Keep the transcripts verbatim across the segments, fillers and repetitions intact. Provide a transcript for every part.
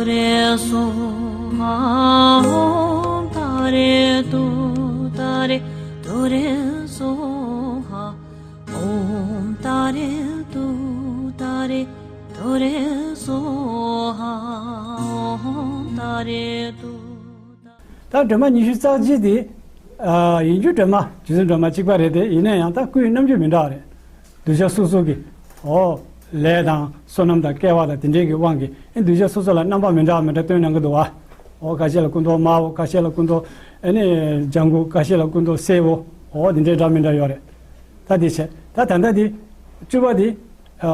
རེ་སོ་ཧ། ཨོཾ་ཏཱ་རེ་ཏུཏྟཱ་རེ་ཏུ་རེ་སོ་ཧ། ཨོཾ་ཏཱ་རེ་ཏུཏྟཱ་རེ་ཏུ་རེ་སོ་ཧ། ཨོཾ་ཏཱ་རེ་ཏུཏྟཱ། ད་སྒྲོལ་མ་ཉི་ཤུ་རྩ་གཅིག་དེ། ཨ། ཡིན་རྒྱུ་སྒྲོལ་མ། རྗེ་བཙུན་སྒྲོལ་མ་གཅིག་པ་རེད་དེ། ཡིན་ན་ཡང་ད་སྐུའི་རྣམ་འགྱུར་མི་འདྲ་བ་རེད། གདུལ་བྱ་སོ་སོ་གི། ཨོ། ལས་དང་བསོད་ནམས་དང་སྐལ་བ་དང་དེ་འདྲའི་གི་དབང་གིས་ཨེ་གདུལ་བྱ་སོ་སོ་ལ་རྣམ་པ་མི་འདྲ་བ་མི་འདྲ་སྟོན་གནང་གི་འདུག་བ། ཨོ། ཁ་ཤས་ལ་སྐུ་མདོག་དམར་པོ། ཁ་ཤས་ལ་སྐུ་མདོག་ཨེ་ནི་ལྗང་གུ། ཁ་ཤས་ལ་སྐུ་མདོག་སེར་པོ། ཨོ། དེ་འདྲའི་འདྲ་མི་འདྲ་ཡོད་རེད། ད་དེ་བྱས། ད་ད་ལྟ་དེ་བཅུ་པ་དེ། ཨ།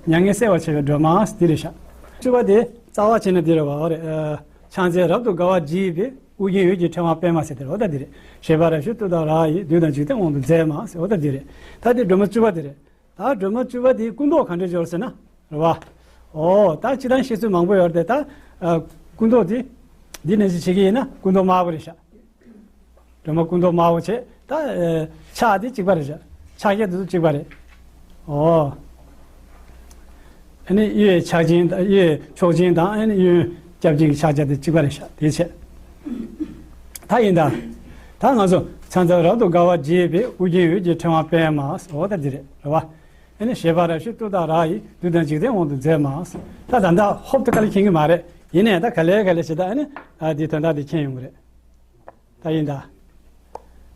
མྱ་ངན་སེལ་བར་བྱེད་པའི་སྒྲོལ་མ་དེ་རེད་ཤག་བཅུ་པ་དེ་རྩ་བ་བྱས་ན་དེ་རེད་བ། ཨོ་རེད། ཨ། ཕྱག་མཚན་རབ་ཏུ་དགའ་བ་བརྗིད་པའི། ཨོ་རྒྱན་འོད་ཀྱི་ཕྲེང་བ་པདྨ་ཟེར་དེ་རེད། འོ་ད་དེ་རེད། བཞད་པ་རབ་བཞད་ཏུཏྟཱ་ར་ཡིས། བདུད་དང་འཇིག་རྟེན་དབང་དུ་མཛད་མ་ཟེར། འོ་ད་དེ་རེད། ད་དེ་སྒྲོལ་མ་བཅུ་པ་དེ་རེད། ད་སྒྲོལ་མ་བཅུ་པ་དེའི་སྐུ་མདོག་ག་འདྲ་འབྱོར་ཟེར་ན། རེད་བ། ཨོ། ད་སྤྱིར་བཏང་བཤད་ཚུལ་མང་པོ་ཡོད་རེད་དེ། ད། ཨ། སྐུ་མདོག་དེ། འདི་ནང་བཞིན་བྱེད་ཀྱི་ཡིན་ན་སྐུ་མདོག་དམར་པོ་རེད་ཤག་སྒྲོལ་མ་སྐུ་མདོག་དམར་པོ་བྱས། ད། ཨ། ཕྱག་དེ་གཅིག་པ་རེད་ཤག་ཕྱག་རྒྱ་དེ་ཚོ་གཅིག་པ་རེད། ཨོ། ཨ་ནི་གཡས་ཕྱག་ཆེན་དང་། གཡས་མཆོག་ཆེན་དང་། ཨ་ནི་གཡོན་སྐྱབས་ཆེན་གྱི་ཕྱག་རྒྱ་དེ་གཅིག་པ་རེད་ཤག་དེ་བྱས། ད་ཡིན་ད། ད་ང་ཚོ་ཕྱག་མཚན་རབ་ཏུ་དགའ་བ་བརྗིད་པའི། ཨོ་རྒྱན་འོད་ཀྱི་ཕྲེང་བ་པདྨ། འོ་ད་འདི་རེད། རེད་བ། ཨ་ནི་བཞད་པ་རབ་བཞད་ཏུཏྟཱ་ར་ཡིས། བདུད་དང་འཇིག་རྟེན་དབང་དུ་མཛད་མ། ད་ད་ལྟ་ཧོབ་ཏེ་དཀའ་ལས་ཁེལ་གྱི་མ་རེད། ཡིན་ནའི་ད་ག་ལེ་ག་ལེ་བྱས། ད་ཨ་ནི། ཨ། འདིའི་དོན་དག་འདི་མཁྱེན་ཡོང་གི་རེད། ད་ཡིན་ད།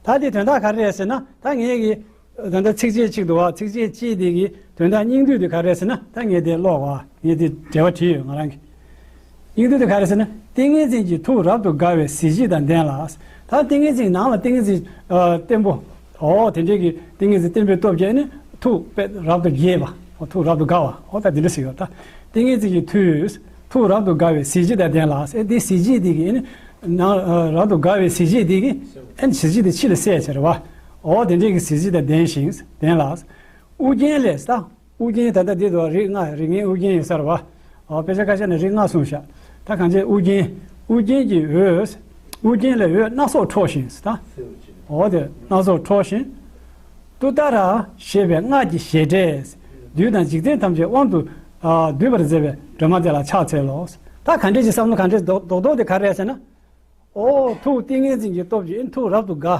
ད་འདིའི་དོན་དག་ག་རེ་རེད་ཟེར་ན། ད་ངས་ཀྱི། ད་ལྟ་ཚིགས་བཅད་གཅིག་འདུག་བ། ཚིགས་བཅད་གཅིག་འདི་གི་དོན་དག་སྙིང་བསྡུས་འདི་ག་རེ་རེད་ཟེར་ན། ད་ངས་དེ་ཀློག་བ། ངས་དེ་འགྲེལ་པ་བྲིས་ཡོད་ང་རང་གིས། སྙིང་བསྡུས་འདི་ག་རེ་ཟེར་ན། ཏིང་ངེ་འཛིན་གྱི་ཐུགས་རབ་ཏུ་དགའ་བའི་གཟི་བརྗིད་དང་ལྡན་ལ། ད་ཏིང་ངེ་འཛིན་ནང་ལ་ཏིང་ངེ་འཛིན། ཨ། བརྟན་པོ། ཨོ། དེ་འདྲའི་གི་ཏིང་ངེ་འཛིན་བརྟན་པོའི་སྟོབས་ཀྱིས་ནི་ཐུགས་དཔེ་རབ་ཏུ་དགྱེས་པ། ཨོ། ཐུགས་རབ་ཏུ་དགའ་བ། ཨོ། ད་དེ་འདྲ་ཞིག་ཡོད་ད། ཏིང་ངེ་འཛིན་གྱི་ཐུགས། ཐུགས་རབ་ཏུ་དགའ་བའི་གཟི་བརྗིད་དང་ལྡན་ལ། ཨེ་དེ་གཟི་བརྗིད་དེ་གིས་ནི། ནང་། ཨ། རབ་ཏུ་དགའ་བའི་གཟི་བརྗིད་དེ་གིས་ཨེ་གཟི་བརྗིད་དེ་ཕྱི་ལ་གསལ་བྱེད་རེད་བ། ཨོ། དེ་འདྲའི་གི་གཟི་བརྗིད་དང་ལྡན་ཞིང་ལྡན་ལ། ཨོ་རྒྱན་ལས་ད། ཨོ་རྒྱན་ད་ལྟ་འདི་དུ་རིགས་ལྔ། རིགས་ལྔའི་ཨོ་རྒྱན་ཡོད་ས་རེད་བ། ཨོ། དཔེ་ཆ་ཁ་ཤས་ནས་རིགས་ལྔ་གསུངས་ཤག་ད་གང་བྱས་ཨོ་རྒྱན། ཨོ་རྒྱན་གྱི་འོད། ཨོ་རྒྱན་ལས་འོད་སྣ་ཚོགས་འཕྲོ་ཞིང་ད། ཨོ་དེ་སྣ་ཚོགས་འཕྲོ་ཞིང་། ཏུཏྟཱ་ར་ཞེས་པའི་སྔགས་ཀྱི་བཞད་སྒྲས། བདུད་དང་འཇིག་རྟེན་ཐམས་ཅད་དབང་དུ། ཨ། སྡུད་པར་མཛད་པའི་སྒྲོལ་མ་དེ་ལ་ཕྱག་འཚལ་ལོ། ད་ག་འདྲས་ཀྱི་བསམ་བློ་ག་འདྲས་རྡོག་རྡོག་རྡོག་དེ་ག་རེ་རེད་ཟེར་ན། ཨོ། ཐུགས་ཏིང་ངེ་འཛིན་གྱི་སྟོབས་ཀྱིས་ཐུགས་རབ་ཏུ་དགའ།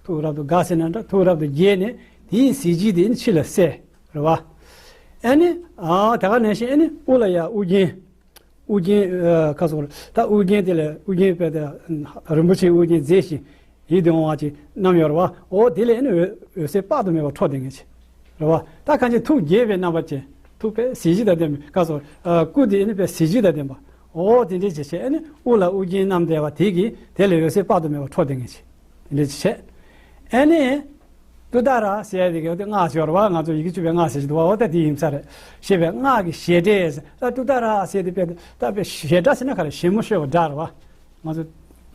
ཐུགས་རབ་ཏུ་དགའ་ཟེར་ན་འདྲ། ཐུགས་རབ་ཏུ་དགྱེས་ནས་དེའི་གཟི་བརྗིད་དེ་ཕྱི་ལ་གསལ། རེད་བ། ཨ་ནི། ཨ། དེ་ག་ནང་བཞིན་ཨ་ནི་དབུ་ལ་ཡ་ཨོ་རྒྱན། ཨོ་རྒྱན། ཨ། ཁ་སོ་ད་ཨོ་རྒྱན་དེ་ལ་ཨོ་རྒྱན་དཔེ་དེ་རིན་པོ་ཆེའི་ཨོ་རྒྱན་མཛེས་ཤིང་ཡིད་དུ་འོང་བ་ཅིག་བསྣམས་ཡོད་རེད་བ། ཨོ་དེ་ལས་ཨ་ནི་འོད་འོད་ཟེར་དཔག་ཏུ་མེད་པ་འཕྲོ་བསྡད་མཁན་ཅིག་རེད་བ། ད་གང་ཅི་ཐུགས་དགྱེས་པའི་རྣམ་པ་ཅན། ཐུགས་དཔེ་གཟི་བརྗིད་དང་ལྡན་པའི་ཁ་སོ། ཨ། སྐུ་དེ་ཨ་ནི་དཔེ་གཟི་བརྗིད་དང་ལྡན་པ། ཨོ་དེ་འདྲའི་ཅིག་བྱས། ཨ་ནི་དབུ་ལ་ཨོ་རྒྱན་བསྣམས་བསྡད་པ་དེ་གིས་དེ་ལས་འོད་ཟེར་དཔག་ཏུ་མེད་པ་འཕྲོ་བསྡད་མཁན་ཅིག་དེ་འདྲའི་ཅིག་བྱས། ཨ་ནི། ཏུཏྟཱ་ར་ཟེར་ཡ་དེ་གི་དེ་སྔགས་ཤོར་བ། ང་ཚོ་ཡི་གེ་བཅུ་པའི་སྔགས་ཟེར་གྱི་འདུག་བ། འོ་ད་དེ་ཡིན་ས་རེད། ཞེས་པའི་སྔགས་ཀྱི་བཞད་སྒྲས། ད་ཏུཏྟཱ་ར་ཟེར་དེ་དཔེ་ད་དཔེ་བཞད་སྒྲ་ཟེར་ན་ག་རེ། བཞད་མོ་ཤོར་བ་འདྲ་རེད་བ། ང་ཚོ་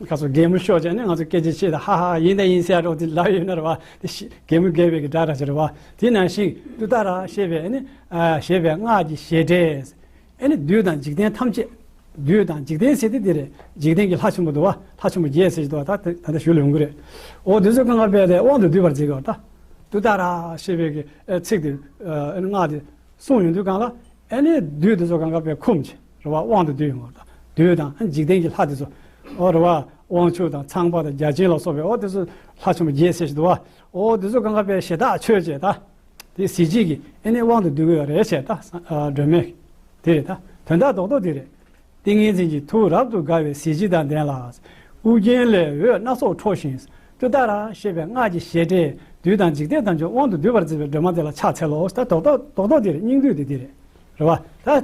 ཁ་སོ་གད་མོ་ཤོར་བྱས་ནས་ང་ཚོ་སྐད་ཆ་བཤད་དེ་ཧ་ཧ་ཡིན་ད་ཡིན་ཟེར་ཡ་འདྲ་པོ་དེ་ལབ་ཡོད་ན་རེད་བ། དེ་ཞི་གད་མོ་བགད་པའི་གི་སྒྲ་འདྲ་ཅིག་རེད་བ། དེ་ནང་བཞིན་ཏུཏྟཱ་ར་ཞེས་པའི་ཨ་ནི། ཨ། ཞེས་པའི་སྔགས་ཀྱི་བཞད་སྒྲས། ཨ་ནི་བདུད་དང་འཇིག་རྟེན་ཐམས་ཅད། བདུད་དང་འཇིག་རྟེན་ཟེར་དེ་འདི་རེད། འཇིག་རྟེན་གྱི་ལྷ་ཆེན་པོ་འདུག་བ། ལྷ་ཆེན་པོ་བརྒྱད་ཟེར་གྱི་འདུག་བ། ད་ད་ལྟ་ཞུ་ལ་ཡོང་གི་རེད། འོ་འདི་ཚོ་གང་ག་དཔེ་དེ་དབང་དུ་བསྡུས་པར་བྱེད་དགོས་ད། ཏུཏྟཱ་ར་ཞེས་པའི་གི་ཚིག་དེ། ཨ། སྔགས་དེ་གསུངས་ཡོང་དུས་གང་ལ། ཨ་ནི་བདུད་དེ་ཚོ་གང་ག་དཔེ་འཁུམས་བྱས་རེད་བ། དབང་དུ་བསྡུས་ཡོང་བ་ད། བདུད་དང་འཇིག་རྟེན་གྱི་ལྷ་དེ་ཚོ། འོ་རེད་བ། དབང་ཕྱུག་དང་ཚངས་པ་དང་བརྒྱ་བྱིན་ལ་སོགས་པའི་འོ་དེ་ཚོ་ལྷ་ཆེན་པོ་བརྒྱད་ཟེར་གྱི་འདུག་བ། འོ་དེ་ཚོ་གང་ག་དཔེ་ཞེ་དྲག་མཆོད་བྱས་ད། དེ་གཟི་བརྗིད་ཀྱིས་ཨ་ནི་དབང་དུ་བསྡུ་དགོས་པ་རེད་བྱས་ད། ཨ། སྒྲོལ་མས། དེ་རེད་ད། དོན་དག་རྡོག་རྡོག་དེ་རེད། ཏིང་ངེ་འཛིན་གྱི་ཐུགས་རབ་ཏུ་དགའ་བའི་གཟི་བརྗིད་དང་ལྡན་ལ། ཨོ་རྒྱན་ལས་འོད་སྣ་ཚོགས་འཕྲོ་ཞིང་། ཏུཏྟཱ་ར་ཞེས་པའི་སྔགས་ཀྱི་བཞད་སྒྲས་བདུད་དང་འཇིག་རྟེན་ཐམས་ཅད་དབང་དུ་བསྡུ་བར་མཛད་པའི་སྒྲོལ་མ་དེ་ལ་ཕྱག་འཚལ་ལོ། ད་རྡོག་རྡོག་རྡོག་རྡོག་དེ་རེད། སྙིང་བསྡུས་དེ་དེ་རེད། རེད་བ། ད་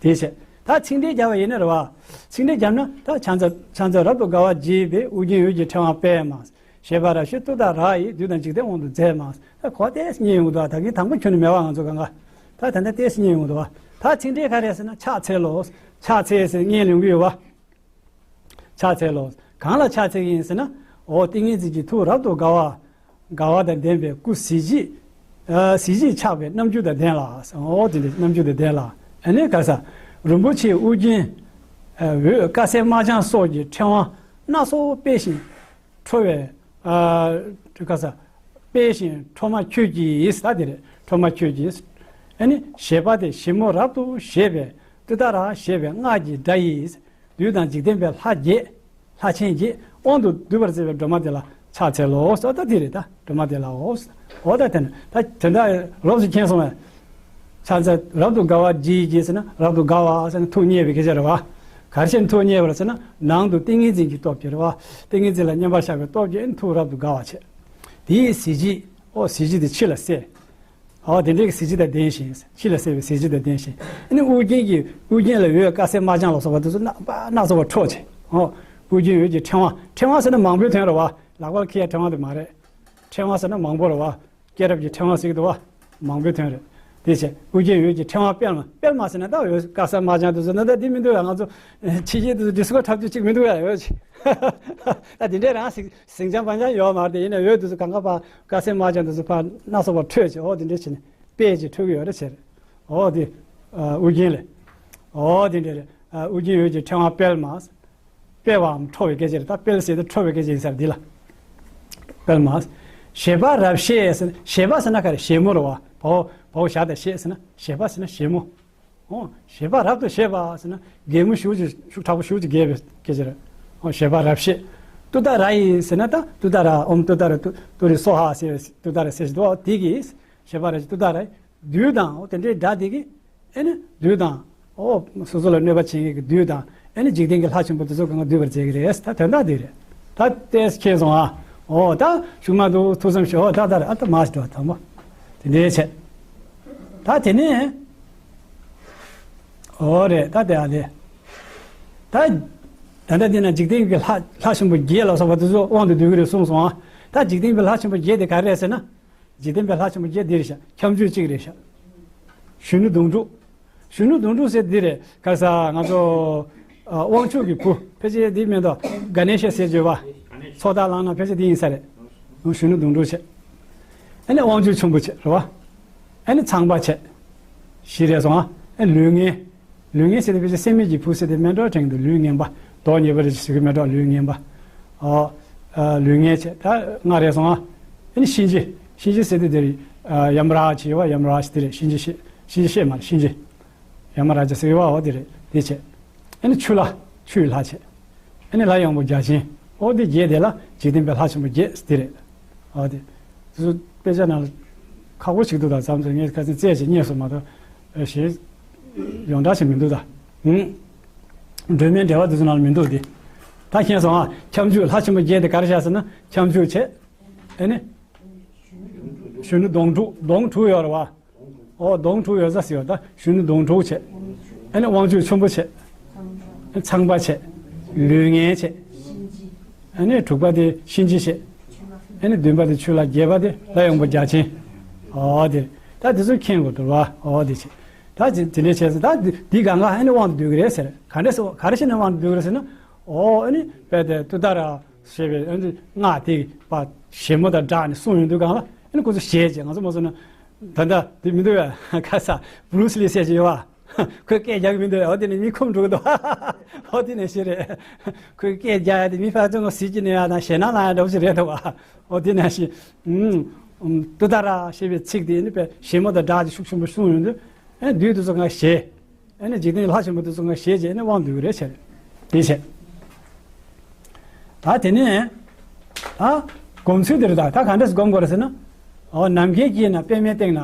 དེ་བྱས། ད་ཚིག་འགྲེལ་རྒྱབ་པ་ཡིན་ན་རེད་བ། ཚིག་འགྲེལ་རྒྱབ་ན་ད་ཕྱག་འཚལ་ཕྱག་འཚལ་རབ་ཏུ་དགའ་བ་བརྗིད་པའི། ཨོ་རྒྱན་འོད་ཀྱི་ཕྲེང་བ་པདྨ། བཞད་པ་རབ་བཞད་ཏུཏྟཱ་ར་ཡིས། བདུད་དང་འཇིག་རྟེན་དབང་དུ་མཛད་མ། ད་གོ་ཏོག་ཙམ་རྙེད་ཡོང་གི་འདུག་ད་གིན་དང་པོ་ཁྱོན་ནས་མེད་པ་ང་ཚོ་གང་ག་ད་ད་ལྟ་ཏོག་ཙམ་རྙེད་ཡོང་གི་འདུག་ད་ཚིག་འགྲེལ་ག་རེ་ཟེར་ན་ཕྱག་འཚལ་ལོ། ཕྱག་འཚལ་ཟེར་སྙན་ལེན་གྱི་ཡོད་བ། ཕྱག་འཚལ་ལོ། གང་ལ་ཕྱག་འཚལ་གྱི་ཡིན་ཟེར་ན། འོ་ཏིང་ངེ་འཛིན་གྱི་ཐུགས་རབ་ཏུ་དགའ་བ། དགའ་བ་དང་ལྡན་པའི་སྐུ་གཟི་བརྗིད། ཨ། གཟི་བརྗིད་ཆགས་པའི་རྣམ་འགྱུར་དང་ལྡན་ལ། འོ་དེ་འདྲའི་རྣམ་འགྱུར་དང་ལྡན་ལ། ཨ་ནི་ག་ས། རིན་པོ་ཆེའི་ཨོ་རྒྱན། ཨ། འོད་དཀར་གསལ་དམར་ལྗང་སོགས་ཀྱི་ཕྲེང་བ་སྣ་ཚོགས་སྤེལ་ཞིང་འཕྲོ་བའི། ཨ། ག་ས། སྤེལ་ཞིང་འཕྲོ་མ་ཁྱོད་ཀྱིས། ད་དེ་རེད། འཕྲོ་མ་ཁྱོད་ཀྱིས། ཨ་ནི་བཞད་པ་དེ་ཞིབ་མོ་རབ་ཏུ་བཞད་པའི་ཏུཏྟཱ་ར་ཞེས་པའི་སྔགས་ཀྱི་སྒྲ་ཡིས། བདུད་དང་འཇིག་རྟེན་པའི་ལྷ་བརྒྱད། ལྷ་ཆེན་བརྒྱད་དབང་དུ་བསྡུ་བར་མཛད་པའི་སྒྲོན་མ་དེ་ལ་ཕྱག་འཚལ་ལོ། ཟེར་ད་དེ་རེད། ད་སྒྲོན་མ་དེ་ལའོ། འོ་ད་དེ་ནི་ད་དོན་དག་རོབ་ཙམ་མཁྱེན་སོང་བས། ཕྱག་འཚལ་རབ་ཏུ་དགའ་བ་བགྱིད་ཀྱིས་ཟེར་ན། རབ་ཏུ་དགའ་བ་ཟེར་ན་ཐུགས་མཉེས་པའི་སྐད་ཆ་རེད་བ། ག་རེ་བྱས་ནས་ཐུགས་མཉེས་པ་རེད་ཟེར་ན། ནང་དུ་ཏིང་ངེ་འཛིན་གྱི་སྟོབས་ཀྱིས་རེད་བ། ཏིང་ངེ་འཛིན་ལ་མཉམ་པར་བཞག་པའི་སྟོབས་ཀྱིས་ཐུགས་རབ་ཏུ་དགའ་བ་བྱས། དེའི་གཟི་བརྗིད། ཨོ་གཟི་བརྗིད་དེ་ཕྱི་ལ་གསལ། ཨོ་དེ་འདྲའི་གཟི་བརྗིད་དང་ལྡན་ཞིང་། ཕྱི་ལ་གསལ་བའི་གཟི་བརྗིད་དང་ལྡན་ཞིང་། ཨ་ནི་ཨུ་རྒྱན་གྱི་ཨུ་རྒྱན་ལ་འོད་དཀར་སེར་དམར་ལྗང་ལ་སོགས་པ་དེ་ཚོ་སྣ་སྣ་ཚོགས་པ་འཕྲོ་བྱས། ཨོ་ཨུ་རྒྱན་འོད་ཀྱི་ཕྲེང་བ། ཕྲེང་བ་ཟེར་ན་མང་པོའི་དོན་རེད་བ། ལག་པར་འཁྱེར་ཡ་ཕྲེང་བ་དེ་མ་རེད། ཕྲེང་བ་ཟེར་ན་མང་པོ་རེད་བ། སྐྱེས་རབས་ཀྱི་ཕྲེང་བ་ཟེར་གྱི་འདུག་བ། མང་པོའི་དོན་རེད། དེ་བྱས་ཨུ་རྒྱན་འོད་ཀྱི་ཕྲེང་བ་སྤེལ་མ། སྤེལ་མ་ཟེར་ན་ད་འོད་དཀར་སེར་དམར་ལྗང་དེ་ཚོ་ན། ད་འདི་མི་འདུག་ཡ། ང་ཚོ་ཕྱི་རྒྱལ་དེ་ཚོ་ཌི་སི་ཀོ་འཁྲབ་རྒྱུ་གཅིག་མི་འདུག་ཡ། ཡོད་ཅིག་ད་དེ་འདྲས་རང་ཟིང་ཟིང་ཆང་བང་ཆང་ཡོད་མ་རེད། ཡིན་ན་འོད་དེ་ཚོ་གང་ག་ཕར་དཀར་སེར་དམར་ལྗང་དེ་ཚོ་ཕར་སྣ་ཚོགས་པ་འཕྲོས་བྱས། ཨོ་དེ་འདྲས་བྱས་ནས་སྤེལ་བྱས་འཕྲོ་གི་ཡོད་རེད་ཟེར། ཨོ་དེ་ཨུ་རྒྱན་ལས། ཨོ་དེ་འདྲས་རེད། ཨུ་རྒྱན་འོད་ཀྱི་ཕྲེང་བ་སྤེལ་མ། སྤེལ་བའམ་འཕྲོ་བའི་སྐད་ཆ་རེད། ད་སྤེལ་ཟེར་དུས་འཕྲོ་བའི་སྐད་ཆ་ཡིན་ས་རེད། འདི་ལ་སྤེལ་མ། བཞད་པ་རབ་བཞད་ཟེར། བཞད་པ་ཟེར་ན་ག་རེ། བཞད་མོ་རེད་བ། བའོ་བའོ་བཞག་དང་བཞད་ཟེར་ན། བཞད་པ་ཟེར་ན་བཞད་མོ། ཨོ་བཞད་པ་རབ་ཏུ་བཞད་པ་ཟེར་ན་རྒྱས་མོ་ཞེ་པོ་ཅིག་ཤུགས་དྲག་པོ་ཞེ་པོ་ཅིག་རྒྱས་པའི་སྐད་ཆ་རེད། ཨོ་བཞད་པ་རབ་བཞད། ཏུཏྟཱ་ར་ཡི་ཟེར་ན་ད་ཏུཏྟཱ་ར། ཨོཾ་ཏུཏྟཱ་ར་ཏུ་ཏུ་རེ་སྭཱ་ཧཱ་ཟེར་བའི་ཏུཏྟཱ་ར་ཟེར་བཞིན་འདུག། ཨོ་དེ་གིས་བཞད་པ་རབ་བཞད། ཏུཏྟཱ་ར་ཡི། བདུད་དང་། ཨོ་དེ་འདྲའི་དགྲ་དེ་གིས་ཨེ་ནི་བདུད་དང་། ཨོ་སོ་སོ་ལ་གནོད་པ་བྱེད་མཁན་གྱི་བདུད་དང་། ཨེ་ནི་འཇིག་རྟེན་གྱི་ལྷ་ཆེན་པོ་དེ་ཚོ་གང་ག་འདུལ་བར་མཛད་ཀྱི་རེད། ད་དོན་དག་འདི་རེད། ད་ལྟས་མཁྱེན་སོང་ཨ། ཨོ་ད་གཞུག་མ་འདུག་ཐུགས་བསམ་བཞེས། ཨོ་ད་ད་རེད། ཨ་ད་མ་ཞིག་འགྲོ་དང་པོ་དེ་འདྲའི་བྱས། ད་དེ་ནས་ཨོ་རེད། ད་དེ་ཨ་དེ་ད་ད་ལྟ་འདི་ན་འཇིག་རྟེན་གྱི་ལྷ་ལྷ་ཆེན་པོ་བརྒྱད་ལ་སོགས་པ་དེ་ཚོ་དབང་དུ་འདུས་ཀྱི་རེད་གསུངས་སོང་ཨ། ད་འཇིག་རྟེན་གྱི་ལྷ་ཆེན་པོ་བརྒྱད་དེ་ག་རེ་རེད་ཟེར་ན། འཇིག་རྟེན་པའི་ལྷ་ཆེན་པོ་བརྒྱད་འདི་རེད་ཤག། ཁྱབ་འཇུག་གཅིག་རེད་ཤག། གཞོན་ནུ་གདོང་དྲུག། གཞོན་ནུ་གདོང་དྲུག་ཟེར་འདི་རེད། ག་ས་ང་ཚོ་ཨ་དབང་ཕྱུག་གི་བུ་ཕལ་ཆེར་འདི་མེད་དོ། ག་ནེ་ཤ་ཟེར་བརྗོད་པ། ཚོགས་བདག་ལག་ན་ཕལ་ཆེར་འདི་ཡིན་ས་རེད། གཞོན་ནུ་གདོང་དྲུག་བྱས། ཨ་ནི་དབང་ཕྱུག་ཆེན་པོ་བྱས་རེད་བ། ཨ་ནི་ཚངས་པ་བྱས། བཞི་རེད་སོང་ཨ། ཨ་ལུས་ངན། ལུས་ངན་ཟེར་དེ་ཕལ་ཆེར་སྲེད་མེད་ཀྱི་བུ་ཟེར་དེ་མེད་འགྲོ་དྲན་གྱི་འདུག། ལུས་ངན་པ། མདོག་ཉེས་པ་རེད་ཟེར་གྱི་མེད་འགྲོ། ལུས་ངན་པ། ཨོ། ཨ་ལུས་ངན་བྱས། ད་ལྔ་རེད་སོང་ཨ། ཨ་ནི་གཤིན་རྗེ། གཤིན་རྗེ་ཟེར་དེ་དེ་རེད། ཨ་ཡམ་རཱ་ཇི་ཡོད་པ། ཡམ་རཱ་ཇི་དེ་རེད། གཤིན་རྗེ་གཤེད། གཤིན་རྗེ་གཤེད་མ་རེད། གཤིན་རྗེ། ཡམ་རཱ་ཇི་ཟེར་ཡོད་པ། འོ་དེ་རེད། དེ་བྱས། ཨ་ནི་ཆུ་ལྷ། ཆུའི་ལྷ་བྱས། ཨ་ནི་ལྷ་ཡང་པོ་བརྒྱ་བྱིན། ཨོ་དེ་བརྒྱད་དེ་ལ་འཇིག་རྟེན་པའི་ལྷ་ཆེན་པོ་བརྒྱད་དེ་རེད། ཨོ་དེ། དེ་ཚོ་དཔེ་ཆ་ནང་ལ་ཁག་པོ་ཞིག་འདུག། ད་བསམ་ཚུལ་ངས་ཁ་སང་བཙལ་ཞིག་རྙེད་སོང་མ་གཏོགས། ཨ་གཞན་ཡོངས་གྲགས་ཞིག་མི་འདུག་ད། ཧུམ། སྒྲོན་མེའི་འགྲེལ་པ་དེ་ཚོ་ནང་ལ་མི་འདུག་དེ། ད་མཁྱེན་སོང་ཨ། ཁྱབ་འཇུག་ལྷ་ཆེན་པོ་བརྒྱད་དེ་ག་རེ་བྱས་ཟེར་ན། ཁྱབ་འཇུག་བྱས། ཨ་ནི། གཞོན་ནུ་གདོང་དྲུག། གདོང་དྲུག་ཡོད་རེད་བ། ཨོ་གདོང་དྲུག་ཡོད་ས་ཟེར་བ་ད། གཞོན་ནུ་གདོང་དྲུག་བྱས། ཨ་ནི་དབང་ཕྱུག་ཆེན་པོ་བྱས། ཚངས་པ་བྱས། ལུས་ངན་བྱས། ཨ་ནི་དྲུག་པ་དེ་གཤིན་རྗེ་བྱས། ཨ་ནི་བདུན་པ་དེ་ཆུ་ལྷ། བརྒྱད་པ་དེ་ལྷ་ཡང་པོ་བརྒྱ་བྱིན། ཨོ་དེ་ད་དེ་ཚོ་མཁྱེན་དགོས་འདུག་བ། ཨོ་དེ་བྱས། ད་དེ་དེ་འདྲས་བྱས་ཙང་ད་འདི་འདི་གང་ག་ཨ་ནི་དབང་དུ་འདུས་ཀྱི་རེད་ཟེར། ག་འདྲས་སེ་ག་རེ་བྱས་ནས་དབང་དུ་འདུས་ཀྱི་རེད་ཟེར་ན། ཨོ་ཨ་ནི་དཔེ་དེ་ཏུཏྟཱ་ར་ཞེས་པའི་ཨ་ནི་སྔགས་དེ་བ་ཞལ་མོ་དང་སྦྲགས་ནས་གསུངས་ཡོང་དུས་གང་ལ། ཨ་ནི་ཁོ་ཚོ་ཞེད་བྱས། ང་ཚོ་མ་སོང་ན། ད་ལྟ་དེ་མི་འདུག་བས། ཁ་ས་བུ་རུ་སི་ལི་ཟེར་གྱི་ཡོད་བ། ཁོས་སྐད་རྒྱག་གི་མི་འདུག་བས། འོ་དེ་ནས་མི་ཁུམ་འགྲོ་གི་འདུག། འོ་དེ་ནས་ཞེ་རེད། ཁོས་སྐད་རྒྱག་ཡ་དེ་མི་ཕར་ཚུར་ངོ་ཟིག་གི་ནས་ཡ་དང་ཞེད་སྣང་ལངས་ཡ་འདྲ་པོ་ཞིག་རེད་འདུག་བ། འོ་དེ་ནས་ཞེ། ཨུམ། ཏུཏྟཱ་ར་ཞེས་པའི་ཚིག་དེ་ནི་དཔེ་ཞལ་མོ་དང་སྦྲགས་ཀྱི་ཤུགས་ཆེན་པོ་གསུངས་ཡོང་དུས། ཨེ་བདུད་དེ་ཚོ་ང་ཞེད། ཨེ་ནི་འཇིག་རྟེན་ལྷ་ཆེན་པོ་དེ་ཚོ་ང་ཞེད་བྱས་ནས་དབང་སྡུད་ཀྱི་རེད་ཟེར། དེ་བྱས། ད་དེ་ནས་ད་སྒོམ་ཚུལ་དེ་རེད། ད་ད་ག་འདྲས་སེ་སྒོམ་དགོས་རེད་ཟེར་ན། འོ་ནམ་མཁའི་དཀྱིལ་ན་པདྨའི་སྟེང་ན།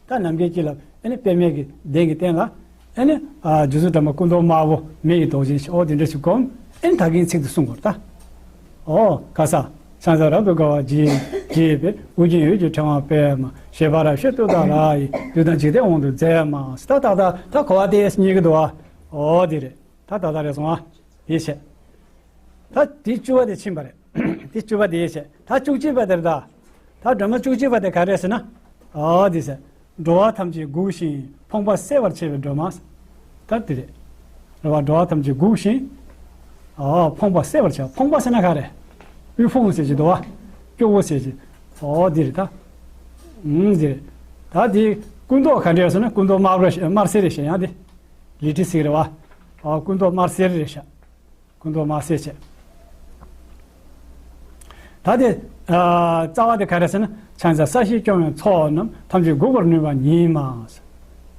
ད་ནམ་མཁའི་དཀྱིལ་ལ་ཨེ་ནི་པདྨའི་གི་གདན་གྱི་སྟེང་ལ་ཨེ་ནི་ཨ་རྗེ་བཙུན་སྒྲོལ་མ་སྐུ་མདོག་དམར་པོ་མེ་ཡི་མདོག་ཅན་ཞིག། འོ་དེ་འདྲ་ཞིག་སྒོམ། ཨེ་ནི་ད་གིན་ཚིག་དེ་གསུང་དགོས་རེད་ད། འོ་ག་ས། ཕྱག་འཚལ་རབ་ཏུ་དགའ་བ་བགྱིད་ཅེས་པས། ཨོ་རྒྱན་འོད་ཀྱི་ཕྲེང་བ་སྤེལ་མ། བཞད་པ་རབ་བཞད་ཏུཏྟཱ་ར་ཡིས། བདུད་དང་འཇིག་རྟེན་དབང་དུ་མཛད་མ། ད་ད་ད་ད་གོ་བ་དེ་རྙེད་ཀྱི་འདུག་ཨ། འོ་དེ་རེད། ད་ད་ད་རེད་སོང་ཨ། དེ་བྱས། ད་དེ་བཅུ་པ་དེ་ཕྱིན་པ་རེད། དེ་བཅུ་པ་དེ་བྱས། ད་བཅུ་གཅིག་པ་དེ་རེད་ད། ད་སྒྲོན་མ་བཅུ་གཅིག་པ་དེ་ག་རེ་ཟེར་ན། འོ་དེ་ཟེར། འགྲོ་བ་ཐམས་ཅད་འགུགས་ཤིང་ཕོངས་པ་སེལ་བར་བྱེད་པའི་སྒྲོན་མ། ད་དེ་རེད། རེད་བ། འགྲོ་བ་ཐམས་ཅད་འགུགས་ཤིང་། ཨ་ཕོངས་པ་སེལ་བར་བྱ། ཕོངས་པ་ཟེར་ན་ག་རེ། དབུལ་ཕོངས་ཟེར་གྱི་འདུག་བ། སྐྱོ་བོ་ཟེར་གྱི། ཨོ་འདི་རེད་ད། ཨུམ་འདི་རེད། ད་དེ་སྐུ་མདོག་ག་འདྲ་ཡོད་ཟེར་ན། སྐུ་མདོག་དམར་པོ་རེད་ཤག། དམར་སེར་རེད་ཤག། ཡང་དེ་ལི་ཁྲི་ཟེར་གྱི་རེད་བ། ཨ་སྐུ་མདོག་དམར་སེར་རེད་ཤག། སྐུ་མདོག་དམར་སེར་བྱས། ད་དེ་ཨ་རྩ་བ་དེ་ག་རེ་ཟེར་ན། ཕྱག་འཚལ་ས་གཞི་སྐྱོང་བའི་ཚོགས་རྣམས། ཐམས་ཅད་འགུགས་པར་ནུས་པ་ཉིད་མ།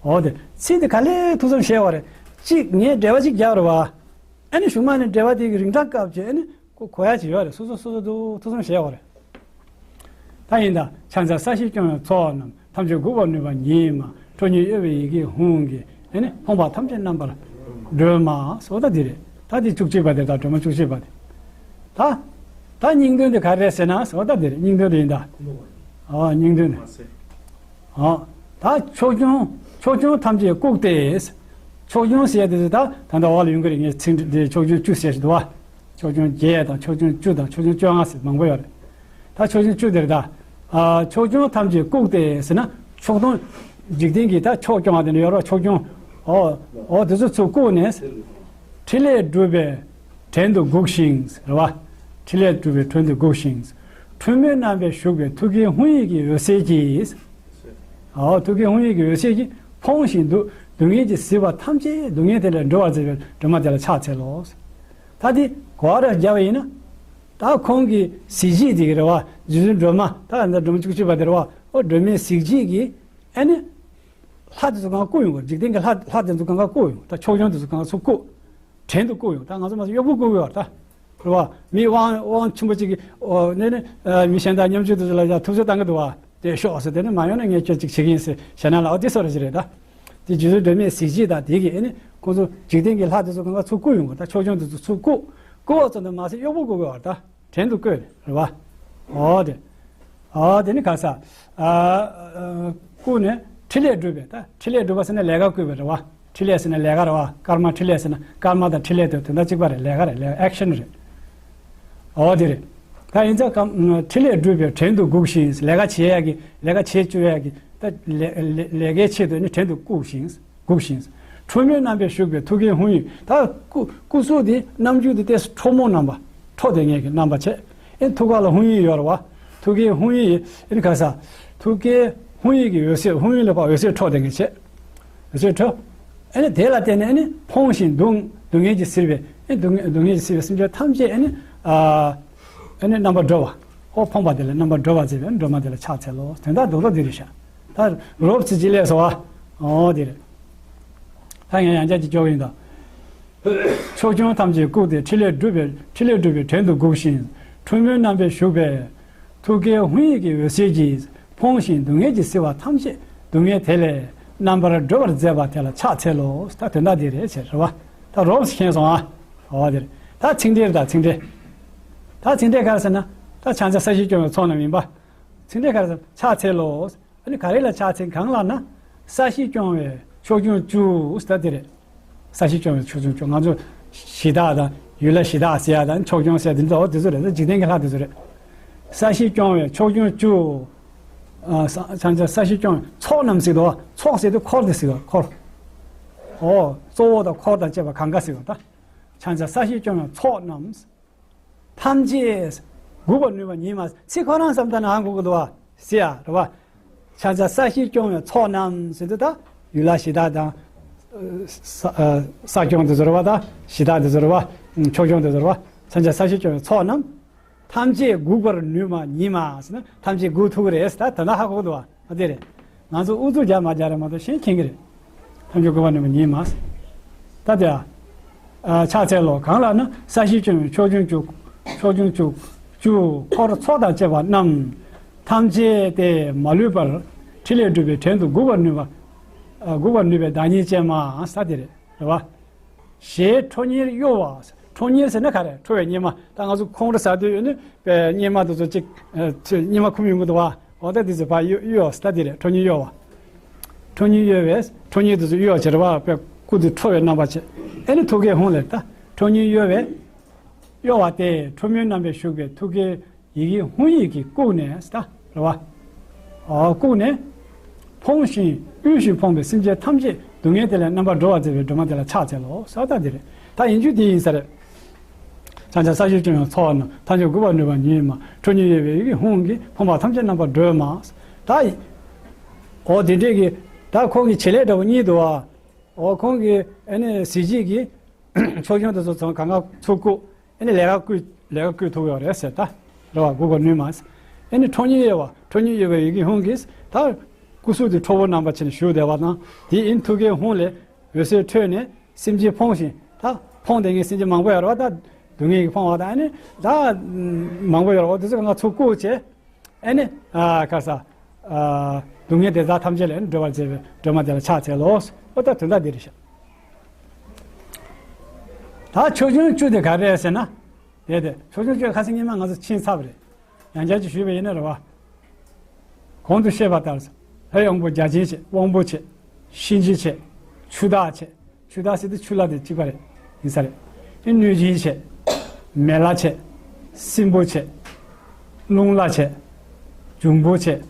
འོ་དེ་ཚིག་དེ་ག་ལེར་ཐུགས་བསམ་བཞེས་པ་རེད། གཅིག་ངས་འགྲེལ་པ་གཅིག་རྒྱག་རེད་བ། ཨ་ནི་གཞུག་མ་ནས་འབྲེལ་བ་དེ་གི་རིང་གྲངས་སྐབས་ཀྱི་ཨ་ནི་གོ་གོ་ཡ་ཅིག་ཡོད་རེད། སོ་སོ་སོ་སོ་འདུག་ཐུགས་བསམ་བཞེས་དགོས་རེད། ད་ཡིན་ད། ཕྱག་འཚལ་ས་གཞི་སྐྱོང་བའི་ཚོགས་རྣམས། ཐམས་ཅད་འགུགས་པར་ནུས་པ་ཉིད་མ། ཁྲོ་གཉེར་གཡོ་བའི་ཡི་གེ་ཧཱུྃ་གིས། ཨ་ནི་ཕོངས་པ་ཐམས་ཅད་རྣམ་པར་སྒྲོལ་མ། ཟེར་བ་ད་འདི་རེད། ད་འདི་བཅུ་གཅིག་པ་དེ་དང་སྒྲོལ་མ་བཅུ་གཅིག་པ་དེ། ད་ད་སྙིང་དོན་དེ་ག་རེ་རེད་ཟེར་ན་ཟེར་བ་ད་འདི་རེད། སྙིང་དོན་དེ་ཡིན་ད། ཨ་སྙིང་དོན་དེ། ཨ་ད་ཕྱོགས་སྐྱོང་། ཕྱོགས་སྐྱོང་ཐམས་ཅད་བཀུག་སྟེ། ཕྱོགས་སྐྱོང་ཟེར་ཡ་དེ་ད་ད་ལྟ་འོག་ལ་ཡོང་གི་རེད། ངས་ཚིག་འདི་ཕྱོགས་སྐྱོང་བཅུ་ཟེར་ཞིག་འདུག་བ། ཕྱོགས་སྐྱོང་བརྒྱད་དང་ཕྱོགས་སྐྱོང་བཅུ་དང་ཕྱོགས་སྐྱོང་བཅོ་ལྔ་ཟེར་མང་པོ་ཡོད་རེད། ད་ཕྱོགས་སྐྱོང་བཅུ་དེར་ད། ཨ་ཕྱོགས་སྐྱོང་ཐམས་ཅད་བཀུག་སྟེ་ཟེར་ན་ཕྱོགས་སྐྱོང་། འཇིག་རྟེན་གྱི་ད་ཕྱོགས་སྐྱོང་བ་དེ་འདྲ་ཡོད་རེད་བ། ཕྱོགས་སྐྱོང་། ཨོ་ཨོ་དེ་ཚོ་ཚུར་བཀུག་ནས། ཕྲིན་ལས་སྒྲུབ་པའི་བྲན་དུ་འགུགས་ཤིང་ཟེར་བ། ཕྲིན་ལས་སྒྲུབ་པའི་བྲན་དུ་འགུགས་ཤིང་། ཁྲོ་མོའི་རྣམ་པས་བཞུགས་པའི་ཐུགས་ཀའི་ཧཱུྃ་ཡིག་གི་འོད་ཟེར་གྱིས། ཨོ་ཐུགས་ཀའི་ཧཱུྃ་ཡིག་གི་འོད་ཟེར་གྱིས་ཕོངས་ཤིང་སྡུག་སྡུག་བསྔལ་གྱིས་གཟིར་བ་ཐམས་ཅད་སྡུག་བསྔལ་དེ་ལས་སྒྲོལ་བར་མཛད་པའི་སྒྲོལ་མ་དེ་ལ་ཕྱག་འཚལ་ལོ། ད་དེ་གོ་བ་ར་རྒྱབ་པ་ཡིན་ན། ད་ཁོང་གི་གཟི་བརྗིད་དེ་གི་རེད་བ། རྗེ་བཙུན་སྒྲོལ་མ། ད་ད་སྒྲོལ་མ་བཅུ་གཅིག་པ་དེ་རེད་བ། ཨོ་སྒྲོལ་མའི་གཟི་བརྗིད་ཀྱིས་ཨ་ནི་ལྷ་དེ་ཚོ་གང་ག་བཀུག་ཡོང་གི། འཇིག་རྟེན་གྱི་ལྷ་ལྷ་དེ་ཚོ་གང་ག་བཀུག་ཡོང་། ད་ཕྱོགས་སྐྱོང་དེ་ཚོ་གང་ག་ཚུར་བཀུག་བྲན་དུ་བཀུག་ཡོང་། ད་ང་ཚོ་མ་གཞི་གཡོག་པོ་བཀུག་གི་ཡོད་རེད་ད། རེད་བ། མི་དབང་དབང་ཆེན་པོ་གཅིག་གིས་ཨོ་ནས་ནས་ཨ་མི་གཞན་དང་མཉམ་སྤྱོད་དེ་ཚོ་ལ་ཡང་ཐུབ་ཚོད་བཏང་གི་འདུག་བ། དེ་ཤོག་ཟེར། དེ་ནས་མ་ཡོང་ན་ངས་ཁྱོད་ཅིག་བྱེད་ཀྱི་ཡིན་ཟེར་བྱས་ན་ལ། ཨོ་དེ་སོ་ར་ཞིག་རེད་ད། དེ་རྗེ་བཙུན་སྒྲོལ་མའི་གཟི་བརྗིད་དང་དེ་གིས་ཨ་ནི་ཁོང་ཚོ་འཇིག་རྟེན་གྱི་ལྷ་དེ་ཚོ་གང་ག་ཚུར་བཀུག་ཡོང་གི། ད་ཕྱོགས་སྐྱོང་དེ་ཚོ་ཚུར་བཀུག་བཀུག་པ་ཙམ་དུ་མ་ཟད་གཡོག་པོ་བཀུག་གི་ཡོད་རེད་ད། བྲན་དུ་བཀུག་རེད་བ། ཨོ་དེ། ཨོ་དེ་ནི་ག་ས། ཨ་ཨ་བཀུག་ནས་ཕྲིན་ལས་སྒྲུབ་པས། ད་ཕྲིན་ལས་སྒྲུབ་པ་ཟེར་ན་ལས་ཀ་བསྐུལ་བ་རེད་བ། ཕྲིན་ལས་ཟེར་ན་ལས་ཀ་རེད་བ། ཀརྨ་ཕྲིན་ལས་ཟེར་ན་ཀརྨ་དང་ཕྲིན་ལས་དེ་དོན་དག་གཅིག་པ་རེད། ལས་ཀ་རེད། ལས་ཀ་ཨེག་ཤན་རེད། ཨོ་དེ་རེད། ད་ཡིན་ཙང་ཀམ་ཕྲིན་ལས་སྒྲུབ་པའི་བྲན་དུ་འགུགས་ཤིང་། ལས་ཀ་བྱེད་ཡག་གི་ལས་ཀ་བྱེད་བཅུག་ཡག་གི་ད་ལས་ལས་ལས་ཀའི་ཆེད་དུ་ནི་བྲན་དུ་བཀུག་ཤིང་། འགུགས་ཤིང་། ཁྲོ་མོའི་རྣམ་པས་བཞུགས་པའི་ཐུགས་ཀའི་ཧཱུྃ་ཡིག། ད་སྐུ་སྐུ་གཟུགས་དེ་རྣམ་འགྱུར་དེ་ཏོག་ཙམ་ཁྲོ་མོ་རྣམ་པ། ཁྲོ་དེ་ངེས་ཀྱི་རྣམ་པ་བྱས། ཨེ་ཐུགས་ཀ་ལ་ཧཱུྃ་ཡིག་ཡོད་རེད་བ། ཐུགས་ཀའི་ཧཱུྃ་ཡིག་ཨེ་ནི་ག་ས། ཐུགས་ཀའི་ཧཱུྃ་ཡིག་གི་འོད་ཟེར། ཧཱུྃ་ཡིག་ལ་ཕར་འོད་ཟེར་འཕྲོ་དེ་ངེས་བྱས། འོད་ཟེར་འཕྲོ། ཨེ་ནི་དེ་ལ་བརྟེན་ནས་ཨེ་ནི་ཕོངས་ཤིང་སྡུག་སྡུག་བསྔལ་གྱིས་གཟིར་བའི་ཨེ་སྡུག་བསྔལ་སྡུག་བསྔལ་གྱིས་གཟིར་བའི་སེམས་ཅན་ཐམས་ཅད་ཨེ་ནི་ཨ་ཨེ་ནི་རྣམ་པར་སྒྲོལ་བ། ཨོ་ཕོངས་པ་དེ་ལས་རྣམ་པར་སྒྲོལ་བར་མཛད་པའི་སྒྲོལ་མ་དེ་ལ་ཕྱག་འཚལ་ལོ། དོན་དག་རྡོག་རྡོག་འདི་རེད་ཤག་ད་རོབ་ཙམ་ཅིག་ལས་སོ་བ། ཨོ་འདི་རེད། ད་ངས་ཡང་བསྐྱར་ཅིག་སྐྱོར་གི་ཡིན་ད། ཕྱོགས་སྐྱོང་ཐམས་ཅད་བཀུག་སྟེ། ཕྲིན་ལས་སྒྲུབ་པའི་ཕྲིན་ལས་སྒྲུབ་པའི་བྲན་དུ་འགུགས་ཤིང་། ཁྲོ་མོའི་རྣམ་པས་བཞུགས་པའི་ཐུགས་ཀའི་ཧཱུྃ་ཡིག་གི་འོད་ཟེར་གྱིས། ཕོངས་ཤིང་སྡུག་བསྔལ་གྱིས་གཟིར་བ་ཐམས་ཅད་སྡུག་བསྔལ་དེ་ལས་རྣམ་པར་སྒྲོལ་བར་མཛད་པ་དེ་ལ་ཕྱག་འཚལ་ལོ། ད་དོན་དག་འདི་རེད་ཟེར་རེད་བ། ད་རོབ་ཙམ་མཁྱེན་སོང་ཨ། ཨོ་འདི་རེད། ད་ཚིག་འགྲེལ་ད་ཚིག་འགྲེལ། ད་ཚིག་འགྲེལ་ག་རེ་ཟེར་ན། ད་ཕྱག་འཚལ་ས་གཞི་སྐྱོང་བའི་ཚོགས་རྣམས་ཡིན་པ། ཚིག་འགྲེལ་ག་རེ་ཟེར། ཕྱག་འཚལ་ལོ། ཨ་ནི་ག་རེ་ལ་ཕྱག་འཚལ་གང་ལ་ན། ས་གཞི་སྐྱོང་བའི་ཕྱོགས་སྐྱོང་བཅུ་ཟེར་དེ་རེད། ས་གཞི་སྐྱོང་བའི་ཕྱོགས་སྐྱོང་བཅུ། ང་ཚོ་གཞི་བདག་དང་ཡུལ་ལྷ་གཞི་བདག་ཟེར་ཡ་དང་ཕྱོགས་སྐྱོང་ཟེར་ཡ་དེ་ཚོ་འོ་དེ་ཚོ་རེད། འཇིག་རྟེན་གྱི་ལྷ་དེ་ཚོ་རེད། ས་གཞི་སྐྱོང་བའི་ཕྱོགས་སྐྱོང་བཅུ། ཨ་ས་ས་ས་གཞི་སྐྱོང་བའི་ཚོགས་རྣམས་ཟེར་དུས། ཚོགས་ཟེར་དུས་འཁོར་དེ་ཟེར་བ། འཁོར། ཨོ་གཙོ་བོ་དང་འཁོར་དང་བཅས་པ་གང་ག་ཟེར་བ། ད་ཕྱག་འཚལ་ས་གཞི་སྐྱོང་བའི་ཚོགས་རྣམས། ཐམས་ཅད་འགུགས་པར་ནུས་པ་ཉིད་མ། ཚིག་ཁོ་རང་བསམ་ད་ན་འགུག་གི་འདུག་བ་ཟེར་ཡ་རེད་བ། ཕྱག་འཚལ་ས་གཞི་སྐྱོང་བའི་ཚོགས་རྣམས་ཟེར་དུས་ད་ཡུལ་ལྷ་གཞི་བདག་དང་། ས་ས་སྐྱོང་དེ་ཚོ་རེད་བ། ད་གཞི་བདག་དེ་ཚོ་རེད་བ། ཕྱོགས་སྐྱོང་དེ་ཚོ་རེད་བ། ཕྱག་འཚལ་ས་གཞི་སྐྱོང་བའི་ཚོགས་རྣམས། ཐམས་ཅད་འགུགས་པར་ནུས་པ་ཉིད་མ་ཟེར་ན་ཐམས་ཅད་འགུགས་ཐུབ་ཀྱི་རེད་ཟེར། ད་དེ་འདྲ་ཧ་གོ་གི་འདུག་བ། ཨ་དེ་རེད། ང་ཚོ་ཨུ་ཚུགས་རྒྱག་མ་རྒྱག་རེད་མ་གཏོགས་གཞན་མཁྱེན་གྱི་རེད། ཐམས་ཅད་འགུགས་པར་ནུས་པ་ཉིད་མ་ཟེར། ད་དེ་ཨ། ཕྱག་འཚལ་ལོ། གང་ལ་ན་ས་གཞི་སྐྱོང་བའི་ཕྱོགས་སྐྱོང་བཅུ། ཕྱོགས་སྐྱོང་བཅུ། བཅུ། འཁོར་ཚོགས་དང་བཅས་པ་རྣམས། ཐམས་ཅད་དེ་མ་ལུས་པར་ཕྲིན་ལས་སྒྲུབ་པའི་བྲན་དུ་འགུགས་པར་ནུས་པ། ཨ་འགུགས་པར་ནུས་པའི་བདག་ཉིད་ཅན་མ་ཟེར་དེ་རེད། རེད་བ། ཞེས་ཁྲོ་གཉེར་གཡོ་བ། ཁྲོ་གཉེར་ཟེར་ན་ག་རེ། ཁྲོ་བའི་གཉེར་མ། ད་ང་ཚོ་ཁོང་ཁྲོ་ཟ་དུས་ཡོད་ནི་པའི་གཉེར་མ་དེ་ཚོ་གཅིག་ཨ་ཁྲོ་གཉེར་མ་ཁུམ་ཡོང་གི་འདུག་བ། འོ་ད་དེ་ཚོ་ཕར་གཡོ་གཡོ་ཟེར་ད་དེ་རེད། ཁྲོ་གཉེར་གཡོ་བ། ཁྲོ་གཉེར་གཡོ་བས་ཁྲོ་གཉེར་དེ་ཚོ་གཡོ་བ་བྱེད་རེད་བ། པའི་སྐུ་དེ་ཁྲོ་བའི་རྣམ་པ་བྱེད། ཨེ་ནི་ཐུགས་ཀའི་ཧཱུྃ་ལས་ད་ཁྲོ་གཉེར་གཡོ་བས། གཡོ་བ་སྟེ་ཁྲོ་མོའི་རྣམ་པས་བཞུགས་པའི་ཐུགས་ཀའི་ཡི་གེ་ཧཱུྃ་ཡིག་གིས་བཀུག་ནས་ད་རེད་བ། ཨོ་བཀུག་ནས། ཕོངས་ཤིང་དབུལ་ཞིང་ཕོངས་པའི་སེམས་ཅན་ཐམས་ཅད་སྡུག་བསྔལ་དེ་ལས་རྣམ་པར་སྒྲོལ་བར་མཛད་པའི་སྒྲོལ་མ་དེ་ལ་ཕྱག་འཚལ་ལོ་ཟེར་ད་འདི་རེད། ད་ཡིན་རྒྱུ་འདི་ཡིན་ས་རེད། ཕྱག་འཚལ་ས་གཞི་སྐྱོང་བའི་ཚོགས་རྣམས། ཐམས་ཅད་འགུགས་པར་ནུས་པ་ཉིད་མ། ཁྲོ་གཉེར་གཡོ་བའི་ཡི་གེ་ཧཱུྃ་གིས། ཕོངས་པ་ཐམས་ཅད་རྣམ་པར་སྒྲོལ་མ། ད་ཨོ་དེ་འདྲས་ཀྱི་ད་ཁོང་གི་བྱེད་ལས་འདྲ་བོ་གཉིས་འདུག་བ། ཨོ་ཁོང་གི་ཨ་ནི་གཟི་བརྗིད་ཀྱིས་ཕྱོགས་སྐྱོང་དེ་ཚོ་ཚང་གང་ག་ཚུར་བཀུག་ཨ་ནི་ལས་ཀ་བསྐུལ་ལས་ཀ་བསྐུལ་ཐུབ་ཡོད་རེད་ཟེར་ད། རེད་བ། འགུགས་པར་ནུས་མ་ཟེར། ཨ་ནི་ཁྲོ་གཉེར་གཡོ་བ། ཁྲོ་གཉེར་གཡོ་བའི་ཡི་གེ་ཧཱུྃ་གིས་ད་སྐུ་གཟུགས་དེ་ཁྲོ་བོ་རྣམ་པ་བྱས་ནས་བཞུགས་བསྡད་པ་དང་། དེ་ཡིན་ཐུགས་ཀའི་ཧཱུྃ་ལས་འོད་ཟེར་འཕྲོས་ནས་སེམས་ཅན་ཕོངས་ཤིང་ད་ ཕོངས་ཏེ་ངའི་སེམས་ཅན་མང་པོ་ཡོད་རེད་བ། ད་སྡུག་བསྔལ་གྱིས་ཕོངས་པ་དང་ཨ་ནི་ད་མང་པོ་ཡོད་རེད་བ། དེ་ཚོ་ང་ཚོ་བཀོག་བྱས། ཨ་ནི་ཨ་ག་རེ་ཟ། ཨ་སྡུག་བསྔལ་དེ་དག་ཐམས་ཅད་ལས་ཨ་ནི་སྒྲོལ་བར་བྱེད་པའི་སྒྲོལ་མ་དེ་ལ་ཕྱག་འཚལ་ལོ། ཨོ་ད་དོན་དག་འདི་རེད་ཤག་ད་ཕྱོགས་བཅུ་བཅུ་དེ་ག་རེ་རེད་ཟེར་ན། དེ་དེ་ཕྱོགས་བཅུ་བཅུ་ཁ་སང་ཉི་མ་ང་ཚོ་ཕྱིན་ཚར་བ་རེད། ཡང་བསྐྱར་ཅིག་ཞུས་པ་ཡིན་ན་རེད་བ། གོང་དུ་བཤད་པ་ལྟར། ལྷའི་དབང་པོ་བརྒྱ་བྱིན་བྱས། དབང་པོ་བྱས། གཤིན་རྗེ་བྱས། ཆུ་བདག་བྱས། ཆུ་བདག་ཟེར་དུས་ཆུ་ལྷ་དེ་གཅིག་པ་རེད། ཡིན་ས་རེད། ཨེ་གནོད་སྦྱིན་བྱས། མེ་ལྷ་བྱས། སྲིན་པོ་བྱས། རླུང་ལྷ་བྱས། འབྱུང་པོ་བྱས།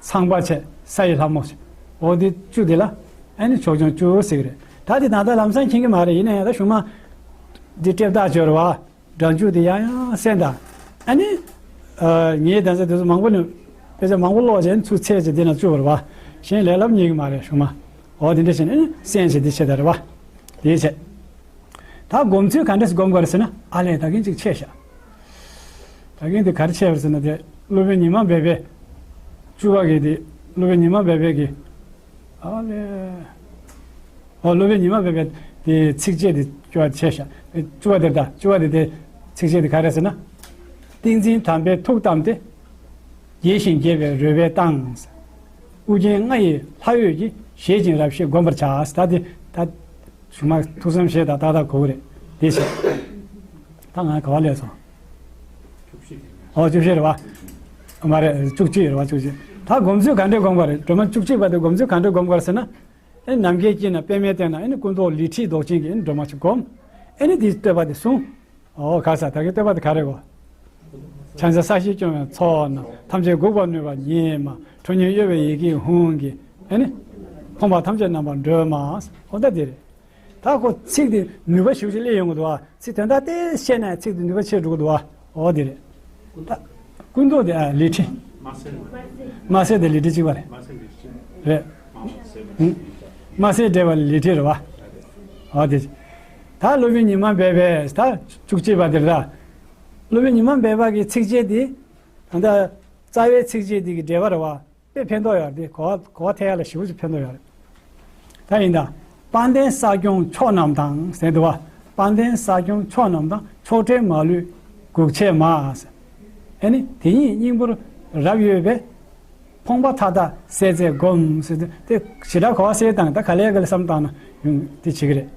ཚངས་པ་བྱས། ས་ཡི་ལྷ་མོ་བྱས། འོ་དེ་བཅུ་དེ་ལ་ཨ་ནི་ཕྱོགས་བཅུ་བཅུ་ཟེར་གི་རེད། ད་དེ་ད་ལྟ་ལམ་སང་མཁྱེན་གི་མ་རེད། ཡིན་ན་ཡང་ད་གཞུག་མ་འདི་སྤྲེལ་ཐག་ཆོད་རེད་བ། སྒྲ་འཇུག་དེ་ཡང་ཡང་གསན་དང་། ཨ་ནི། ཨ་ངས་དེང་སང་དེ་ཚོ་མང་པོ་ནས་དཔེ་ཆ་མང་པོ་ཀློག་བྱས་ཚུར་འཚོལ་བྱས་དེ་ན་བཅུག་པ་རེད་བ། གཞན་ལས་སླ་པོ་རྙེད་ཀྱི་མ་རེད་གཞུག་མ། འོ་དེ་འདྲ་བྱས་ནས་གསན་བྱས་དེ་བྱས་ད་རེད་བ། དེ་བྱས། ད་སྒོམ་ཚུལ་ག་འདྲས་སྒོམ་དགོས་རེད་ཟེར་ན། ཨ་ལས་ད་གིན་ཅིག་ཆད་ཤག་ད་གིན་དེ་ག་རེ་ཆད་པ་རེད་ཟེར་ན། དེ་སློབ་དཔོན་ཉི་མ་སྦས་པའི། བཅུ་པ་གི་དེ། སློབ་དཔོན་ཉི་མ་སྦས་པའི་གི། ཨ་ལས། ཨོ་སློབ་དཔོན་ཉི་མ་སྦས་པའི་དེ་ཚིགས་བཅད་དེ་བཅུ་པ་ཆད་ཤག་བཅུ་པ་དེ་ད་བཅུ་པ་དེ་དེ་ཚིགས་བཅད་དེ་ག་རེ་ཟེར་ན། ཏིང་འཛིན་དམ་པས་ཐུགས་བསྡམས་ཏེ། དགྱེས་ཤིང་དགྱེས་པའི་རོལ་པས་བཏང་། དབུ་རྒྱན་ལྔ་ཡི་ལྷ་འོད་ཀྱིས། བཞད་ཅིང་རབ་བཞད་བསྒོམ་པར་བྱ། ད་དེ་ད་གཞུག་མ་ཐུགས་བསམ་བཞེས་དང་ཏག་ཏག་གོ་གི་རེད། དེ་བྱས། ད་ང་ག་བ་ལས་སོང་། ཨོ་བཅུ་བཞི་རེད་བ། མ་རེད། བཅུ་གཅིག་རེད་བ། བཅུ་གཅིག་ད་སྒོམ་ཚུལ་ག་འདྲས་སྒོམ་པ་རེད། སྒྲོལ་མ་བཅུ་གཅིག་པ་དེ་སྒོམ་ཚུལ་ག་འདྲས་སྒོམ་དགོས་ཟེར་ན། ཨེ་ནམ་མཁའི་དཀྱིལ་ན་པདྨའི་སྟེང་ན་ཨེ་ནི་སྐུ་མདོག་ལི་ཁྲིའི་མདོག་ཅན་གྱི་ཨེ་ནི་སྒྲོལ་མ་ཞིག་བསྒོམ། ཨེ་ནི་དེའི་བསྟོད་པ་དེ་གསུང་། ཨོ་ག་ས་ད་གི་བསྟོད་པ་དེ་ག་རེ་གོ། ཕྱག་འཚལ་ས་གཞི་སྐྱོང་བའི་ཚོགས་རྣམས། ཐམས་ཅད་འགུགས་པར་ནུས་པ་ཉིད་མ། ཁྲོ་གཉེར་གཡོ་བའི་ཡི་གེ་ཧཱུྃ་གིས། ཨེ་ནི། ཕོངས་པ་ཐམས་ཅད་རྣམ་པར་སྒྲོལ་མ། ཨོ་ད་དེ་རེད། ད་ཁོ་ཚིག་དེ་ནུས་པ་ཞེ་པོ་ཅིག་སླེབས་ཡོང་གི་འདུག་བ། ཚིག་དོན་དག་དེ་བཤད་ན་ཚིག་དེ་ནུས་པ་ཆེ་འགྲོ་གི་འདུག་བ། ཨོ་དེ་རེད། ད་སྐུ་མདོག་དེ་ཨ་ལི་ཁྲི། དམར་སེར་དེ་ལི་ཁྲི་གཅིག་པ་རེད། རེད། ཨུ། དམར་སེར་འདྲེས་པ་ལི་ཁྲི་རེད་བ། ཨོ་དེ། ད་སློབ་དཔོན་ཉི་མ་སྦས་པས་ད་བཅུ་གཅིག་པ་དེ་རེད་ད། སློབ་དཔོན་ཉི་མ་སྦས་པ་གི་ཚིགས་བཅད་དེ། ད་ལྟ་རྩ་བའི་ཚིགས་བཅད་དེ་གི་འགྲེལ་པ་རེད་བ། དཔེ་ཕན་ཐོགས་ཡོད་རེད། གོ་བ་གོ་བ་ཐེབས་ཡ་ལ་ཞེ་པོ་ཅིག་ཕན་ཐོགས་ཡོད་རེད། ད་ཡིན་ད། དཔལ་ལྡན་ས་སྐྱོང་མཆོག་རྣམས་དང་ཟེར་འདུག་བ། དཔལ་ལྡན་ས་སྐྱོང་མཆོག་རྣམས་དང་། མཆོག་སྤྲུལ་མ་ལུས་འགུགས་བྱེད་མ། ཨེ་ནི་དེ་ཉིད་སྙིང་པོར་རབ་གཡོས་པས། ཕོངས་པ་མཐའ་དག་སེལ་མཛད་བསྒོམ་ཟེར་དུས་དེ་ཞེ་དྲག་གོ་བ་སེལ་དང་ད་ག་ལེ་ག་ལེ་བསམ་བཏང་ན་ཡོང་དེ་བྱེད་ཀྱི་རེད།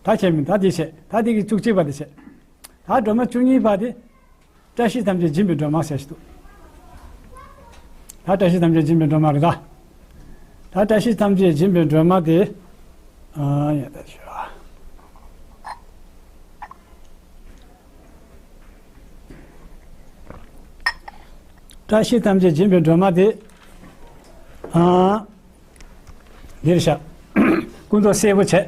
ད་བྱས་མིན་ད་དེ་བྱས། ད་དེ་གི་བཅུ་གཅིག་པ་དེ་བྱས། ད་སྒྲོལ་མ་བཅུ་གཉིས་པ་དེ། བཀྲ་ཤིས་ཐམས་ཅད་སྦྱིན་པའི་སྒྲོལ་མ་ཟེར་ཞིག་འདུག་ད་བཀྲ་ཤིས་ཐམས་ཅད་སྦྱིན་པའི་སྒྲོལ་མ་རེད་ད། ད་བཀྲ་ཤིས་ཐམས་ཅད་སྦྱིན་པའི་སྒྲོལ་མ་དེ། ཨ་ཡ་ད་ཞུ། བཀྲ་ཤིས་ཐམས་ཅད་སྦྱིན་པའི་སྒྲོལ་མ་དེ། ཨ། འདིར་བཞག་སྐུ་མདོག་སེར་པོ་བྱས།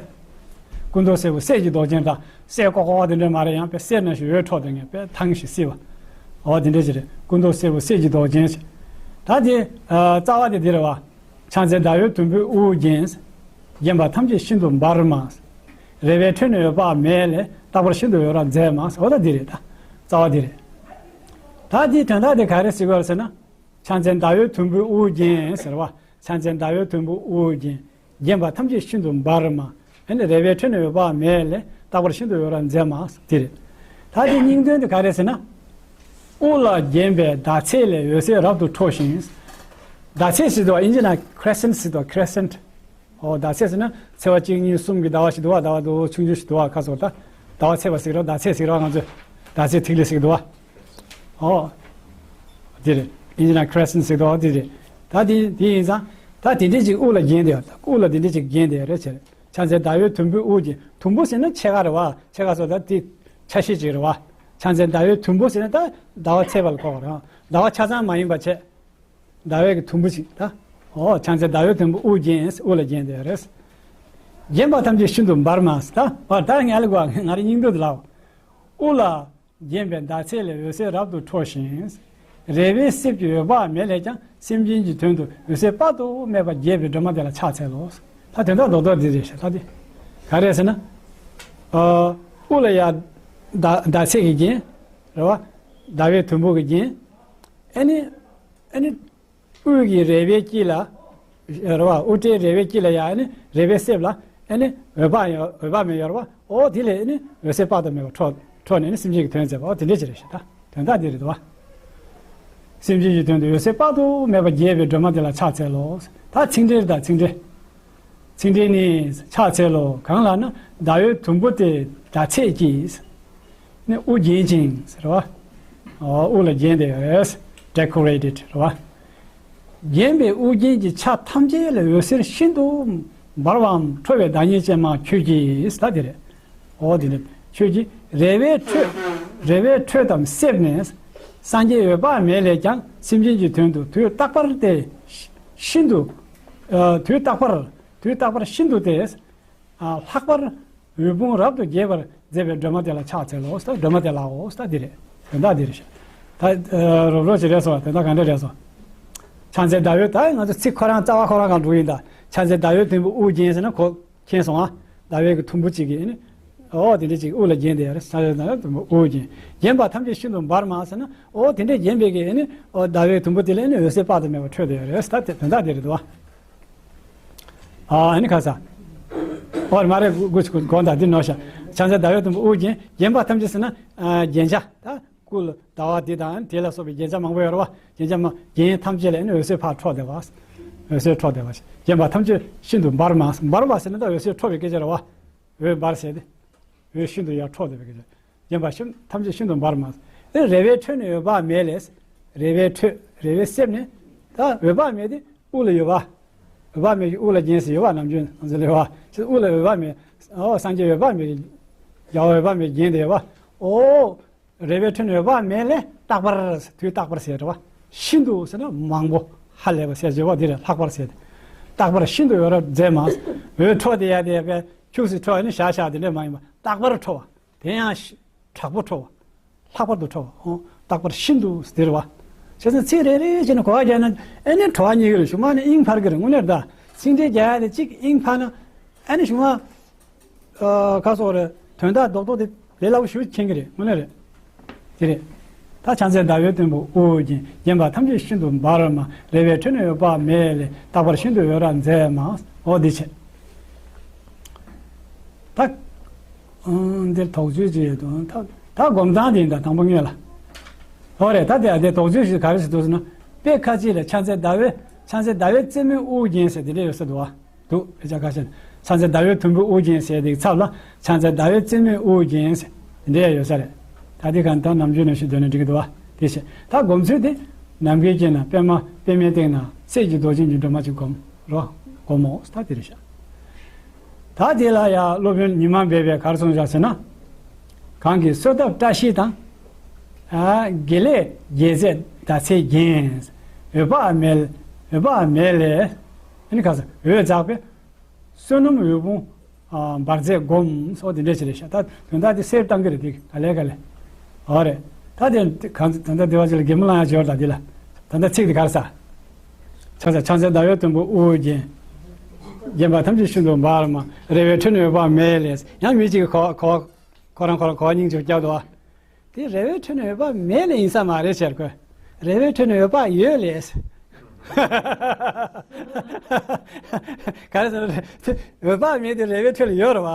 སྐུ་མདོག་སེར་པོ་གསེར་གྱི་མདོག་ཅན་དང་གསེར་ཀོག་ཀོག་དེ་འདྲ་མ་རེད། ཡང་དཔེ་གསེར་ནང་བཞིན་འོད་འཕྲོ་དེ་ངས་དཔེ་ཐང་ཞིག་བསིལ་བ། འོ་དེ་འདྲ་ཞིག་རེད། སྐུ་མདོག་སེར་པོ་གསེར་གྱི་མདོག་ཅན་ཞིག་ད་དེ་རྩ་བ་དེ་འདི་རེད་བ། ཕྱག་མཚན་ཟླ་འོད་དུམ་བུས་དབུ་བརྒྱན། བརྒྱན་པ་ཐམས་ཅད་ཤིན་ཏུ་འབར་མ། རལ་པའི་ཁྲོད་ནས་འོད་དཔག་མེད་ལས། རྟག་པར་ཤིན་ཏུ་འོད་རབ་མཛད་མ། འོ་ད་འདི་རེད་ད། རྩ་བ་འདི་རེད། ད་འདིའི་དོན་དག་དེ་ག་རེ་ཟེར་དགོས་རེད་ཟེར་ན། ཕྱག་མཚན་ཟླ་འོད་དུམ་བུས་དབུ་བརྒྱན་ཟེར་བ། ཕྱག་མཚན་ཟླ་འོད་དུམ་བུས་དབུ་བརྒྱན། བརྒྱན་པ་ཐམས་ཅད་ཤིན་ཏུ་འབར་མ། ཨེ་ནི་རལ་པའི་ཁྲོད་ནས་འོད་དཔག་མེད་ལས། རྟག་པར་ཤིན་ཏུ་འོད་རབ་མཛད་མ། དེ་རེད། ད་དེ་སྙིང་དོན་དེ་ག་རེ་ཟེར་ན། དབུ་ལ་བརྒྱན་པའི་ཟླ་ཚེས་ལས་འོད་ཟེར་རབ་ཏུ་འཕྲོ་ཞིང་། ཟླ་ཚེས་ཟེར་དུས་ཨིན་ཇི་ནང་ཁི་རེ་སེན་ཊི་ཟེར་དུས་ཁི་རེ་སེན་ཊི། ཨོ་ཟླ་ཚེས་ཟེར་ན་ཚེས་པ་གཅིག་གཉིས་གསུམ་གྱི་ཟླ་བ་ཞིག་འདུག་བ། ཟླ་བ་དུ་ཆུང་ཆུང་ཞིག་འདུག་བ། ཁ་སོར་ད་ཟླ་བ་ཚེས་པ་ཟེར་རོ། ཟླ་ཚེས་ཟེར་རོ། ང་ཚོས་ཟླ་ཚེས་ཐིག་ལེ་ཟེར་འདུག་བ། ཨོ། དེ་རེད། ཨིན་ཇི་ནང་ཁི་རེ་སེན་ཊི་ཟེར་འདུག་བ། དེ་རེད། ད་དེ་དེ་ཡིན་ཙང་ད་དེ་འདྲས་ཅིག་དབུ་ལ་བརྒྱན་དེ་ཡོད། དབུ་ལ་དེ་འདྲས་ཅིག་བརྒྱན་དེ་ཡོད་རེད་ཟེར། ཕྱག་མཚན་ཟླ་འོད་དུམ་བུས་དབུ་བརྒྱན། དུམ་བུ་ཟེར་ན་ཕྱེད་ཀ་རེད་བ། ཕྱེད་ཀ་སོགས་ད་དེ་ཆ་ཤས་ཅིག་རེད་བ། ཕྱག་མཚན་ཟླ་འོད་དུམ་བུ་ཟེར་ན་ད་ཟླ་བ་ཚེས་པ་ལ་གོ་བ་རེད། ཟླ་བ་ཆ་ཚང་མ་ཡིན་པ་བྱས། ཟླ་བའི་གི་དུམ་བུ་ཅིག་ད། ཨོ་ཕྱག་མཚན་ཟླ་འོད་དུམ་བུས་དབུ་བརྒྱན། དབུ་ལ་བརྒྱན་དེ་རེད། བརྒྱན་པ་ཐམས་ཅད་ཤིན་ཏུ་འབར་མ། ད་བར་ད་ངས་ལ་གོ་ང་རའི་སྙིང་འདོད་དུ་ལའོ། དབུ་ལ་བརྒྱན་པའི་ཟླ་ཚེས་ལས་འོད་ཟེར་རབ་ཏུ་འཕྲོ་ཞིང་། རལ་པའི་གསེབ་ཀྱི་འོད་དཔག་མེད་ལས་ཀྱང་སེམས་ཅན་གྱི་དོན་དུ་འོད་ཟེར་དཔག་ཏུ་མེད་པ་རྒྱས་པའི་སྒྲོལ་མ་དེ་ལ་ཕྱག་འཚལ་ལོ། ད་དོན་དག་རྡོག་རྡོག་འདི་རེད་ཤག་ད་དེ་ག་རེ་ཟེར་ན། ཨ། དབུ་ལ་ཡ་ཟླ་ཟླ་ཚེས་ཀྱིས་བརྒྱན། རེད་བ། ཟླ་བའི་དུམ་བུ་གིས་བརྒྱན། ཨ་ནི། ཨ་ནི། དབུས་ཀྱི་རལ་པའི་དཀྱིལ་ལ། རེད་བ། དབུ་སྐྲའི་རལ་པའི་དཀྱིལ་ལ་ཡ་ཨ་ནི་རལ་པའི་གསེབ་ལ། ཨེ་ནི་འོད་དཔག་ཡོད། འོད་དཔག་མེད་ཡོད་རེད་བ། ཨོ་དེ་ལས་ཨེ་ནི་འོད་གསལ་དཔག་ཏུ་མེད་པ་འཕྲོ་འཕྲོ་ནས་ནི་སེམས་ཅན་གྱི་དོན་མཛད་པ། ཨོ་དེ་འདྲ་ཅིག་རེད་ཤག་ད་དོན་དག་འདི་རེད་དོ། སེམས་ཅན་གྱི་དོན་དུ་འོད་གསལ་དཔག་ཏུ་མེད་པ་རྒྱས་པའི་སྒྲོན་མ་དེ་ལ་ཕྱག་འཚལ་ལོ། ད་ཚིག་འགྲེལ་དང་ཚིག་འགྲེལ། ཚིག་འགྲེལ་ནི། ཕྱག་འཚལ་ལོ། གང་ལ་ན་ཟླ་འོད་དུམ་བུ་དེ་ཟླ་ཚེས་ཀྱིས་ནི་དབུ་བརྒྱན་ཅིང་ཟེར་བ། ཨོ་དབུ་ལ་བརྒྱན་ཏེ་ཡོད། Decorated རེད་བ། བརྒྱན་པའི་དབུ་རྒྱན་གྱི་ཆ་ཐམས་ཅད་ལ་འོད་ཟེར་ཤིན་ཏུ་འབར་བའམ་འཕྲོ་བའི་བདག་ཉིད་ཅན་མ་ཁྱོད་ཀྱིས། ད་དེ་རེད། འོ་དེ་ནི་ཁྱོད་ཀྱིས་རེ་བའི་འཕྲོས། རེ་བའི་འཕྲོས་དང་བསྲེས་ནས་སངས་རྒྱས་འོད་དཔག་མེད་ལས་ཀྱང་སེམས་ཅན་གྱི་དོན་དུ་དུས་རྟག་པར་དེ་ཤིན་ཏུ། ཨ་དུས་རྟག་པར། དུས་རྟག་པར་ཤིན་ཏུ་དེ། ཨ་ལྷག་པར་འོད་ཕུང་རབ་ཏུ་རྒྱས་པར་མཛད་པའི་སྒྲོན་མ་དེ་ལ་ཕྱག་འཚལ་ལོ། སྒྲོན་མ་དེ་ལའོ། ད་འདི་རེད། དོན་དག་འདི་རེད་ཤག་ད་ཨ་རོབ་རོབ་ཅིག་རེད་སོང་བ། དོན་དག་ག་འདྲ་རེད་སོང་། ཕྱག་འཚལ་ཟླ་འོད། ད་ང་ཚོ་ཚིག་ཁོ་རང་རྩ་བ་ཁོ་རང་གང་འགྲོ་ཡིན། ད་ཕྱག་འཚལ་ཟླ་འོད་དུམ་བུ་དབུ་བརྒྱན་ཟེར་ན་གོ་མཁྱེན་སོང་ཨ། ཟླ་འོད་ཀྱི་དུམ་བུ་གཅིག་གིས་ཨེ་ནི། ཨོ་དེ་འདྲ་ཅིག་དབུ་ལ་བརྒྱན་ཏེ་ཡོད་རེད། ཕྱག་འཚལ་ཟླ་འོད་དུམ་བུ་དབུ་བརྒྱན། བརྒྱན་པ་ཐམས་ཅད་ཤིན་ཏུ་འབར་མ་ཟེར་ན། ཨོ་དེ་འདྲ་བརྒྱན་པའི་གི་ཨེ་ནི། ཨོ་ཟླ་འོད་དུམ་བུ་དེ་ལ་ཨེ་ནི་འོད་གསལ་དཔག་ཏུ་མེད་པ་འཕྲོས་ཏེ་ཡོད་རེད། ད་དེ་དོན་དག་དེ་རེད་དོ། ཨ་ཨེ་ནི་ཁ་ས། ཨོ་རེད་མ་རེད། དགུ་དགུ་དགོངས་དག་འདི་ནོར་ཤག་ཕྱག་འཚལ་ཟླ་འོད་དུམ་བུ་དབུ་བརྒྱན། བརྒྱན་པ་ཐམས་ཅད་ཟེར་ན། ཨ་རྒྱན་ཆ་ད། སྐུ་ལ་ཟླ་བ་འདི་དང་དེ་ལ་སོགས་པའི་རྒྱན་ཆ་མང་པོ་ཡོད་རེད་བ། རྒྱན་ཆ་མ་རྒྱན་ཐམས་ཅད་ལ་ཨེ་ནི་འོད་ཟེར་ཕར་འཕྲོ་བསྡད་པ། འོད་ཟེར་འཕྲོ་བསྡད་པ། བརྒྱན་པ་ཐམས་ཅད་ཤིན་ཏུ་འབར་མ། འབར་བ་ཟེར་ན་ད་འོད་ཟེར་འཕྲོ་བའི་སྐད་ཆ་རེད་བ། འོད་འབར་ཟེར་ཏེ། འོད་ཤིན་ཏུ་ཡར་འཕྲོ་བསྡད་པའི་སྐད་ཆ། བརྒྱན་པ་ཤིན་ཐམས་ཅད་ཤིན་ཏུ་འབར་མ། ཨེ་རེ་བའི་འཕྲོས་ནས་འོད་དཔག་མེད་ལས། རེ་བའི་འཕྲོས། རེ་བའི་གསེབ་ནས། ད་འོད་དཔག་མེད་དེ་དབུ་ལ་ཡོད་པ། འོད་དཔག་མེད་ཀྱི་དབུ་ལ་བརྒྱན་ཟེར་ཡོད་པ། ནམ་རྒྱུན་ང་ཚོ་ལ་ཡོད་པ། དབུ་ལ་འོད་དཔག་མེད། ཨོ་སངས་རྒྱས་འོད་དཔག་མེད། རྒྱལ་བ་འོད་དཔག་མེད་བརྒྱན་ཏེ་ཡོད་པ། ཨོ། རེ་བའི་འཕྲོས་ནས་འོད་དཔག་མེད་ལས། རྟག་པར། དུས་རྟག་པར་ཟེར་བ། ཤིན་ཏུ་ཟེར་ན་མང་པོ། ཧ་ལས་པ་ཟེར་བྱས་པ་འདི་རེད། ལྷག་པར་ཟེར་ཏེ། རྟག་པར་ཤིན་ཏུ་འོད་རབ་མཛད་མ། འོད་འཕྲོ་དེ་ཡ་དེ་ཡ་བས་ཁྱུག་ཙམ་འཕྲོ་ཡ་ནི་ཤག་ཤག་དེ་འདྲ་མ་ཡིན་པ། རྟག་པར་འཕྲོ་བ། དེ་ཡང་ཤི་དྲག་པོ་འཕྲོ་བ། ལྷག་པར་དུ་འཕྲོ་བ། ཨོ་རྟག་པར་ཤིན་ཏུ་ཟེར་བ། བྱས་ཙང་ཚིག་རེ་རེ་བྱས་ནས་གོ་བ་རྒྱག་ན་ཨེ་ནི་བྲོ་བ་རྙེད་ཀྱི་རེད། གཞུག་མ་ནི་དབྱིངས་འཕར་གྱི་རེད། དངོས་གནས་རེད་ད། ཚིག་འགྲེལ་རྒྱག་ཡ་དེ་གཅིག་དབྱིངས་འཕར་ན་ཨེ་ནི་གཞུག་མ། ཨ་ཁ་སོགས་རེད། དོན་དག་རྡོག་རྡོག་དེ་ལས་སླ་པོ་ཞེ་པོ་མཁྱེན་གྱི་རེད། དངོས་གནས་རེད། དེ་རེད། ད་ཕྱག་འཚལ་ཟླ་འོད་དུམ་བུ་དབུ་བརྒྱན། བརྒྱན་པ་ཐམས་ཅད་ཤིན་ཏུ་འབར་མ། རེ་བའི་འཕྲོས་ནས་འོད་དཔག་མེད་ལས། རྟག་པར་ཤིན་ཏུ་འོད་རབ་མཛད་མ། འོ་འདི་བྱས། ད་ཨང་འདིར་དོགས་གཅོད་ཅིག་ཡོད་དོ། ད་ད་སྒོམ་སྟངས་དེ་ཡིན་ད། དང་པོ་སྔོན་ལ། འོ་རེད། ད་དེ་དེ་དོགས་གཅོད་ཞིག་ག་རེ་ཞིག་འདུག་ཟེར་ན། དཔེ་ཁ་ཅིག་ལ་ཕྱག་འཚལ་ཟླ་འོད། ཕྱག་འཚལ་ཟླ་འོད་རྩེ་མོའི་དབུ་བརྒྱན་ཟེར་དེ་འདྲ་ཡོད་ས་འདུག་བ། འདུག་དཔེ་ཆ་ཁ་ཤས་ནས། ཕྱག་འཚལ་ཟླ་འོད་དུམ་བུའི་དབུ་བརྒྱན་ཟེར་དེའི་ཚབ་ལ་ཕྱག་འཚལ་ཟླ་འོད་རྩེ་མོའི་དབུ་བརྒྱན་ཟེར་དེ་འདྲ་ཡང་ཡོད་ས་རེད། ད་དེ་གང་ལྟར་ནམ་རྒྱུན་ནང་བཞིན་སྡོད་ན་འགྲིག་གི་འདུག་བ། དེ་བྱས་ད་སྒོམ་ཚུལ་དེ། ནམ་མཁའི་དཀྱིལ་ན་པདྨ། པདྨའི་སྟེང་ན་སྲས་ཀྱི་རྡོ་རྗེ་འཇིགས་སྒྲོལ་མ་ཅིག་སྒོམ་རོགས། སྒོམ་མོ་ད་དེ་རེད་ཤག་ད་དེ་ལ་ཡང་སློབ་དཔོན་ཉི་མ་སྦས་པས་ག་རེ་གསུངས་བཞག་ཟེར་ན། གང་གིས་གསོལ་བཏབ་བཀྲ་ཤིས་དང་། ཨ་དགེ་ལེགས་རྒྱལ་མཚན་ཟླ་ཚེས་བརྒྱན། འོད་དཔག་མེད། འོད་དཔག་མེད་ལས། ཨ་ནི་ག་ས་འོད་འཛག་པའི། བསོད་ནམས་འོད་ཕུང་ཨ་འབར་མཛད་སྒོམ་སོགས་དེ་འདྲ་ཞིག་རེད་ཤག་ད་དོན་དག་དེ་གསལ་བཏང་གི་རེད། དེ་ག་ལེ་ག་ལེ། ཨོ་རེད། ད་དེ་གང་ད་ལྟ་སྡེ་པ་ཅིག་ལ་གད་མོ་བླངས་ཡ་བྱོས་ད་འདི་ལ། ད་ལྟ་ཚིག་དེ་ག་རེ་ཟ། ཕྱག་འཚལ་ཕྱག་འཚལ་ཟླ་འོད་དུམ་བུ་དབུ་བརྒྱན། བརྒྱན་པ་ཐམས་ཅད་ཤིན་ཏུ་འབར་མ། རེ་བའི་འཕྲོས་ནས་འོད་དཔག་མེད་ལས། ཡང་མི་གཅིག་གིས་གོ་གོ་ཁོ་རང་ཁོ་རང་གོ་བ་སྙིང་རྗེ་རྒྱག་འདུག་བ། དེ་རེ་བའི་འཕྲོས་ནས་འོད་དཔག་མེད་ལས་ཡིན་ས་མ་རེད་ཟེར་ཁོས། རེ་བའི་འཕྲོས་ནས་འོད་དཔག་ཡོད་ལས། ག་རེ་ཟེར་ན་འོད་དཔག་མེད་དེ་རེ་བའི་འཕྲོས་ལ་ཡོད་རེད་བ།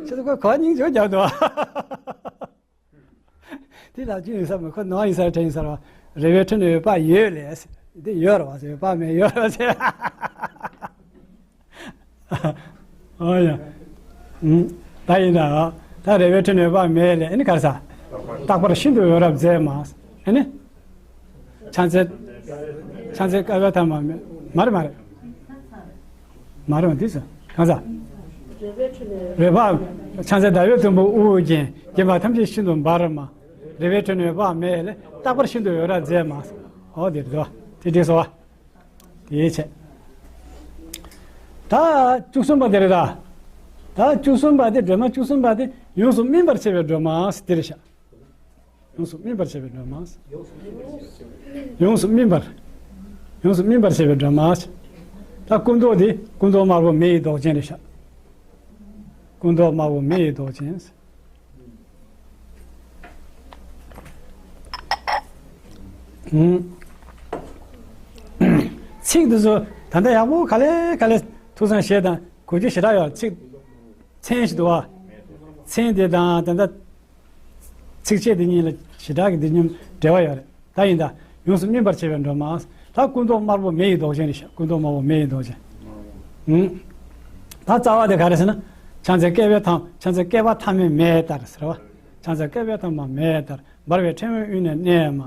ཁྱེད་ཚོ་ཁོས་གོ་སྙིང་རྗེ་རྒྱག་འདུག་བ། དེ་ལ་རྒྱུ་ཡིན་ས་མ་ཁོ་ནོར་ཡིན་ས་རེད་དྲན་ཡིན་ས་རེད་བ། རེ་བའི་འཕྲོས་ནས་འོད་དཔག་ཡོད་ལས། དེ་ཡོད་རེད་བ་ཟེར། འོད་དཔག་མེད་ཡོད་རེད་བ་ཟེར། ཨོ་ཡ། ད་ཡིན་ད། ད་རེ་བའི་འཕྲོས་ནས་འོད་དཔག་མེད་ལས། ཨ་ནི་ག་རེ་ཟ། རྟག་པར་ཤིན་ཏུ་འོད་རབ་མཛད་མ། ཨ་ནི། ཕྱག་འཚལ། ཕྱག་འཚལ་བསྐལ་པ་ཐ་མ་མེད། མ་རེད་མ་རེད། མ་རེད་མ་འདི་ཟ། གང་ཟ། རེ་བ། ཕྱག་འཚལ་ཟླ་འོད་དུམ་བུ་དབུ་བརྒྱན། བརྒྱན་པ་ཐམས་ཅད་ཤིན་ཏུ་འབར་མ། རེ་བའི་འཕྲོས་ནས་འོད་དཔག་མེད་ལས། རྟག་པར་ཤིན་ཏུ་འོད་རབ་མཛད་མ། ཨོ་དེ་རེད་དོ། དེ་འགྲིག་སོང་བ། དེའི་ཆེད། ད་བཅུ་གསུམ་པ་དེ་རེད་ད། ད་བཅུ་གསུམ་པ་དེ་སྒྲོལ་མ་བཅུ་གསུམ་པ་དེ་ཡོངས་སུ་སྨིན་པར་བྱེད་པའི་སྒྲོལ་མ་དེ་རེད་ཤག་ཡོངས་སུ་སྨིན་པར་བྱེད་པའི་སྒྲོལ་མ། ཡོངས་སུ་སྨིན་པར། ཡོངས་སུ་སྨིན་པར་བྱེད་པའི་སྒྲོལ་མ། ད་སྐུ་མདོག་དེ་སྐུ་མདོག་དམར་པོ་མེ་ཡི་མདོག་ཅན་རེད་ཤག་སྐུ་མདོག་དམར་པོ་མེ་ཡི་མདོག་ཅན། ཚིག་འདི་ཚོ་ད་ལྟ་ཡག་པོ་ག་ལེ་ག་ལེ་ཐུགས་བསམ་བཞེས་དང་གོ་རྒྱུ་ཞེ་དྲག་ཡོད། ཚིག་ མཚན་ཞིག་འདུག་བ། མཚན་དེ་དང་ད་ལྟ་ཚིགས་བཅད་དེ་གཉིས་ལ་བྱེ་བྲག་གི་འདི་མཉམ་འབྲེལ་བ་ཡོད་རེད། ད་ཡིན་ད། ཡོངས་སུ་སྨིན་པར་བྱེད་པའི་སྒྲོན་མ། ད་སྐུ་མདོག་དམར་པོ་མེ་ཡི་མདོག་ཅན་རེད་ཤག་སྐུ་མདོག་དམར་པོ་མེ་ཡི་མདོག་ཅན། ཨུང་། ད་རྩ་བ་དེ་ག་རེ་ཟེར་ན། ཕྱག་འཚལ་བསྐལ་པའི་མཐའ། ཕྱག་འཚལ་བསྐལ་པ་ཐ་མའི་མེ་ལྟར་ཟེར་བ། ཕྱག་འཚལ་བསྐལ་པའི་མཐའ་མ་མེ་ལྟར། འབར་བའི་ཕྲེང་བའི་དབུས་ནས་གནས་མ།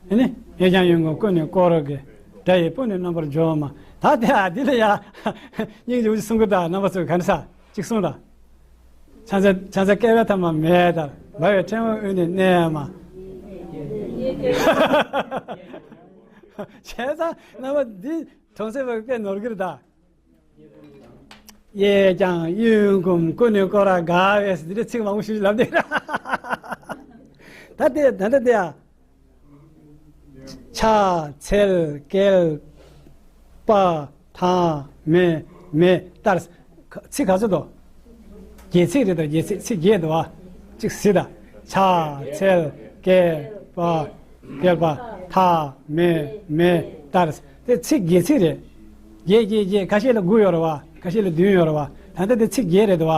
ཨེ་ནི། གཡས་བརྐྱང་གཡོན་བསྐུམ་ཀུན་ནས་བསྐོར་དགའི། དགྲ་ཡི་དཔུང་ནི་རྣམ་པར་འཇོམས་མ། ད་དེ་ཨ་འདི་ལ་ཡ། སྙིང་རྗེ་པོ་ཅིག་གསུང་གི་ད་རྣམ་པ་ཚོས་ག་འདྲ་ས། གཅིག་གསུངས་དང་། ཕྱག་འཚལ་ཕྱག་འཚལ་བསྐལ་པའི་མཐའ་མ་མེ་ལྟར། འབར་བའི་ཕྲེང་བའི་དབུས་ནས་གནས་མ། བྱས་ཙང་རྣམ་པ་འདི་གྲོང་གསེབ་པ་དཔེ་ནོར་གི་རེད་ད། གཡས་བརྐྱང་གཡོན་བསྐུམ་ཀུན་ནས་བསྐོར་དགའ་བས། འདི་འདྲ་ཚིག་མང་པོ་ཞིག་ལབ་བསྡད་ར། ད་དེ་ད་ལྟ་དེ་ཡ། ཕྱག་འཚལ་བསྐལ་པ་ཐ་མའི་མེ་ལྟར། ཚིག་ག་ཚོད་དོ། རྒྱས་ཚིག་རེད་དོ། རྒྱས་ཚིག་ཚིག་རྒྱས་འདུག་བ། གཅིག་གཟིགས་དང་། ཕྱག་འཚལ་བསྐལ་པ། བསྐལ་པ་ཐ་མའི་མེ་ལྟར། དེ་ཚིག་རྒྱས་ཚིག་རེད། རྒྱས་རྒྱས་རྒྱས། ཁ་ཤས་ལ་དགུ་ཡོད་རེད་བ། ཁ་ཤས་ལ་བདུན་ཡོད་རེད་བ། ད་ལྟ་དེ་ཚིག་བརྒྱད་རེད་འདུག་བ།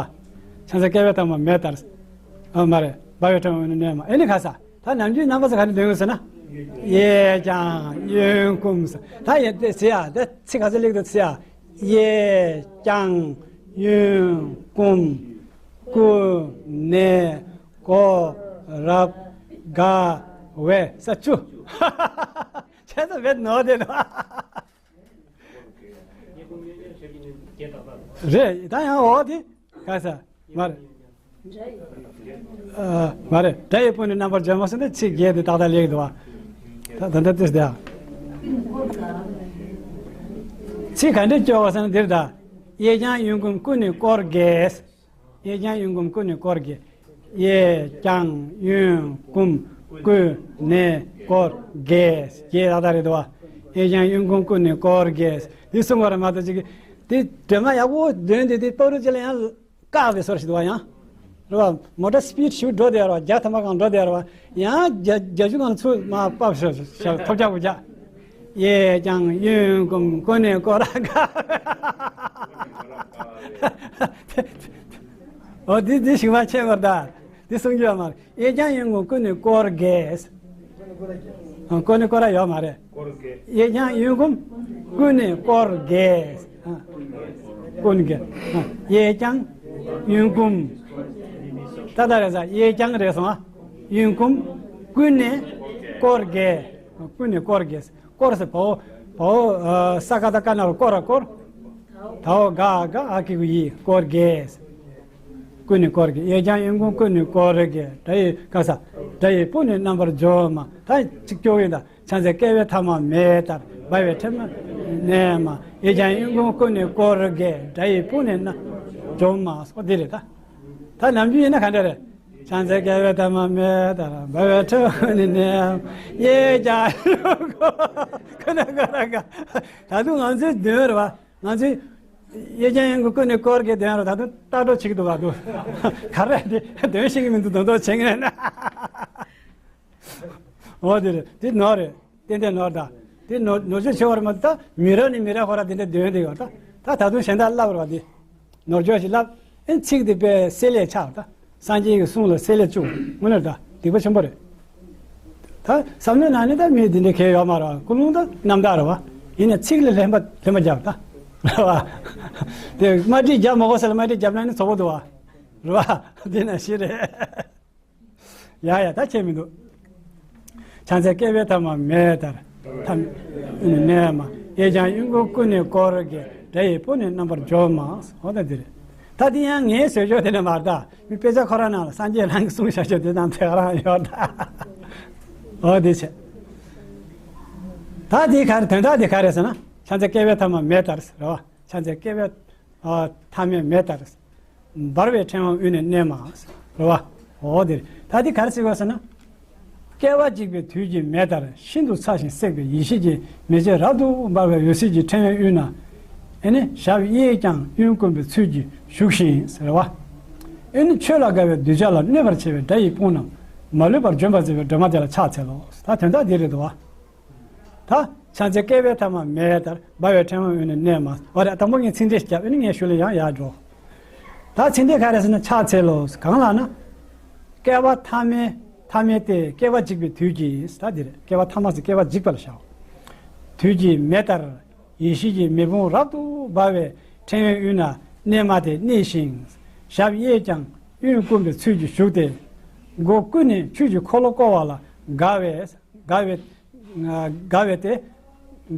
ཕྱག་འཚལ་བསྐལ་པའི་མཐའ་མ་མེ་ལྟར། ཨ་མ་རེད། འབར་བའི་ཕྲེང་བའི་དབུས་ནས་གནས་མ། ཨེ་ནི་ག་ས། ད་ནམ་རྒྱུན་རྣམ་པ་ཚོ་ག་ནས་འདོན་དགོས་ཟེར་ན། གཡས་བརྐྱང་གཡོན་བསྐུམ་ཟེར། ད་ཡ་དེ་ཟེར་ཡ། དེ་ཚིག་ག་ཚོད་སླེབས་འདུག་ཟེར་ཡ། གཡས་བརྐྱང་གཡོན་བསྐུམ་ཀུན་ནས་བསྐོར་དགའ་བས། ས་བཅུ། བྱས་ཙང་བས་ནོར་བསྡད་འདུག་རེད། ད་ཡང་འོ་དེ་ག་ས་མ་རེད། ཨ་མ་རེད། དགྲ་ཡི་དཔུང་ནི་རྣམ་པར་འཇོམས་མ་ཟེར་ནས་ཚིག་བརྒྱད་དེ་ཏག་ཏག་སླེབས་འདུག་བ། ད་ད་ལྟ་དེ་ཟེར། ཚིག་ག་འདྲས་སྐྱོ་བ་ཟེར་ན་འདིར་ད། གཡས་བརྐྱང་གཡོན་བསྐུམ་ཀུན་ནས་བསྐོར་དགའི། གཡས་བརྐྱང་གཡོན་བསྐུམ་ཀུན་ནས་བསྐོར་དགའི། གཡས་བརྐྱང་གཡོན་བསྐུམ་ཀུན་ནས་བསྐོར་དགའི། དགའི་ཏག་ཏག་རེད་འདུག་བ། གཡས་བརྐྱང་གཡོན་བསྐུམ་ཀུན་ནས་བསྐོར་དགའི། འདི་གསུང་བ་རེད་མ་གཏོགས་ཅིག་འདི་སྒྲོལ་མ་ཡག་པོ་འདོན་དེ་དེ་སྤ་རོ་ཅི་ལ་ཡང་བཀག་པའི་སོར་ཞིག་འདུག་བ་ཡང་། རེད་བ། མོ་ཊ་སི་པིཌ་ཞིག་འགྲོ་བསྡད་ཡོད་རེད་བ། བརྒྱ་ཐམ་པ་གང་འགྲོ་བསྡད་ཡོད་རེད་བ། ཡང་བརྒྱ་བརྒྱ་ཆུ་གང་ཚུར་མ་བབས་ཤོག་ཤོག་ཐོབ་རྒྱག་དགོས་རྒྱ། གཡས་བརྐྱང་གཡོན་བསྐུམ་ཀུན་ནས་བསྐོར་དགའ། འོ་འདི་འདི་ཞིག་མ་ཆད་པར་ད། འདི་གསུང་རྒྱུ་ཡོད་མ་རེད། གཡས་བརྐྱང་གཡོན་བསྐུམ་ཀུན་ནས་བསྐོར་དགའི། ཨ། ཀུན་ནས་བསྐོར་ར་ཡོད་མ་རེད། གཡས་བརྐྱང་གཡོན་བསྐུམ་ཀུན་ནས་བསྐོར་དགའི། ཨ། ཀུན་དགའི། ཨ། གཡས་བརྐྱང་གཡོན་བསྐུམ། ཏག་ཏག་རེད་ས། གཡས་བརྐྱང་རེད་སོང་ཨ། གཡོན་བསྐུམ་ཀུན་ནས་བསྐོར་དགའི། ཀུན་ནས་བསྐོར་དགའི། བསྐོར་ཟེར་བའོ། བའོ། ཨ། ས་ཀ་བཏགས་སྐ་ན་རོ་བསྐོར་ར་བསྐོར། དའོ་ག་ག་འ་གི་གུ་ཡི། བསྐོར་དགའི། ཀུན་ནས་བསྐོར་དགའི། གཡས་བརྐྱང་གཡོན་བསྐུམ་ཀུན་ནས་བསྐོར་དགའི། དགྲ་ཡི་ག་ས། དགྲ་ཡི་དཔུང་ནི་རྣམ་པར་འཇོམས་མ། ད་གཅིག་སྐྱོ་གི་ཡིན་ད། ཕྱག་འཚལ་བསྐལ་པའི་ཐ་མ་མེ་ལྟར། འབར་བའི་ཕྲེང་བའི་གནས་མ། གཡས་བརྐྱང་གཡོན་བསྐུམ་ཀུན་ནས་བསྐོར་དགའི། དགྲ་ཡི་དཔུང་ནི་རྣམ་འཇོམས་མ། འོ་འདི་རེད་ད། ད་ནམ་རྒྱུན་ཡིན་ན་ག་འདྲ་རེད། ཕྱག་འཚལ་བསྐལ་པའི་ཐ་མ་མེ་ལྟར། འབར་བའི་ཕྲེང་བའི་དབུས་ནས་གནས་མ། གཡས་བརྐྱང་གཡོན་བསྐུམ་ཀུན་ནས་བསྐོར་དགའ། ད་དུང་ང་ཚོའི་འདོན་རེད་བ། ང་ཚོས་གཡས་བརྐྱང་གཡོན་བསྐུམ་ཀུན་ནས་བསྐོར་དགའི་དོན་རུ་ད་དུང་ལྟ་གྲོགས་བྱེད་ཀྱི་འདུག་ག་འདུག་ག་རེ་དེ་དོན་ཤེས་ཀྱི་མི་འདུག་དོན་དོན་བྱེད་ངེས་ན། འོ་དེ་རེད། དེ་ནོར་རེད། ཏན་ཏན་ནོར་ད། དེ་ནོར་ནོར་བཅོས་བྱེད་བར་མ་ད་མི་རབས་ནས་མི་རབས་བར་དེ་འདྲ་འདོན་དེ་ཡོད་ད། ད་ད་དུང་གཞན་དག་བསླབ་ར་བ་དེ། ནོར་བཅོས་ཤིག་བསླབ། ཨེ་ཚིག་དེ་དཔེ་བསྲེ་ལྷད་ཆགས་ད། སངས་རྒྱས་ཀྱི་གསུང་ལ་བསྲེ་ལྷད་བཅུག་དངོས་གནས་ད་སྡིག་པ་ཆེན་པོ་རེད། ད་བསམ་བློའི་ནང་ནས་ད་མི་འདི་འདྲ་གལ་ཡོད་མ་རེད་བ། ཀུན་སློང་ད་རྣམ་དག་རེད་བ། ཡིན་ནའི་ཚིག་ལ་ལྷན་པ་ལྷན་པ་རྒྱབ་ད། རེད་བ། དེ་དམར་ཁྲིད་རྒྱབ་མ་དགོས་ས་ལ་དམར་ཁྲིད་རྒྱབ་ན་ནི་བཙོག་པོ་འདུག་བ། རེད་བ། འདི་ན་ཤི་རེད། ཡ་ཡ་ད་ཁྱད་མི་འདུག་ཕྱག་འཚལ་བསྐལ་པའི་ཐ་མ་མེ་ལྟར། ཐ་མ་གནས་མ། གཡས་བརྐྱང་གཡོན་བསྐུམ་ཀུན་ནས་བསྐོར་དགའི། དགྲ་ཡི་དཔུང་ནི་རྣམ་པར་འཇོམས་མ། འོ་ད་འདི་རེད། ད་འདི་ཡང་ངའི་བཟོས་བཅོས་དེ་འདྲ་མ་རེད་ད། མི་དཔེ་ཆ་ཁོ་རང་ནང་ལ་སངས་རྒྱས་རང་གིས་གསུངས་བཞག་བཅོས་དེ་དང་དེ་ག་རང་ཡོད་ད། འོ་འདི་བྱས། ད་འདི་ག་རེ་དོན་དག་འདི་ག་རེ་ཟེར་ན། ཕྱག་འཚལ་བསྐལ་པའི་ཐ་མ་མེ་ལྟར་རེད་བ། ཕྱག་འཚལ་བསྐལ་པའི་ཨ་ཐ་མའི་མེ་ལྟར། འབར་བའི་ཕྲེང་བའི་དབུས་ནས་གནས་མ། རེད་བ། འོ་དེ་རེད། ད་འདི་ག་རེ་ཟེར་བ་ཟེར་ན། བསྐལ་པ་འཇིག་པའི་དུས་ཀྱི་མེ་ལྟར་ཤིན་ཏུ་ཚ་ཞིང་བསྲེགས་པའི་ཡེ་ཤེས་ཀྱི་མེ་ལྕེ་རབ་ཏུ་འབར་བའི་འོད་ཟེར་གྱི་ཕྲེང་བའི་དབུས་ན། ཨེ་ནི་ཞབས་གཡས་བརྐྱང་གཡོན་བསྐུམ་པའི་ཚུལ་གྱིས་བཞུགས་ཤིང་ཟེར་བ། ཨེ་ནི་ཆོས་ལ་དགའ་བའི་གདུལ་བྱ་ལ་གནོད་པར་བྱེད་པའི་དགྲ་ཡི་དཔུང་རྣམས་མ་ལུས་པར་འཇོམས་པར་མཛད་པའི་སྒྲོན་མ་དེ་ལ་ཕྱག་འཚལ་ལོ། ད་དོན་དག་འདི་རེད་དོ། ད་ཕྱག་འཚལ་བསྐལ་པའི་ཐ་མ་མེ་ལྟར། འབར་བའི་ཕྲེང་བའི་དབུས་ནས་གནས་མ། འོ་རེད། དང་པོ་ངས་ཚིག་འགྲེལ་ཞིག་བརྒྱབ། ཨེ་ནི་ངས་ཞུ་ལ་ཡང་ཡར་འགྲོ། ད་ཚིག་དོན་ག་རེ་ཟེར་ན་ཕྱག་འཚལ་ལོ། གང་ལགས་ན། བསྐལ་པ་ཐ་མའི་ཐ་མའི་སྟེ་བསྐལ་པ་འཇིག་པའི་དུས་ཀྱི། ད་འདིར་བསྐལ་པ་ཐ་མ་ཟེར་བསྐལ་པ་འཇིག་པ་ལ་བྱའོ། དུས་ཀྱི་མེ་ལྟར་ཡེ་ཤེས་ཀྱི་མེ་དཔུང་རབ་ཏུ་འབར་བའི་ཕྲེང་བའི་དབུས་ན་གནས་མ་དེ་གནས་ཤིང་། ཞབས་གཡས་བརྐྱང་གཡོན་བསྐུམ་པའི་ཚུལ་གྱིས་བཞུགས་ཏེ། སྒོ་ཀུན་ནས་ཆོས་ཀྱི་འཁོར་ལོ་བསྐོར་བ་ལ་དགའ་བས། དགའ་བའི་དགའ་བས་ཏེ།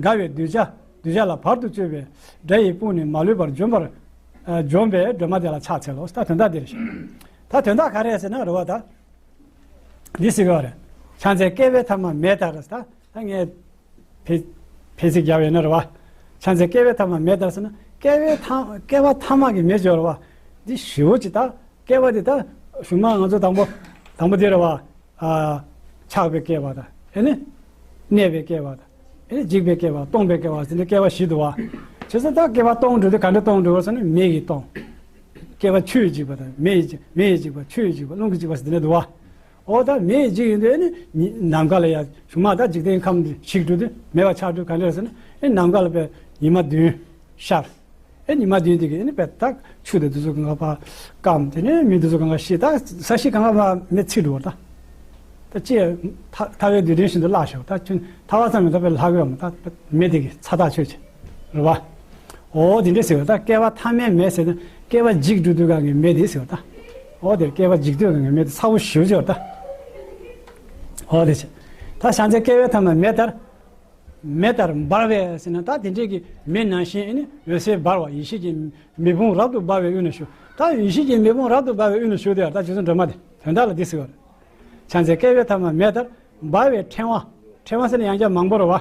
དགའ་བའི་གདུལ་བྱ་གདུལ་བྱ་ལ་བར་དུ་གཅོད་པའི་དགྲ་ཡི་དཔུང་ནི་མ་ལུས་པར་འཇོམས་པར་འཇོམས་པའི་སྒྲོན་མ་དེ་ལ་ཕྱག་འཚལ་ལོ། ད་དོན་དག་འདི་རེད་ཤག་ད་དོན་དག་ག་རེ་ཟེར་ན་རེད་བ། ད་འདི་ཟེར་གི་བ་རེད། ཕྱག་འཚལ་བསྐལ་པའི་ཐ་མ་མེ་ལྟར། ད་ད་ངས་ཕལ་ཕལ་ཚིག་རྒྱབ་ཡོད་ན་རེད་བ། ཕྱག་འཚལ་བསྐལ་པའི་ཐ་མ་མེ་ལྟར་ཟེར་ན་བསྐལ་པའི་ཐ་བསྐལ་པ་ཐ་མ་གི་མེ་སྦྱོར་བ། འདི་ཞེ་པོ་ཅིག་ད་བསྐལ་པ་འདི་ད་གཞུག་མ་ང་ཚོ་དང་པོ་དང་པོ་འདི་རེད་བ། ཆགས་པའི་བསྐལ་པ་དང་ཨེ་ནི་གནས་པའི་བསྐལ་པ་དང་ཨེ་ནི་འཇིག་པའི་བསྐལ་པ་སྟོང་པའི་བསྐལ་པ་ཟེར་ནས་བསྐལ་པ་བཞི་འདུག་བ། བྱས་ཙང་ད་བསྐལ་པ་སྟོང་འགྲོ་དུས་ག་འདྲ་སྟོང་འགྲོ་བ་ཟེར་ན་མེ་ཡིས་སྟོང་། བསྐལ་པ་ཆུ་ཡིས་འཇིག་པ་དང་མེ་ཡིས་འཇིག་མེ་ཡིས་འཇིག་པ་ཆུ་ཡིས་འཇིག་པ་རླུང་གིས་འཇིག་པ་ཟེར་དེ་འདྲ་འདུག་བ། འོ་ད་མེ་ཡིས་འཇིག་ཡོང་དུས་ཨེ་ནི་ནམ་མཁའ་ལ་ཡ་གཞུག་མ་ད་འཇིག་རྟེན་ཁམས་འདི་ཞིག་འགྲོ་དུས་མེ་བ་ཆགས་དུས་ག་འདྲ་ཟེར་ན་ཨེ་ནམ་མཁའ་ལ་དཔེ་ཉི་མ་བདུན་ཤར། ཨེ་ཉི་མ་བདུན་དེ་གི་ཨེ་ནི་དཔེ་ད་ཆུ་དེ་དུས་ཚོད་གང་ག་ཕར་སྐམ། དེ་ནས་མི་དུས་ཚོད་གང་ག་ཤི། ད་ས་གཞི་གང་ག་མ་མེ་ཚིག་འགྲོ་བ། ད་ད་ཅི་ཐ་ཐ་བའི་རྡུལ་ཕྲན་བཞིན་དུ་བརླག་ཤོག་ད་ཁྱོད་ཐ་བ་ཙམ་མེད་ད་དཔེ་ལྷག་གི་ཡོད་མ། ད་མེ་དེ་གི་ཚ་ཐག་ཆོད་ཅིག་རེད་བ། འོ་དེ་འདྲས་ཟེར་བ། ད་བསྐལ་པ་ཐ་མའི་མེ་ཟེར་ན་བསྐལ་པ་འཇིག་འགྲོ་དུས་གང་གི་མེ་དེ་ཟེར་བ། ད་འོ་དེ་བསྐལ་པ་འཇིག་དུས་གང་གི་མེ་དེ་ཚ་བོ་ཞེ་པོ་ཅིག་ཡོད་ད། འོ་དེ་ཟེར། ད་བྱང་ཚེ་བསྐལ་པའི་ཐ་མ་མེ་ལྟར། མེ་ལྟར་འབར་བས་ཟེར་ན་ད་དེ་འདྲས་ཀྱི་མེ་ནང་བཞིན་ཨེ་ནི་འོད་ཟེར་འབར་བ་ཡེ་ཤེས་ཀྱི་མེ་དཔུང་རབ་ཏུ་འབར་བའི་དབུས་ན་བཞུགས། ད་ཡེ་ཤེས་ཀྱི་མེ་དཔུང་རབ་ཏུ་འབར་བའི་དབུས་ན་བཞུགས་དེ་ཡང་ད་རྗེ་བཙུན་སྒྲོལ་མ་དེ་དོན་དག་ལ་འདི་ཟེར་བ་རེད། བྱང་ཚེ་བསྐལ་པའི་ཐ་མ་མེ་ལྟར་འབར་བའི་ཕྲེང་བ། ཕྲེང་བ་ཟེར་ན་ཡང་བསྐྱར་མང་པོ་རེད་བ།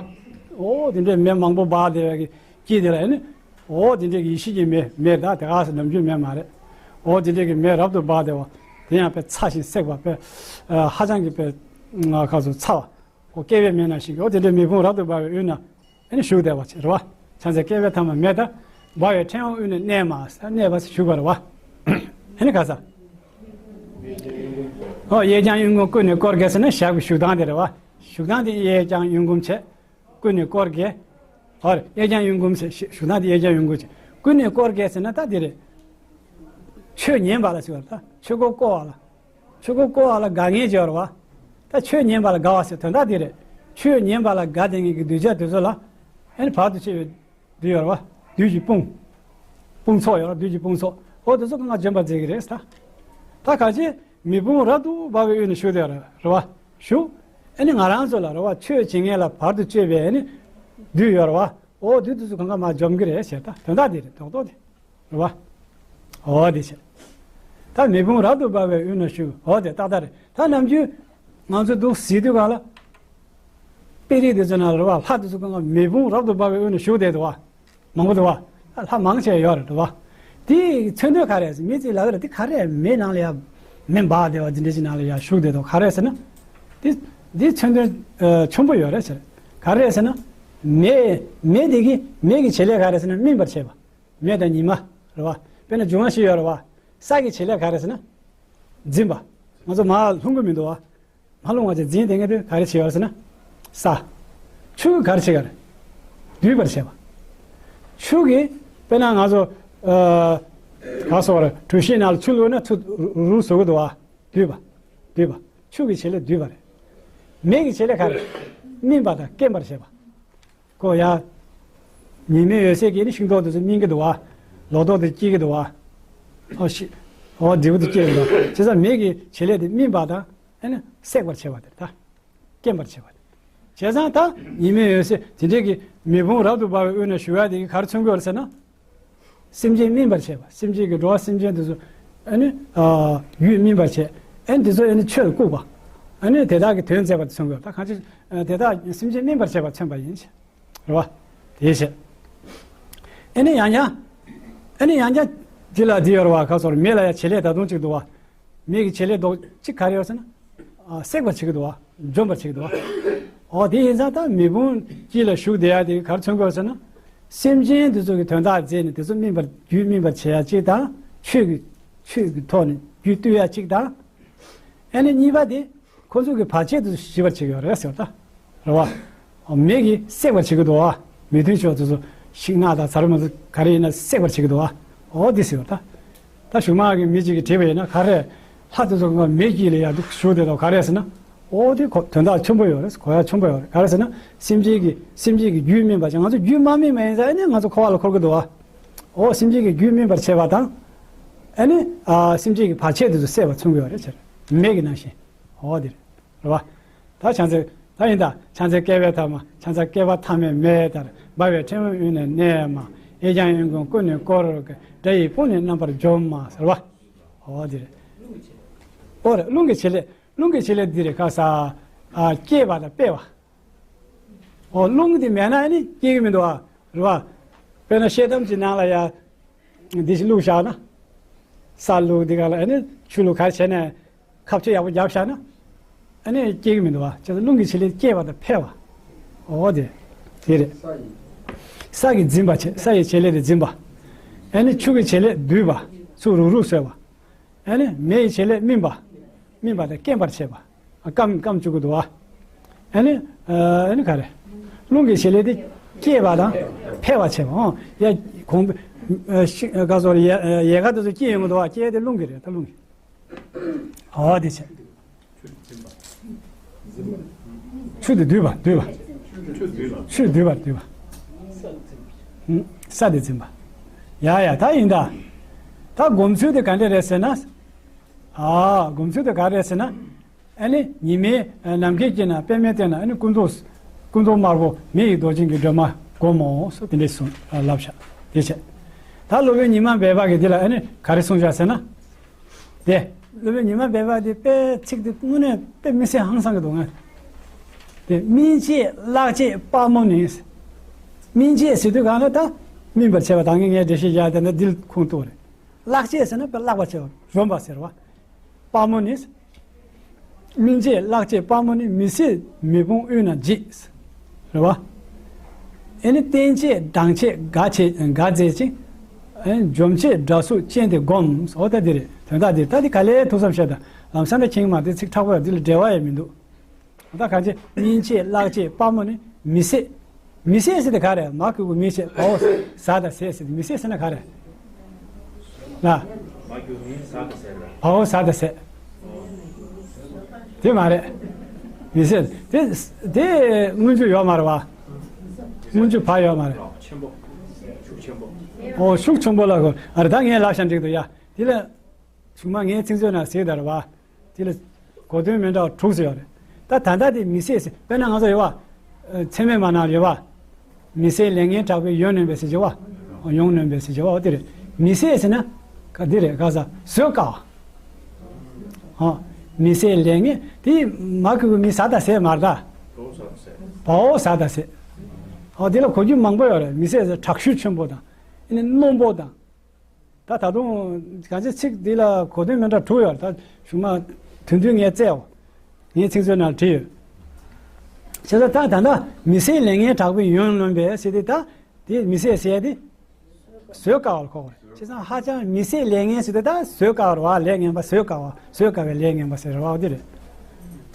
འོ་དེ་འདྲའི་མེ་མང་པོ་འབར་བསྡད་པའི་དཀྱིལ་དེ་ལ་ཨེ་ནི། འོ་དེ་འདྲའི་ཡེ་ཤེས་ཀྱི་མེ་མེ་ད་དེ་ག་ཟེར་ནམ་རྒྱུན་མེ་མ་རེད། འོ་དེ་འདྲའི་གི་མེ་རབ་ཏུ་འབར་བསྡད་པ། དེ་ཡང་དཔེ་ཚ་ཞིང་སྲེག་པ་དཔེ་ཧ་ཅང་གི་དཔེ་ཁ་སོ་ཚ་བ། འོ་བསྐལ་པའི་མེ་ནང་བཞིན་གྱི་འོ་དེ་འདྲའི་མེ་དཔུང་རབ་ཏུ་འབར་བའི་དབུས་ན་ཨེ་ནི་བཞུགས་བསྡད་པ་ཅིག་རེད་བ། བྱང་ཚེ་བསྐལ་པའི་ཐ་མ་མེ་ལྟར་འབར་བའི་ཕྲེང་བའི་དབུས་ན་གནས་མ་ས་གནས་པ་ཞིག་བཞུགས་པ་རེད་བ། ཨེ་ནི་ག་ས། འོ་གཡས་བརྐྱང་གཡོན་བསྐུམ་ཀུན་ནས་བསྐོར་དགའི་ཟེར་ན་ཞབས་ཀྱི་བཞུགས་སྟངས་དེ་རེད་བ། བཞུགས་སྟངས་དེ་གཡས་བརྐྱང་གཡོན་བསྐུམ་བྱས། ཀུན་ནས་བསྐོར་དགའི། ཧོར་གཡས་བརྐྱང་གཡོན་བསྐུམ་ཟེར་ཞུ་ན་དེ་གཡས་བརྐྱང་གཡོན་བསྐུམ་བྱས། ཀུན་ནས་བསྐོར་དགའི་ཟེར་ན་ད་དེ་རེད། ཆོས་ཉན་པ་ལ་ཟེར་བ་ད་ཆོས་འཁོར་བསྐོར་བ་ལ། ཆོས་འཁོར་བསྐོར་བ་ལ་དགའ་མཁན་ཅིག་ཡོད་རེད་བ། ད་ཆོས་ཉན་པ་ལ་དགའ་བ་ཟེར་དོན་དག་དེ་རེད། ཆོས་ཉན་པ་ལ་དགའ་བསྡད་མཁན་གྱི་གདུལ་བྱ་དེ་ཚོ་ལ་ཨེ་ནི་བར་དུ་གཅོད་པའི་བདུད་ཡོད་རེད་བ། བདུད་ཀྱི་དཔུང་། དཔུང་ཚོགས་ཡོད་རེད། བདུད་ཀྱི་དཔུང་ཚོགས་འོ་དེ་ཚོ་གང་ག་འཇོམས་པར་མཛད་ཀྱི་རེད་ད། ད་ག་ཅི། མེ་དཔུང་རབ་ཏུ་འབར་བའི་དབུས་ན་བཞུགས་ཏེ་རེད་བ། བཞུགས། ཨེ་ནི་ང་རང་ཚོ་ལ་རེད་བ་ཆོས་བྱེད་མཁན་ལ་བར་དུ་གཅོད་པའི་ཨེ་ནི་བདུད་ཡོད་རེད་བ། འོ་བདུད་དེ་ཚོ་གང་ག་མར་འཇོམས་ཀྱི་རེད་ཟེར་ད་དོན་དག་དེ་རེད་རྡོག་རྡོག་དེ། རེད་བ། འོ་དེ་བྱས། ད་མེ་དཔུང་རབ་ཏུ་འབར་བའི་དབུས་ན་བཞུགས་འོ་དེ་ཏག་ཏག་རེད། ད་ནམ་རྒྱུན་ང་ཚོ་འདུག་ཟེར་དུས་གང་ལ། དཔེ་རིས་དེ་ཚོ་ན་རེད་བ་ལྷ་དེ་ཚོ་གང་ག་མེ་དཔུང་རབ་ཏུ་འབར་བའི་དབུས་ན་བཞུགས་བསྡད་འདུག་བ། མང་པོ་འདུག་བ། ལྷ་མང་ཆེ་ཡོད་རེད་འདུག་བ། དེའི་མཚོན་དོན་ག་རེ་རེད་ཟེར་མི་ཚོས་ལབ་ཀྱི་རེད། དེ་ག་རེ་མེ་ནང་ལ་ཡ་མེ་འབར་བསྡད་པ་དེ་འདྲ་ཞིག་ནང་ལ་ཡ་བཞུགས་བསྡད་འདུག་ག་རེ་ཟེར་ན། དེ་དེའི་མཚོན་དོན་ཨ་ཆེན་པོ་ཡོད་རེད་ཟེར། ག་རེ་ཟེར་ན། མེ་མེ་དེ་གི་མེ་གི་བྱེད་ལས་ག་རེ་ཟེར་ན་སྨིན་པར་བྱེད་པ། མེ་དང་ཉི་མ་རེད་བ། དཔེར་ན་འབྱུང་བ་བཞི་ཡོད་རེད་བ། ས་གི་བྱེད་ལས་ག་རེ་ཟེར་ན། འཛིན་པ། ང་ཚོ་མར་ལྷུང་གི་མི་འདུག་བ། མ་ལྷུང་བ་ཅིག་འཛིན་དེ་ངེས་དུས་ག་རེ་བྱེད་ཡོད་ཟེར་ན། ས། ཆུ་གིས་ག་རེ་བྱེད་ག་རེ། སྡུད་པར་བྱེད་པ། ཆུ་གིས་དཔེར་ན་ང་ཚོ་ཨ་ག་སོགས་རེད་གྲུ་བཞིའི་ནང་ལ་ཆུ་བླུགས་ན་ཆུ་རུ་རུ་བཟོ་གི་འདུག་བ། སྡུད་པ། སྡུད་པ། ཆུ་གི་བྱེད་ལས་སྡུད་པ་རེད། མེ་གི་བྱེད་ལས་ག་རེ། སྨིན་པ་དང་སྐེམ་པར་བྱེད་པ། ཁོ་ཡ། ཉི་མའི་འོད་ཟེར་གྱིས་ནི་ཤིང་ཏོག་དེ་ཚོ་སྨིན་གྱི་འདུག་བ། ལོ་ཏོག་དེ་སྐྱེ་གི་འདུག་བ། ཨོ་ཤི། ཨོ་འབྲས་བུ་དེ་སྐྱེ་གི་འདུག་བ། བྱས་ཙང་མེ་གི་བྱེད་ལས་དེ་སྨིན་པ་དང་ཨ་ནི་སྲེག་པར་བྱེད་པ་དེ་རེད་ད། སྐེམ་པར་བྱེད་པ་རེད། བྱས་ཙང་ད་ཉི་མའི་འོད་ཟེར་དེ་འདྲས་ཀྱི་མེ་དཔུང་རབ་ཏུ་འབར་བའི་དབུས་ན་བཞུགས་ཡ་དེ་གིས་ག་རེ་མཚོན་གྱི་ཡོད་རེད་ཟེར་ན། སེམས་ཅན་སྨིན་པར་བྱེད་པ། སེམས་ཅན་གྱི་འགྲོ་བ་སེམས་ཅན་དེ་ཚོ་ཨ་ནི་ཨ་རྒྱུད་སྨིན་པར་བྱེད། ཨ་ནི་དེ་ཚོ་ཨ་ནི་ཆོས་ལ་བཀུག་པ། ཨ་ནི་དེ་དག་གི་དོན་མཛད་པ་དེ་མཚོན་གྱི་ཡོད། ད་གང་ཅི་དེ་དག་སེམས་ཅན་སྨིན་པར་བྱེད་པ་མཚོན་པ་ཡིན། རེད་བ། དེའི་ཕྱིར། ཨ་ནི་ཡང་བསྐྱར། ཨ་ནི་ཡང་བསྐྱར་དེ་ལ་དེ་ཡོད་རེད་བ། ཁ་སོར་མེ་ལ་ཡང་བྱེད་ལས་ད་དུང་གཅིག་འདུག་བ། མེ་གི་བྱེད་ལས་ལྡོག་གཅིག་ག་རེ་ཡོད་ཟེར་ན། ཨ་སྲེག་པར་བྱེད་ཀྱི་འདུག་བ། འཇོམས་པར་བྱེད་ཀྱི་འདུག་བ། འོ་དེ་ཡིན་ཙང་ད་མེ་དཔུང་དཀྱིལ་ལ་བཞུགས་བསྡད་ཡ་དེ་ག་རེ་མཚོན་གྱི་ཡོད་ཟེར་ན། སེམས་ཅན་དེ་ཚོ་གི་དོན་དག་མཛད་ནས་དེ་ཚོ་སྨིན་པར་རྒྱུད་སྨིན་པར་བྱེད་ཡ་གཅིག་དང་ཆོས་ཀྱི་ཆོས་ཀྱི་ཐོག་ནས་རྒྱུད་བཏུལ་ཡ་གཅིག་དང་། ཨ་ནི་གཉིས་པ་དེ་ཁོ་ཚོ་གི་བར་ཆད་དེ་ཚོ་ཞི་བར་བྱེད་ཀྱི་ཡོད་རེད་ཟེར་བ་ད། རེད་བ། མེ་གིས་སྲེག་པར་བྱེད་ཀྱི་འདུག་བ། མེ་མདུན་ཕྱོགས་དེ་ཚོ་ཤིང་ནགས་དང་ཟ་རུ་མ་ཚོ་ག་རེ་ཡིན་ན་སྲེག་པར་བྱེད་ཀྱི་འདུག་བ། འོ་དེ་ཟེར་བ་ད། ད་གཞུང་དམངས་ཀྱི་མི་གཅིག་གིས་དྲིས་པ་ཡིན་ན། ག་རེ་ལྷ་དེ་ཚོ་མེ་དཀྱིལ་ལ་ཡར་འདུག་བཞུགས་བསྡད་དོ་ག་རེ་ཟེར་ན། ཨོ་དེ་ཁོ་དོན་དག་ཆེན་པོ་ཡོད་རེད། གོ་ཡ་ཆེན་པོ་ཡོད་རེད། ག་རེ་ཟེར་ན་སེམས་ཅན་གྱི་སེམས་ཅན་གྱི་རྒྱུད་སྨིན་པ་བྱས། ང་ཚོ་རྒྱུད་མ་སྨིན་པ་ཡིན་ཙང་ཨ་ནི་ང་ཚོ་འཁོར་བ་ལ་འཁོར་གྱི་འདུག་བ། ཨོ་སེམས་ཅན་གྱི་རྒྱུད་སྨིན་པར་བྱེད་པ་དང་། ཨ་ནི་ཨ་སེམས་ཅན་གྱི་བར་ཆད་དེ་ཚོ་སེལ་བ་མཚོན་གྱི་ཡོད་རེད་ཟེར། མེ་གི་ནང་བཞིན། ཨོ་དེ་རེད། རེད་བ། ད་ཕྱག་འཚལ། ད་ཡིན་ད། ཕྱག་འཚལ་བསྐལ་པའི་མཐའ་མ། ཕྱག་འཚལ་བསྐལ་པ་མཐའ་མེད་མེ་ལྟར། འབར་བའི་ཕྲེང་བའི་དབུས་ནས་གནས་མ། གཡས་བརྐྱང་གཡོན་བསྐུམ་ཀུན་ནས་བསྐོར་གྱི། དགྲ་ཡི་དཔུང་ནི་རྣམ་པར་འཇོམས་མ་ཟེར་བ། ཨོ་དེ་རེད། ཨོ་རེད། རླུང་གི་བྱེད་ལས། རླུང་གི་བྱེད་ལས་འདི་རེད། ཁ་ས། ཨ་བསྐྱེད་པ་དང་སྤེལ་བ། ཨོ་རླུང་འདི་མེད་ན་ནི་སྐྱེ་གི་མི་འདུག་བ། རེད་བ། དཔེར་ན་ཤེལ་དམ་གྱི་ནང་ལ་ཡ། འདི་ཞིག་བླུགས་བཞག་ན། ས་བླུགས་འདི་ག་ལ་ཨ་ནི་ཆུ་བླུགས་ག་རེ་བྱས་ནས། ཁ་ཕྱེ་ཡག་པོ་བརྒྱབ་བཞག་ན། ཨ་ནི་སྐྱེ་གི་མི་འདུག་བ། བྱས་ཙང་རླུང་གི་བྱེད་ལས་བསྐྱེད་པ་དང་འཕེལ་བ། འོ་དེ། དེ་རེད། ས་ཡི་འཛིན་པ་བྱེད། ས་ཡི་བྱེད་ལས་དེ་འཛིན་པ། ཨ་ནི་ཆུ་གི་བྱེད་ལས་སྡུད་པ། ཚུར་རུག་རུག་བཟོ་བ། ཨ་ནི་མེ་ཡི་བྱེད་ལས་སྨིན་པ། སྨིན་པ་དང་སྐེམ་པར་བྱེད་པ། སྐམ་སྐམ་བཅུག་གི་འདུག་བ། ཨ་ནི། ཨ་ནི་ག་རེ། རླུང་གི་བྱེད་ལས་དེ་བསྐྱེད་པ་དང་འཕེལ་བ་བྱེད་པ། ཨོ་ཡ། གོང་། ཤི་ག་སོ་ཡ། ཡལ་ག་དེ་ཚོ་སྐྱེ་ཡོང་གི་འདུག་བ། སྐྱེ་དེ་རླུང་གི་རེད། ད་རླུང་གི། ཨོ་དེ་བྱས། ཆུ་དེ་སྡུད་པ། སྡུད་པ། ཆུ་སྡུད་པ། སྡུད་པ། སྡུད་པ། ས་དེ་འཛིན་པ། ཡ་ཡ། ད་ཡིན་ད། ད་སྒོམ་ཚུལ་དེ་ག་འདྲ་རེད་ཟེར་ན། ཨ་སྒོམ་ཚུལ་དེ་ག་རེད་ཟེར་ན། ཨ་ནི་ཉི་མའི་ནམ་མཁའི་དཀྱིལ་ན་པདྨའི་སྟེང་ན་ཨ་ནི་སྐུ་མདོག་སྐུ་མདོག་དམར་པོ་མེ་ཡི་མདོག་ཅན་གྱི་སྒྲོན་མ་བསྒོམ་མོ་སོགས་དེ་འདྲས་གསུངས་ལབ་བཞག་དེ་བྱས། ད་སློབ་དཔོན་ཉི་མ་སྦས་པ་གིས་འདི་ལ་ཨ་ནི་ག་རེ་གསུངས་བཞག་ཟེར་ན། དེ། སློབ་དཔོན་ཉི་མ་སྦས་པ་དེ་དཔེ་ཚིག་དེ་དངོས་གནས་དཔེ་མི་སྲིད་ཧང་སང་གི་འདུག་ང་། དེ་སྨིན་བྱེད་བརླག་བྱེད་དཔག་མོ་ནི། སྨིན་བྱེད་ཟེར་དུས་གང་ལ་ད་སྨིན་པར་བྱེད་པ་དང་ངས་འགྲེལ་བཤད་བརྒྱབ་དེ་འདྲ་འདི་ལ་ཁུངས་གཏུགས་རེད། བརླག་བྱེད་ཟེར་ན་དཔེ་བརླག་པར་བྱེད་པ་གཞོམ་པ་ཟེར་བ། དཔག་མོ་ནི། སྨིན་བྱེད་བརླག་བྱེད་དཔག་མོ་ནི། མི་སྲིད་མེ་དཔུང་དབུས་ན་འཇིག་རེད་བ། ཨེ་ནི་བརྟན་བྱེད་སྦྲང་བྱེད་དགའ་བྱེད་དགའ་མཛད་ཅིང་། ཨེ་འཇོམས་བྱེད་དགྲ་སྲུ་ཅན་དེ་བསྒོམ། འོ་ད་འདི་རེད། དོན་དག་འདི་ད་འདི་ག་ལེར་ཐུགས་བསམ་བཞེས་དང་། ལམ་སང་ད་ཁྱེད་མ་དེ་ཚིག་དྲག་པོ་ཡ་འདི་ལ་འབྲེལ་བ་ཡང་མི་འདུག་ད་གང་བྱེད། སྨིན་བྱེད་བརླག་བྱེད་དཔག་མོ་ནི་མི་ཟད། མི་ཟད་ཟེར་དེ་ག་རེ། མ་གི་གུ་མི་བྱེད། བའོ་ཟ་དང་ཟད་ཟེར་དེ་མི་ཟད་ཟེར་ན་ག་རེ། ལ། བའོ་ཟ་དང་ཟད། དེ་མ་རེད། མི་ཟད་དེ་དེ་སྔོན་འཇུག་ཡོད་མ་རེད་བ། སྔོན་འཇུག་བ་ཡོད་མ་རེད། ཨོ་ཤུགས་ཆེན་པོ་ལ་གོ་ཨ་རེ། ད་ངས་ལབ་བཞག་འགྲིག་འདུག་ཡ། དེ་ལ། གཞུག་མ་ངའི་ཚིག་མཛོད་ནང་གཟིགས་དང་རེད་བ། དེ་ལ་གོ་དོན་མི་འདྲ་བ་དྲུག་ཙམ་ཡོད་རེད། ད་ད་ལྟ་དེ་མི་ཟད་ཟེར། དཔེར་ན་ང་ཚོ་ཡོད་བ། ཚད་མའི་མ་ནང་ཡོད་བ། མི་ཟད་ལས་ངན་དྲག་པོའི་ཡོན་གནོན་པའི་ཟེར་གྱི་བ། ཡོན་གནོན་པའི་ཟེར་གྱི་བ། འོ་དེ་རེད། མི་ཟད་ཟེར་ན། ག་འདི་རེད། ག་ས་བཟོད་དཀའ་བ། ཨ། མི་ཟད་ལས་ངན་དེ་མ་གི་གུ་མི་ཟ་དང་ཟད་མ་རེད་ད། བའོ་ཟ་དང་ཟད། ཨོ་དེ་ལ་གོ་རྒྱུ་མང་པོ་ཡོད་རེད། མི་ཟད་ཟེར་དྲག་ཤུལ་ཆེན་པོ་དང་། ཨ་ནི་རྣོན་པོ་དང་། ད་ད་དུང་གང་ཅི་ཚིག་འདི་ལ་གོ་དོན་མི་འདྲ་དྲུག་ཡོད་རེད། ད་གཞུག་མ་དོན་མཐུན་ངས་བཙལ་འོ། ངའི་ཚིག་མཛོད་ནང་བྲིས་ཡོད། བྱས་ཙང་ད་ད་ལྟ་མི་ཟད་ལས་ངན་དྲག་པོའི་ཡོན་གནོན་པའི་ཟེར་དེ་ད་དེ་མི་ཟད་ཟེར་དེ་བཟོད་དཀའ་བར་གོ་དགོས་རེད། བྱས་ཙང་ཧ་ཅང་མི་ཟད་ལས་ངན་ཟེར་དེ་ད་བཟོད་དཀའ་བར་བ། ལས་ངན་པ་བཟོད་དཀའ་བ། བཟོད་དཀའ་བའི་ལས་ངན་པ་ཟེར་བ་འོ་དེ་རེད།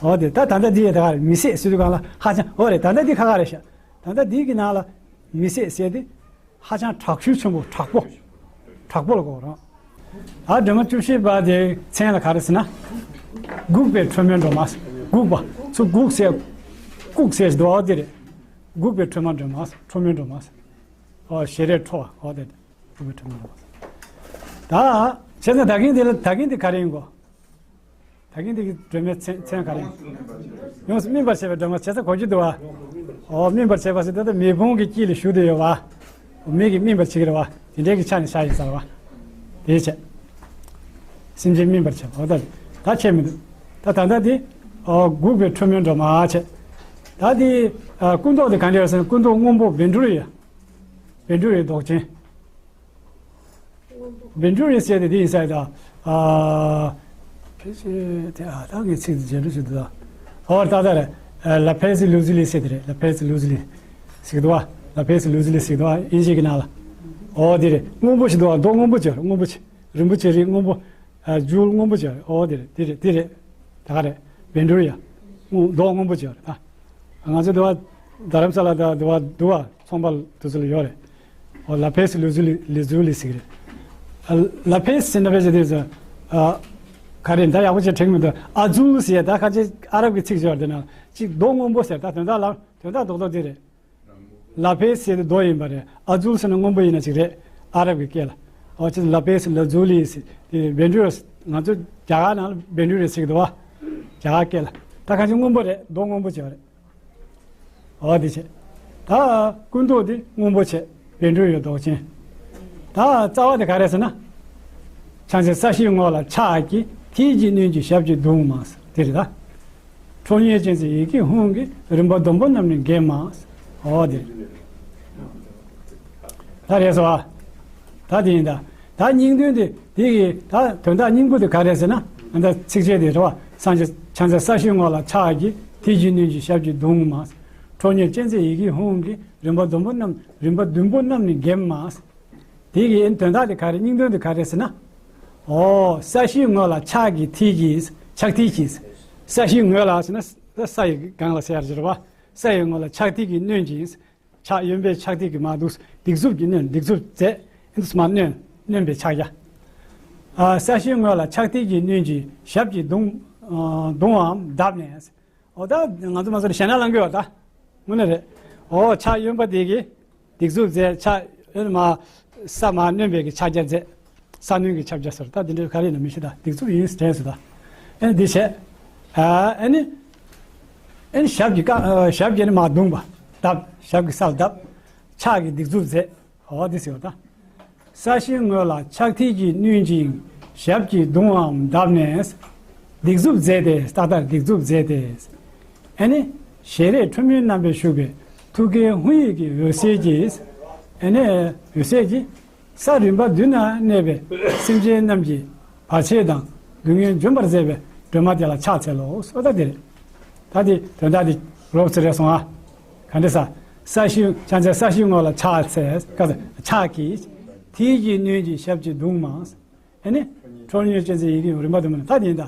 འོ་དེ་ད་ད་ལྟ་འདི་ཡི་ད་ག་རེད། མི་ཟད་ཟེར་དུས་གང་ལ་ཧ་ཅང་འོ་རེད། ད་ལྟ་འདི་ཁ་ཁ་རེད་ཤག་ད་ལྟ་འདི་གི་ནང་ལ་མི་ཟད་ཟེར་དེ། ཧ་ཅང་དྲག་ཤུལ་ཆེན་པོ་དྲག་པོ། དྲག་པོ་ལ་གོ་རང་། ཨ་སྒྲོལ་མ་བཅུ་བཞི་པ་དེ་མཚན་ལ་ག་རེ་ཟེར་ན། འགུགས་པའི་ཁྲོ་མོའི་སྒྲོན་མ། འགུགས་པ། ཚུར་འགུགས་ཟེར། བཀུག་ཟེར་འདུག་ཨ་དེ་རེད། འགུགས་པའི་ཁྲོ་མོ་སྒྲོན་མ། ཁྲོ་མོའི་སྒྲོན་མ། ཨོ་ཞལ་རས་ཁྲོ་བ་ཨོ་དེ་རེད། འགུགས་པའི་ཁྲོ་མོའི་སྒྲོན་མ། ད་བྱས་ན་ད་གིན་དེ་ལ་ད་གིན་དེ་ག་རེ་ཡིན་གོ། ད་གིན་དེ་གི་སྒྲོལ་མའི་མཚན་མཚན་ག་རེ། ཡོངས་སུ་སྨིན་པར་བྱེད་པའི་སྒྲོལ་མ་བྱས་ཙང་གོ་རྒྱུ་འདུག་བ། ཨོ་སྨིན་པར་བྱེད་པ་ཟེར་ད་ལྟ་མེ་དཔུང་གི་དཀྱིལ་ལ་བཞུགས་བསྡད་ཡོད་བ། མེ་གིས་སྨིན་པར་བྱེད་ཀྱི་རེད་བ། དེ་འདྲའི་གི་ཆ་ནས་བཞག་ཡིན་ས་རེད་བ། དེའི་ཆེད། སེམས་ཅན་སྨིན་པར་བྱེད་པ་ཨོ་ད། ད་ཁྱད་མི་འདུག་ད་ད་ལྟ་དེ། ཨོ་འགུགས་པའི་ཁྲོ་མོའི་སྒྲོན་མ་བྱས། ད་དེ། ཨ་སྐུ་མདོག་དེ་ག་འདྲ་ཡོད་ཟེར་ན་སྐུ་མདོག་སྔོན་པོ་བཻ་ཌཱུརྱ། བཻ་ཌཱུརྱའི་མདོག་ཅན། བཻ་ཌཱུརྱ་ཟེར་དེ་དེ་ཡིན་ས་ཡིན་ད། ཨ། ཕལ་ཆེར་དེ་ཨ་ད་ངས་ཚིག་དེ་རྗེས་འགྲོ་ཞིག་འདུག་ད། ཨོ་ད་ད་རེད། ལ་ཕེ་སི་ལུ་ཛུ་ལི་ཟེར་དེ་རེད། ལ་ཕེ་སི་ལུ་ཛུ་ལི་ཟེར་གི་འདུག་བ། ལ་ཕེ་སི་ལུ་ཛུ་ལི་ཟེར་གི་འདུག་བ། དབྱིན་ཇི་གི་ནང་ལ། ཨོ་དེ་རེད། སྔོན་པོ་ཞིག་འདུག་བ། མདོག་སྔོན་པོ་ཅིག་ཡོད་རེད། སྔོན་པོ་ཅིག་རིན་པོ་ཆེ་རིགས་སྔོན་པོ། ཨ་ཇུལ་སྔོན་པོ་ཅིག་ཡོད་རེད། ཨོ་དེ་རེད། དེ་རེད། དེ་རེད། ད་ག་རེད། བཻ་ཌཱུརྱ། སྔོན་མདོག་སྔོན་པོ་ཅིག་ཡོད་རེད་ད། ང་ཚོ་འདི་བ་རྡ་རམ་ས་ལ་དང་འདི་བ་འདི་བ་ཚོང་པ་དེ་ཚོ་ལ་ཡོད་རེད། ཨོ་ལ་ཕེ་སི་ལུ་ཛུ་ལི་ལི་ཛུ་ལི་ཟེར་གི་རེད། ལ་ཕེ་སི་ཟེར་ན་ཕལ་ཆེར་དེ་ཚོ། ཨ། ག་རེ་ད་ཡག་པོ་ཅིག་དྲན་གི་མི་འདུག་ཨ་ཛུལ་ཟེར་ད་ཁ་ཅིག་ཨ་རབ་ཀྱི་ཚིག་སྦྱོར་དེ་ན་ཅིག་རྡོ་སྔོན་པོ་ཟེར། ད་དོན་དག་ལ་དོན་དག་རྡོག་རྡོག་དེ་རེད། ལ་ཕེ་སི་ཟེར་དེ་རྡོ་ཡིན་པ་རེད། ཨ་ཛུལ་ཟེར་ན་སྔོན་པོ་ཡིན་ན་ཅིག་རེད། ཨ་རབ་ཀྱི་སྐད་ལ། ཨོ་ཅི་ལ་ཕེ་སི་ལ་ཛུལ་ལི་ཟེར་དེ་བཻ་ཌཱུརྱ། ང་ཚོ་རྒྱ་གར་ནང་ལ་བཻ་ཌཱུརྱ་ཟེར་གི་འདུག་བ། རྒྱ་གར་སྐད་ལ། ད་ཁ་ཅིག་སྔོན་པོ་རེད། རྡོ་སྔོན་པོ་བྱས་པ་རེད། འོ་དེ་བྱས། ད་སྐུ་མདོག་དེ་སྔོན་པོ་བྱས། བཻ་ཌཱུརྱ་མདོག་ཅན། ད་རྩ་བ་དེ་ག་རེ་ཟེར་ན། ཕྱག་མཚན་ས་གཞིའི་ངོས་ལ་ཕྱག་གི། མཐིལ་གྱིས་བསྣུན་ཅིང་ཞབས་ཀྱིས་བརྡུང་མ། དེ་རེད་ད། ཁྲོ་གཉེར་ཅན་མཛད་ཡི་གེ་ཧཱུྃ་གིས། རིམ་པ་བདུན་པོ་རྣམས་ནི་འགེམས་མ། འོ་དེ་རེད། ད་རེད་སོ། ད་དེ་ཡིན་ད། ད་སྙིང་དོན་དེ་དེ་གི་ད་དོན་དག་སྙིང་པོ་དེ་ག་རེ་ཟེར་ན། ཨ་ད་ཚིགས་བཅད་དེ་རེད་བ། ཕྱག་མཚན་ཕྱག་མཚན་ས་གཞིའི་ངོས་ལ་ཕྱག་གི། མཐིལ་གྱིས་བསྣུན་ཅིང་ཞབས་ཀྱིས་བརྡུང་མ། ཁྲོ་གཉེར་ཅན་མཛད་ཡི་གེ་ཧཱུྃ་གིས། རིམ་པ་བདུན་པོ་རྣམས། རིམ་པ་བདུན་པོ་རྣམས་ནི་འགེམས་མ། དེ་གི་དོན་དག་དེ་ག་རེ། སྙིང་དོན་དེ་ག་རེ་ཟེར་ན། ཨོ་ས་གཞིའི་ངོས་ལ་ཕྱག་གི་མཐིལ་གྱིས། ཕྱག་མཐིལ་གྱིས། ས་གཞིའི་ངོས་ལ་ཟེར་ན་ས་ཡི་སྒང་ལ་ཟེར་ཡ་རེད་བ། ས་ཡི་ངོས་ལ་ཕྱག་མཐིལ་གྱིས་བསྣུན་ཅིང་། ཕྱག་གཡོན་པས་ཕྱག་མཐིལ་གྱིས་མར་བརྡུང་། སྡིགས་མཛུབ་ཀྱིས་བསྣུན། སྡིགས་མཛུབ་མཛད། ཨེ་འདུག་མར་བསྣུན། བསྣུན་པའི་ཕྱག་རྒྱ། ཨ་ས་གཞིའི་ངོས་ལ་ཕྱག་མཐིལ་གྱིས་བསྣུན་ཅིང་ཞབས་ཀྱིས་བརྡུང་། ཨ་བརྡུང་བའམ་བརྡབས་ནས། འོ་ད་ང་ཚོ་མ་སོ་རེ་ཞེད་སྣང་ལངས་གི་ཡོད་ད། དངོས་གནས་རེད། འོ་ཕྱག་གཡོན་པ་དེ་གིས་སྡིགས་མཛུབ་མཛད། ཕྱག་གཡོན་མ་ས་མར་བསྣུན་པའི་གི་ཕྱག་རྒྱ་མཛད། ས་བསྣུན་གྱི་ཕྱག་རྒྱ་ཟེར། ད་འདི་འདྲའི་ག་རེ་ཡིན་ན་མི་ཤེས་ད། སྡིགས་མཛུབ་ཡིན་དྲན་སོང་ད། ཨེ་འདི་བྱས། ཨ་ཨེ་ནི། ཨེ་ནི་ཞབས་ཀྱིས་བཀག་ཨ་ཞབས་ཀྱིས་ནི་མར་བརྡུངས་པ། བརྡབ། ཞབས་ཀྱིས་སར་བརྡབ། ཕྱག་གིས་སྡིགས་མཛུབ་མཛད། འོ་འདི་ཟེར་བ་ད། ས་གཞིའི་ངོས་ལ་ཕྱག་མཐིལ་གྱིས་བསྣུན་ཅིང་ཞབས་ཀྱིས་བརྡུང་བའམ་བརྡབས་ནས། སྡིགས་མཛུབ་མཛད་དེ། ཏག་ཏག་སྡིགས་མཛུབ་མཛད་དེ། ཨེ་ནི། ཞལ་རས་ཁྲོ་མོའི་རྣམ་པས་བཞུགས་པའི་ཐུགས་ཀའི་ཧཱུྃ་ཡི་གེ་འོད་ཟེར་གྱིས། ཨེ་ནི། འོད་ཟེར་གྱིས། ས་རིམ་པ་བདུན་ན་གནས་པའི་སེམས་ཅན་རྣམས་ཀྱི་བར་ཆད་དང་སྡུག་བསྔལ་འཇོམས་པར་མཛད་པའི་སྒྲོན་མ་དེ་ལ་ཕྱག་འཚལ་ལོ། འོ་ད་དེ་རེད། ད་དེ་དོན་དག་དེ་རོབ་ཙམ་རེད་སོང་ཨ། ག་འདྲ་ཟེར། ས་གཞི་ཕྱག་མཚན་ས་གཞིའི་ངོས་ལ་ཕྱག་འཚལ། ཕྱག་གིས། མཐིལ་གྱིས་བསྣུན་ཅིང་ཞབས་ཀྱིས་བརྡུངས་མ། ཨེ་ནི། ཁྲོ་གཉེར་ཅན་མཛད་ཡི་གེ་ཧཱུྃ་རིམ་པ་བདུན་པོ་ནི་ད་དེ་ཡིན་ད།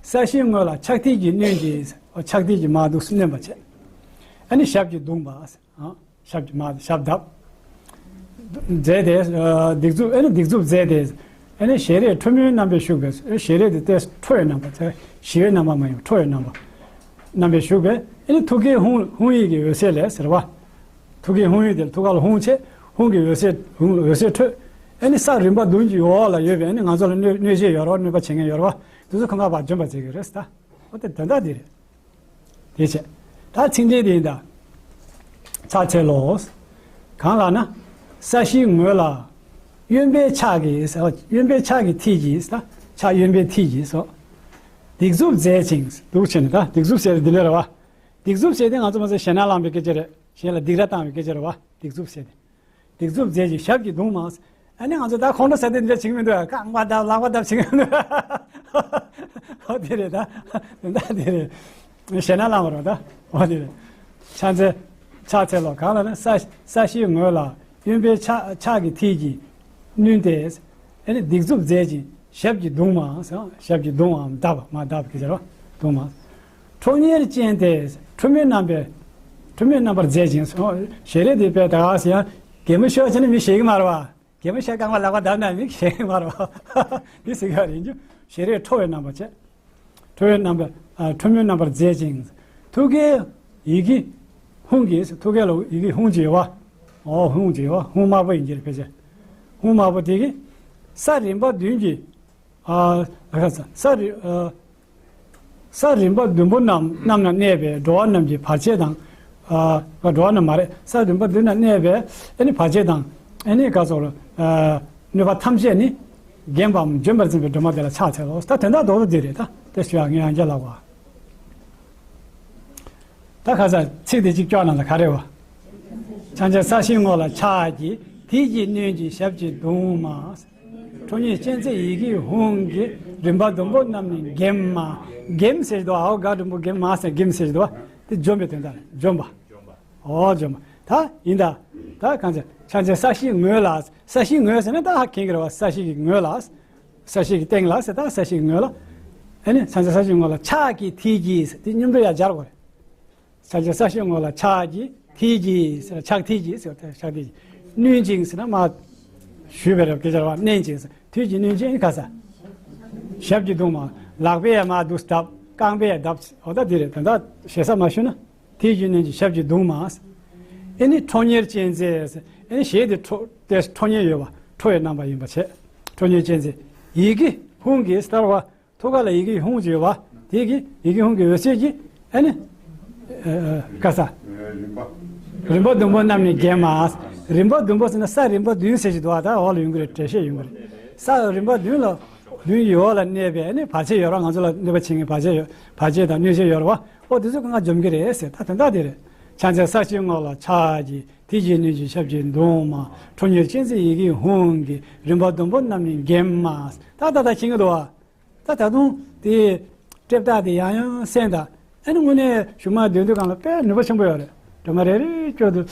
ས་གཞིའི་ངོས་ལ་ཕྱག་མཐིལ་གྱིས་བསྣུན་ཅིང་། ཕྱག་མཐིལ་གྱིས་མར་འདུག་སེ་བསྣུན་པ་བྱས། ཨེ་ནི་ཞབས་ཀྱིས་བརྡུངས་པ། ཨ། ཞབས་ཀྱིས་མར་ཞབས་བརྡབ། མཛད་དེ། ཨ་སྡིགས་མཛུབ། ཨེ་ནི་སྡིགས་མཛུབ་མཛད་དེ། ཨེ་ནི་ཞལ་རས་ཁྲོ་མོའི་རྣམ་པས་བཞུགས་པའི། ཨེ་ཞལ་རས་དེ་ཏོག་ཙམ་ཁྲོ་བའི་རྣམ་པ། ཞི་བའི་རྣམ་པ་མ་ཡིན་པ་ཁྲོ་བའི་རྣམ་པ། རྣམ་པས་བཞུགས་པའི། ཨེ་ནི་ཐུགས་ཀའི་ཧཱུྃ་ཧཱུྃ་ཡི་གེ་འོད་ཟེར་ལས་ཟེར་བ། ཐུགས་ཀའི་ཧཱུྃ་ཡིག་དེ་ལ་ཐུགས་ཀ་ལ་ཧཱུྃ་བྱས། ཧཱུྃ་གི་འོད་ཟེར། ཧཱུྃ་འོད་ཟེར་འཕྲོས། ཨེ་ནི་ས་རིམ་པ་བདུན་གྱི་འོག་ལ་ཡོད་པའི་ཨེ་ནི་ང་ཚོ་ལ་གནོད་གནོད་བྱེད་ཡོད་རེད་བ། གནོད་པ་བྱེད་མཁན་ཡོད་རེད་བ། དེ་ཚོ་ཁོང་ཁ་བ་འཇོམས་པར་བྱེད་ཀྱི་རེད་ཟེར་ད། འོ་དེ་དོན་དག་འདི་རེད། དེ་བྱས། ད་ཚིག་འགྲེལ་དེ་ཡིན་ད། ཕྱག་འཚལ་ལོ། གང་ལགས་ན། ས་གཞིའི་ངོས་ལ། གཡོན་པས་ཕྱག་གིས། གཡོན་པས་ཕྱག་གི་མཐིལ་གྱིས་ད། ཕྱག་གཡོན་པའི་མཐིལ་གྱིས་སོ། སྡིགས་མཛུབ་མཛད་ཅིང་འདུག་བྱས་ནས་ད་སྡིགས་མཛུབ་ཟེར་དེ་འདི་ལས་རེད་བ། སྡིགས་མཛུབ་ཟེར་དེ་ང་ཚོ་མ་ཟད་ཞེད་སྣང་ལངས་པའི་སྐད་ཆ་རེད། གཞན་ལ་སྡིགས་ར་བཏང་བའི་སྐད་ཆ་རེད་བ། སྡིགས་མཛུབ་ཟེར་དེ། སྡིགས་མཛུབ་མཛད་ཅིང་ཞབས་ཀྱིས་བརྡུངས་མ། ཨ་ནི་ང་ཚོ་ད་ཁོང་ཁྲོ་ཟ་དེ་འདྲ་བྱེད་ཀྱི་མི་འདུག་རྐང་པ་བརྡབ་ལག་པ་བརྡབ་བྱེད་ཀྱི་མི་འདུག་འོ་དེ་རེད་ད། དོན་དག་དེ་རེད། ཞེད་སྣང་ལངས་པ་རེད་ད། འོ་དེ་རེད། ཕྱག་འཚལ། ཕྱག་འཚལ་ལོ། གང་ལགས་ན་ས་ས་གཞིའི་ངོས་ལ་གཡོན་པས་ཕྱག་ཕྱག་གི་མཐིལ་གྱིས་བསྣུན་ཏེ། ཨེ་ནི་སྡིགས་མཛུབ་མཛད་ཅིང་ཞབས་ཀྱིས་བརྡུངས་མ་ཟེར། ཞབས་ཀྱིས་བརྡུངས་པའམ་བརྡབས་པ། མར་བརྡབས་པ་གི་ཟེར་རོ། བརྡུངས་མ། ཁྲོ་གཉེར་ཅན་དེ་ཁྲོ་མོའི་རྣམ་པས། ཁྲོ་མོའི་རྣམ་པར་མཛད་ཅིང་ཟེར། ཞལ་རས་དེ་དཔེ་ད་ག་ཟེར་ཡང་གད་མོ་ཤོར་བྱས་ན་མི་ཞེད་ཀྱི་མ་རེད་བ། གད་མོ་ཤོར་རྐང་པ་ལག་པ་བརྡབ་ན་མི་ཞེད་ཀྱི་མ་རེད་བ། འདི་ཟེར་ག་རེ་ཡིན་རྒྱུ། ཞལ་རས་ཁྲོ་བའི་རྣམ་པ་བྱས། ཁྲོ་བའི་རྣམ་པ། ཨ་ཁྲོ་མོའི་རྣམ་པར་མཛད་ཅིང་། ཐུགས་ཀའི་ཡི་གེ་ཧཱུྃ་གིས། ཐུགས་ཀའི་ལ་ཡི་གེ་ཧཱུྃ་ཅིག་ཡོད་བ། ཨོ་ཧཱུྃ་ཅིག་ཡོད་བ། ཧཱུྃ་དམར་པོ་ཡིན་གྱི་རེད་ཕལ་ཆེར། ཧཱུྃ་དམར་པོ་དེ་གིས་ས་རིམ་པ་བདུན་གྱི། ཨ་ས་རི་ཨ་ས་རིམ་པ་བདུན་པོ་རྣམས་རྣམས་ན་གནས་པའི་འགྲོ་བ་རྣམས་ཀྱི་བར་ཆད་དང་། ཨ་འགྲོ་བ་རྣམས་མ་རེད། ས་རིམ་པ་བདུན་ན་གནས་པའི་ཨ་ནི་བར་ཆད་དང་། ཨ་ནི་ག་ཚོར། ཨ་གནོད་པ་ཐམས་ཅད་ནི་འགེམས་པའམ་འཇོམས་པར་འཛིན་པའི་སྒྲོན་མ་དེ་ལ་ཕྱག་འཚལ་ལོ། ད་དོན་དག་རྡོག་རྡོག་འདི་རེད་ད། དེ་ཞུ་ཡག་ངས་ཡང་བསྐྱར་ལབ་པ། ད་ཁ་སང་ཚིག་དེ་གཅིག་སྐྱོར་ན་ད་ག་རེ་བ། ཕྱག་མཚན་ས་གཞིའི་ངོས་ལ་ཕྱག་གིས། མཐིལ་གྱིས་བསྣུན་ཅིང་ཞབས་ཀྱིས་བརྡུངས་མ། ཁྲོ་གཉེར་ཅན་མཛད་ཡི་གེ་ཧཱུྃ་གིས། རིམ་པ་བདུན་པོ་རྣམས་ནི་འགེམས་མ། འགེམས་ཟེར་དུས་ཨའོ་ག་འགྲེང་བུ་འགེམས་མ་ཟེར་འགེམས་ཟེར་དུས་དེ་འཇོམས་པའི་དོན་དག་རེད། འཇོམས་པ། འོ་འཇོམས་པ། ད་ཡིན་ད། ད་གང་ཚེ་ཕྱག་མཚན་ས་གཞིའི་ངོས་ལ། ས་གཞིའི་ངོས་ཟེར་ན་ད་ཧ་གོ་གི་རེད་བ། ས་གཞི་གི་ངོས་ལ། ས་གཞི་གི་སྟེང་ལ་ཟེར། ད་ས་གཞི་གི་ངོས་ལ། ཨ་ནི་ཕྱག་མཚན་ས་གཞིའི་ངོས་ལ་ཕྱག་གི་མཐིལ་གྱིས་ཟེར། དེ་མཉམ་དུ་ཡར་སྦྱར་དགོས་རེད། ཕྱག་མཚན་ས་གཞིའི་ངོས་ལ་ཕྱག་གི་མཐིལ་གྱིས་ཟེར། ཕྱག་མཐིལ་གྱིས་ཟེར། ཕྱག་མཐིལ་གྱིས། བསྣུན་ཅིང་ཟེར་ན་མར་གཞུས་པའི་རེད་སྐད་ཆ་རེད་བ། མནན་ཅིང་ཟེར། དུས་ཀྱིས་གནོན་ཅིང་ག་ས། ཞབས་ཀྱིས་བརྡུང་མ། ལག་པས་ཡང་མར་བརྡུངས་བརྡབ། རྐང་པས་ཡང་བརྡབ། འོ་ད་འདི་རེད། ད་ལྟ་ཞེ་ས་མ་ཞུ་ན། དུས་ཀྱིས་གནོན་ཅིང་ཞབས་ཀྱིས་བརྡུང་མ། ཨེ་ནི་ཁྲོ་གཉེར་ཅན་མཛེས། ཨེ་ནི་ཞེས་དེ་ཁྲོ་དེ་ཁྲོ་གཉེར་ཡོད་པ། ཁྲོ་བའི་རྣམ་པ་ཡིན་པ་བྱས། ཁྲོ་གཉེར་ཅན་མཛེས། ཡི་གེ་ཧཱུྃ་གིས་ལྟར་བ། ཐུགས་ཀ་ལ་ཡི་གེ་ཧཱུྃ་ཅིག་ཡོད་པ། དེ་གིས་ཡི་གེ་ཧཱུྃ་གི་འོད་ཟེར་གྱིས་ཨ་ནི། ཨ་ཨ་ག་ས། རིམ་པ་བདུན་པོ་རྣམས་ནི་འགེམས་མ། རིམ་པ་བདུན་པོ་ཟེར་ན་ས་རིམ་པ་བདུན་ཟེར་ཞིག་འདུག་བ། ད་འོག་ལ་ཡོང་གི་རེད། འགྲེལ་བཤད་ཡོང་གི་རེད། ས་རིམ་པ་བདུན་ལ་བདུན་གྱི་འོག་ལ་གནས་པའི་ཨ་ནི་བར་ཆད་ཡོད་ར། ང་ཚོ་ལ་གནོད་པ་བྱེད་མཁན་བར་ཆད་ཡོད། བར་ཆད་དང་གནོད་བྱེད་ཡོད་ར་བ། ཨོ་དེ་ཚོ་གང་ག་འཇོམས་ཀྱི་རེད་ཟེར། ད་དོན་དག་དེ་རེད། ཕྱག་འཚལ་ས་གཞིའི་ངོགས་ལ་ཕྱག་བགྱིས། དུས་ཀྱིས་གནོན་ཅིང་ཞབས་ཀྱིས་བརྡུང་མ། ཁྲོ་གཉེར་ཅན་མཛེས་ཡི་གེ་ཧཱུྃ་གིས། རིམ་པ་བདུན་པོ་རྣམས་ནི་འགེམས་མ། ད་ད་ད་མཁྱེན་གྱི་འདུག་བ། ད་ད་དུང་དེ་ལྟེབ་རྟགས་དེ་ཡང་ཡང་གསན་དང་། ཨ་ནི་དངོས་གནས་གཞུག་མ་སྡོད་དུས་སྒང་ལ་དཔེ་ནུས་པ་ཆེན་པོ་ཡོད་རེད། སྒྲོལ་མ་རེ་རེ་སྐྱོར་དུས།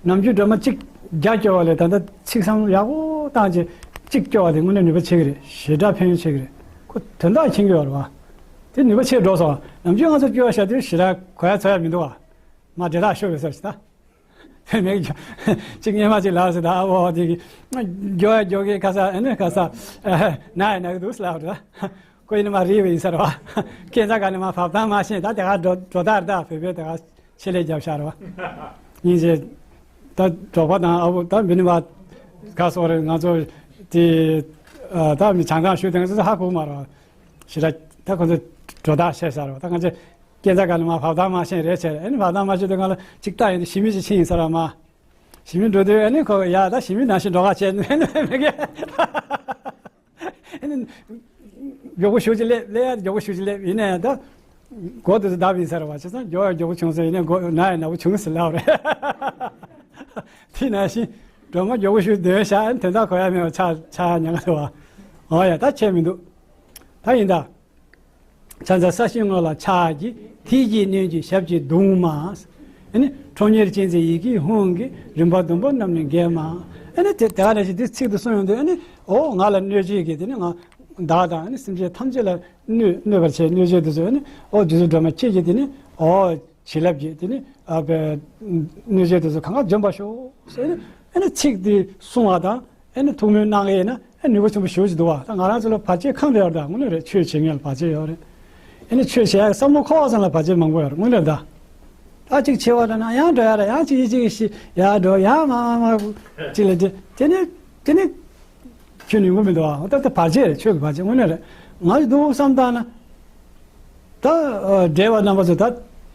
ནམ་རྒྱུན་སྒྲོལ་མ་གཅིག་བརྒྱ་སྐྱོར་བ་ལས་ད་ལྟ་ཚིག་བསམ་བློ་ཡག་པོ་བཏང་བྱས་གཅིག་སྐྱོར་བ་དེ་དངོས་གནས་ནུས་པ་ཆེ་གི་རེད། ཞེ་དྲག་ཕན་ཡོན་ཆེ་གི་རེད། ཁོ་དོན་དག་མཁྱེན་གྱི་ཡོད་རེད་བ། དེ་ནུས་པ་ཆེ་འགྲོ་སོང་། ནམ་རྒྱུན་ང་ཚོ་སྐྱོར་བ་བཞག་དུས་ཞེ་དྲག་གོ་ཡ་ཚོར་ཡ་མི་འདུག་བ། མ་འདྲེ་ལག་ཤོར་བའི་སར་ཞིག་ད། མེད་ཀྱི། གཅིག་སྔས་མ་གཅིག་ལབ་ཟེར་ད། ཨ་བོ་དེ་གི་མགྱོགས་ཡ་མགྱོགས་གི་ག་ས་ཨ་ནི་ག་ས་ན་ཡ་ན་གི་འདུག་ལབ་རེད། ཁོ་ཡིན་ན་མ་རིག་པ་ཡིན་ས་རེད་བ། སྐས་འཛེག་ག་ནས་མ་བབས་ཐང་མ་ཤེས། ད་དེ་ག་འགྲོ་འགྲོ་སྟངས་རེད། ད་བོད་པས་དེ་ག་ཆེད་ལས་རྒྱབ་ཤག་རེད་བ། སྙིང་རྗེ། ད་འབྲོག་པ་དང་ཨ་བོ་ད་མི་ནི་མ་ག་སོགས་རེད། ང་ཚོ་དེ་ད་མི་བྱང་ཐང་ཞུ་དེ་ང་ཚོ་ཧ་གོ་མ་རེད་བ། ཞེ་དྲག་ད་ཁོ་ཚོ་འགྲོ་སྟངས་ཤེས་ས་རེད་བ། ད་ང་ཚོ། སྐས་འཛེག་ག་ནས་མ་བབས་ཐང་མ་ཤེས་རེད་བྱས། ཨ་ནི་བབས་ཐང་མ་ཤེས་དུས་སྒང་ལ་གཅིག་ལྟ་ཡིན་དུས་ཞི་མི་ཅིག་ཕྱིན་ཡིན་ས་ར་མ། ཞི་མི་འགྲོ་དུས་ཨ་ནི་ཁོ་ཡ་ད་ཞི་མི་ནང་བཞིན་འགྲོ་ག་བྱས་ནས་མེད་གི། ཨ་ནི་མགྱོགས་པོ་ཞེ་ཅིག་སླེབས། སླེབས་ཡ་མགྱོགས་པོ་ཞེ་ཅིག་སླེབས། ཡིན་ན་ཡང་ད་མགོ་དེ་ཚོ་བརྡབ་ཡིན་ས་ར་བ། བྱས་ཙང་མགྱོགས་ཡ་མགྱོགས་པོ་བྱུང་ཟེར། ཡིན་ན་མགོ་ན་ཡ་ན་བོ་བྱུང་ཟེར་ལབ་རེད། དེ་ནང་བཞིན་སྒྲོལ་མ་མགྱོགས་པོ་ཞེ་ཅིག་སྡོད་ཤག་ཨ་ནི་དོན་དག་གོ་ཡ་མེད་པ་ཆགས་ཆགས་ཉེན་ཁ་འདུག་བ། འོ་ཡ་ད་ཆད་མི་འདུག་ད་ཡིན་ད། ཕྱག་འཚལ་ས་གཞིའི་ངོགས་ལ་ཕྱག་བགྱིས། དུས་ཀྱིས་གནོན་ཅིང་ཞབས་ཀྱིས་བརྡུང་མ། ཨ་ནི་ཁྲོ་གཉེར་ཅན་མཛེས་ཡི་གེ་ཧཱུྃ་གིས། རིམ་པ་བདུན་པོ་རྣམས་ནི་འགེམས་མ། ཨ་ནི་དེ་དེ་ག་ནང་བཞིན་དེ་ཚིག་དེ་གསུངས་ཡོང་དུས་ཨ་ནི་ཨོ་ང་ལ་གནོད་བྱེད་ཀྱི་དེ་ནི་ང་བདག་དང་ཨ་ནི་སེམས་ཅན་ཐམས་ཅད་ལ་གནོད་གནོད་པར་བྱེད་གནོད་བྱེད་དེ་ཚོ་ཨ་ནི་ཨོ་དེ་ཚོ་སྒྲོལ་མ་ཁྱེད་ཀྱིས་དེ་ནི་ཨོ་བྱིན་རླབས་ཀྱིས་དེ་ནི་ཨ་བའི་གནོད་བྱེད་དེ་ཚོ་གང་ག་འཇོམས་པར་ཤོག་ཟེར་ཨ་ནི་ཨ་ནི་ཚིག་དེ་གསུང་བ་དང་། ཨ་ནི་ཐུགས་སྨོན་གནང་གི་ཡིན་ན་ཨ་ནུས་པ་ཆེན་པོ་ཞེ་པོ་ཅིག་འདུག་བ། ད་ང་རང་ཚོ་ལ་བར་ཆད་གང་དུ་ཡོད་རེད། ད་དངོས་གནས་རེད། ཆོས་བྱེད་མཁན་ལ་བར་ཆད་ཡོད་རེད། ཨ་ནི་ཆོས་བྱེད་ཡག་བསམ་བློ་འཁོར་བ་ཙམ་ལ་བར་ཆད་མང་པོ་ཡོད་རེད། དངོས་གནས་རེད་ད། ད་གཅིག་བྱེད་པ་ལ་ན་ཡང་འགྲོ་ཡ་རེད། ཡང་གཅིག་གཅིག་ཤི་ཡར་འགྲོ་ཡང་མ་མ་མ་གཅིག་ལ་དེ་དེ་ནི་དེ་ནི་ཁྱོན་ནས་ཡོང་གི་མི་འདུག་བ། ད་ད་བར་ཆད་རེད། ཆོས་ཀྱི་བར་ཆད་དངོས་གནས་རེད། ང་ཚོ་འདུག་བསམ་བཏང་ན་ད་འབྲེལ་བ་རྣམ་པ་ཚོ་ད་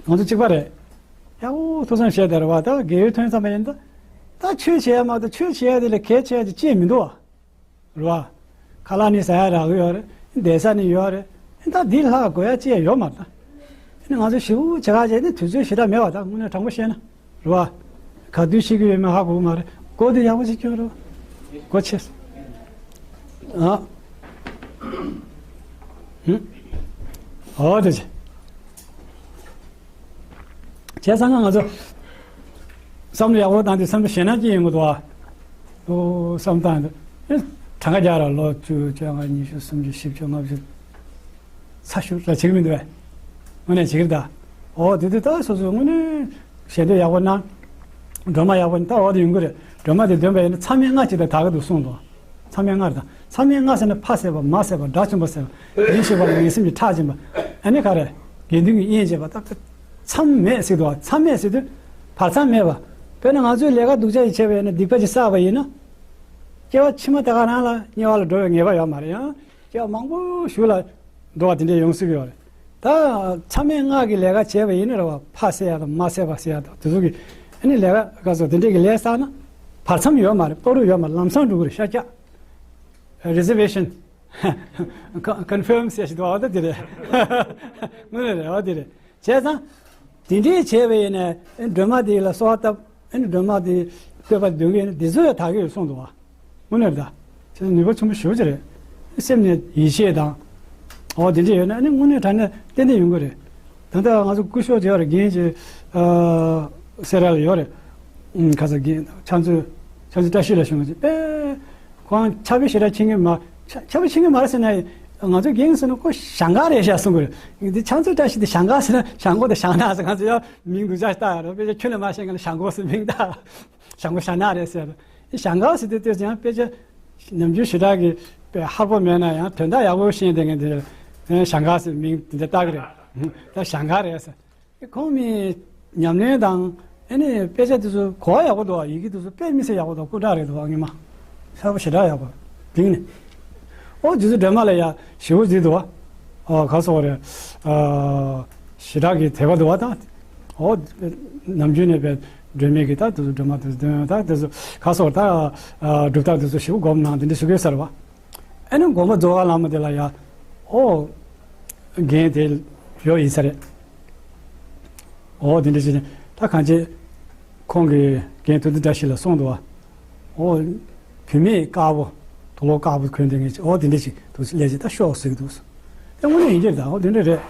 ང་ཚོ་གཅིག་པ་རེད། ཡ་ཨོ་ཐུགས་བསམ་བཞེས་བསྡད་རེད་བ། ད་རྒས་ཡོལ་ཐོན་ཙམ་པ་ཡིན་ད། ད་ཆོས་བྱེད་ཡ་མ་གཏོགས་ཆོས་བྱེད་ཡ་དེ་ལས་གལ་ཆེ་ཡ་དེ་ཅི་ཡང་མི་འདུག་བ། རེད་བ། ཁ་ལག་ནི་ཟ་ཡ་རག་གི་ཡོད་རེད། བསྡད་ས་ནི་ཡོད་རེད། ད་འདི་ལྷག་དགོས་ཡ་ཅི་ཡང་ཡོད་མ་རེད་ད། ཨ་ནི་ང་ཚོ་ཞེ་པོ་བྱེད་ག་བྱས་ནས་དུས་ཚོད་ཞེ་དྲག་མེད་བ། ད་དངོས་གནས་དྲང་པོ་བཤད་ན། རེད་བ། ག་དུས་ཤི་གི་ཡོད་མེད་ཧ་གོ་གི་མ་རེད། སྒོ་དེ་ཡག་པོ་ཞིག་སྐྱོན་རོགས། སྒོ་ཕྱེ། ཨ། ཧུམ། ཨོ་དེ་ཅི། བྱས་ཙང་ང་ཚོ་བསམ་བློ་ཡག་པོ་བཏང་དུས་བསམ་བློ་ཞེད་སྣང་སྐྱེ་ཡོང་གི་འདུག་ཨ། ཨོ་བསམ་བཏང་དུས་ཨེ་གྲངས་ཀ་རྒྱག་ར། ལོ་བཅུ་བཅོ་ལྔ་ཉི་ཤུ་སུམ་ཅུ་བཞི་བཅུ་ལྔ་བཅུ། ཚ་ཤུར་ར་བྱེད་ཀྱི་མི་འདུག་བས། དངོས་གནས་བྱེད་ཀྱི་རེད་ད། ཨོ་དེ་དུས་ད་སོ་སོའི་དངོས་གནས་ཞལ་འདོན་ཡག་པོ་གནང་། སྒྲོལ་མ་ཡག་པོ་ད་འོ་དེ་ཡོང་གི་རེད། སྒྲོལ་མ་དེ་འདོན་པ་ཡིན་ན་མཚམས་མེད་ལྔ་ཅིག་དང་དག་གི་འདུག་གསུངས་འདུག་མཚམས་མེད་ལྔ་རེད་ད། མཚམས་མེད་ལྔ་ཟེར་ན་ཕ་བསད་པ། མ་བསད་པ། དགྲ་བཅོམ་པ་བསད་པ། ཡིད་ཆེས་པ་ལ་ངན་སེམས་ཀྱི་ཁྲག་འབྱིན་པ། ཨ་ནི་ག་རེ། དགེ་འདུན་གྱི་དབྱེན་བྱེད་པ། ད་མཚམས་མེད་ཟེར་འདུག་མཚམས་མེད་ཟེར་དུས་བར་མཚམས་མེད་པ། དཔེར་ན་ང་ཚོས་ལས་ཀ་སྡུག་ཅག་ཅིག་བྱས་པ་ཡིན་ན། སྡིག་པ་ཅིག་བསགས་པ་ཡིན་ན། སྐྱེ་བ་ཕྱི་མ་དེ་ག་རང་ལ་དམྱལ་བ་ལ་འགྲོ་བའི་ངེས་པ་ཡོད་མ་རེད། ཡང་སྐྱེ་བ་མང་པོ་ཞིག་ལ་འགྲོ་བ་དེ་འདྲས་ཡོང་སྲིད་ཀྱི་ཡོད་རེད། ད་མཚམས་མེད་ལྔ་གི་ལས་ཀ་བྱས་པ་ཡིན་ན་རེད་བ། ཕ་བསད་ཡ་དང་། མ་བསད་པ་བསད་ཡ་དང་། དེ་ཚོ་གི་ཨ་ནི་ལས་ཀ་ག་ཚོད་དེ་འདྲས་ཀྱི་ལས་བསགས་ན་བར་མཚམས་ཡོད་མ་རེད། བར་དུ་ཡོད་མ་རེད། ལམ་སང་འགྲོ་གི་རེད། ཤར་རྒྱག་རི་ཛར་ཝེ་ཤན། ཀོན་ཀོན་ཧྥིརམ་ཟེར་ཞིག་འདུག་ཨ་ད་དེ་རེད། དངོས་གནས་རེད། ཨ་དེ་རེད། བྱས་ཙང་། དེ་འདྲས་བྱས་པ་ཡིན་ན་སྒྲོལ་མ་དེ་ལ་གསོལ་བ་བཏབ། ཨ་ནི་སྒྲོལ་མ་དེ་བསྟོད་པ་འདོན་གྱི་ཡིན་ན་དེ་ཚོ་ཡང་དག་གི་ཡོད་གསུངས་འདུག་བ། དངོས་གནས་རེད་ད། བྱས་ཙང་ནུས་པ་ཆེན་པོ་ཞེ་པོ་ཅིག་རེད། སེམས་ནས་ཡིད་ཆེས་དང་། འོ་དེ་འདྲས་ཡོད་ན་ཨ་ནི་དངོས་གནས་དྲང་གནས་ཏན་ཏན་ཡོང་གི་རེད། ད་ལྟ་ང་ཚོ་སྐུ་ཞབས་ཅིག་ཡོད་རེད། རྒན་ཅིག་ཨ་སེ་ར་ལ་ཡོད་རེད། ཨུམ་ཁ་ས་རྒན་ཕྱག་མཛོད་ཕྱག་མཛོད་བཀྲ་ཤིས་ལགས་གསུངས་པ་ཅིག་དཔེ། ཁོང་ཕྱག་དཔེ་ཞེ་དྲག་མཁྱེན་གྱི་མ། ཕྱག་ཕྱག་དཔེ་མཁྱེན་གྱི་མ་རེད་ཟེར་ན། ང་ཚོ་རྒན་ཟེར་ན་ཁོ་ཞང་ཁ་རེད་ཤག་གསུང་གི་རེད། འདི་ཕྱག་མཛོད་བཀྲ་ཤིས་དེ་ཞང་ཁ་ཟེར་ན་ཞང་ཁོ་དང་ཞང་ནག་ཟེར། ང་ཚོ་ཡང་མིང་སྡུག་ཅག་བཏགས་ཡོད་རེད། དཔེ་ཆ་ཁྱོན་ནས་མ་ཤེས་མཁན་ལ་ཞང་ཁོ་ཟེར་མིང་བཏགས། ཞང་ཁོ་ཞང་ནག་རེད་ཟེར། ཞང་ཁ་ཟེར་དུས་དེ་ཡང་དཔེ་ཆ་ནམ་རྒྱུན་ཞེ་དྲག་གི་ དཔེ་ཧར་པོ་མེད་ན་ཡང་དོན་དག་ཡག་པོ་ཤེས་བསྡད་མཁན་དེ་ཞང་ཁ་ཟེར་མིང་དེ་འདྲ་བཏགས་ཀྱི་རེད། ད་ཞང་ཁ་རེད་ཟེར། ཁོང་མི་ཉམས་ལེན་དང་ཨ་ནི་དཔེ་ཆ་དེ་ཚོ་གོ་བ་ཡག་པོ་འདུག་བ། ཡི་གེ་དེ་ཚོ་དཔེ་མི་སྲིད་ཡག་པོ་འདུག་སྐུ་དྲག་རེད་འདུག་བ། ངེས་མ་གསལ་པོ་ཞེ་དྲག་ཡག་པོ་འདིང་ནས། ཨོ་རྗེ་བཙུན་སྒྲོལ་མ་ལ་ཡ་ཞེ་པོ་བརྩི་འདུག་བ། ཨོ་ག་སོགས་རེད། ཨ་ཞེ་དྲག་གི་དད་པ་འདུག་བ་དང་། ཨོ་ནམ་རྒྱུན་ནས་པའི་སྒྲོལ་མའི་གི་ད་དེ་ཚོ་སྒྲོལ་མ་དེ་ཚོ་འདོན་ད་དེ་ཚོ་ག་སོགས་ད་ཨ་སྒྲུབ་ཐབས་དེ་ཚོ་ཞེ་པོ་སྒོམ་གནང་དེ་འདྲ་ཞུ་གི་ཡོད་ས་རེད་བ། ཨ་ནི་དགོན་པ་རྫོགས་ཁ་ལ་མ་དེ་ལ་ཡ་ཨོ་རྒན་དེ་ཡོད་ཡིན་ས་རེད། ཨོ་དེ་འདྲ་ཞིག་ནས་ད་གང་ཅི་ཁོང་གི་རྒན་དུ་འདི་འདྲ་ཞིག་ལ་གསུངས་འདུག་བ། ཨོ་བུད་མེད་དཀར་པོ་དུག་ལོག་དཀར་པོ་གོན་དེ་ངས་ཨོ་དེ་འདྲ་ཞིག་འདུག་ལས་ཅི་ད་ཤོག་ཟེར་གི་འདུག་ཟེར། དེ་དངོས་གནས་ཡིན་གྱི་རེད། ད་ཨོ་དེ་འདྲ་རེད།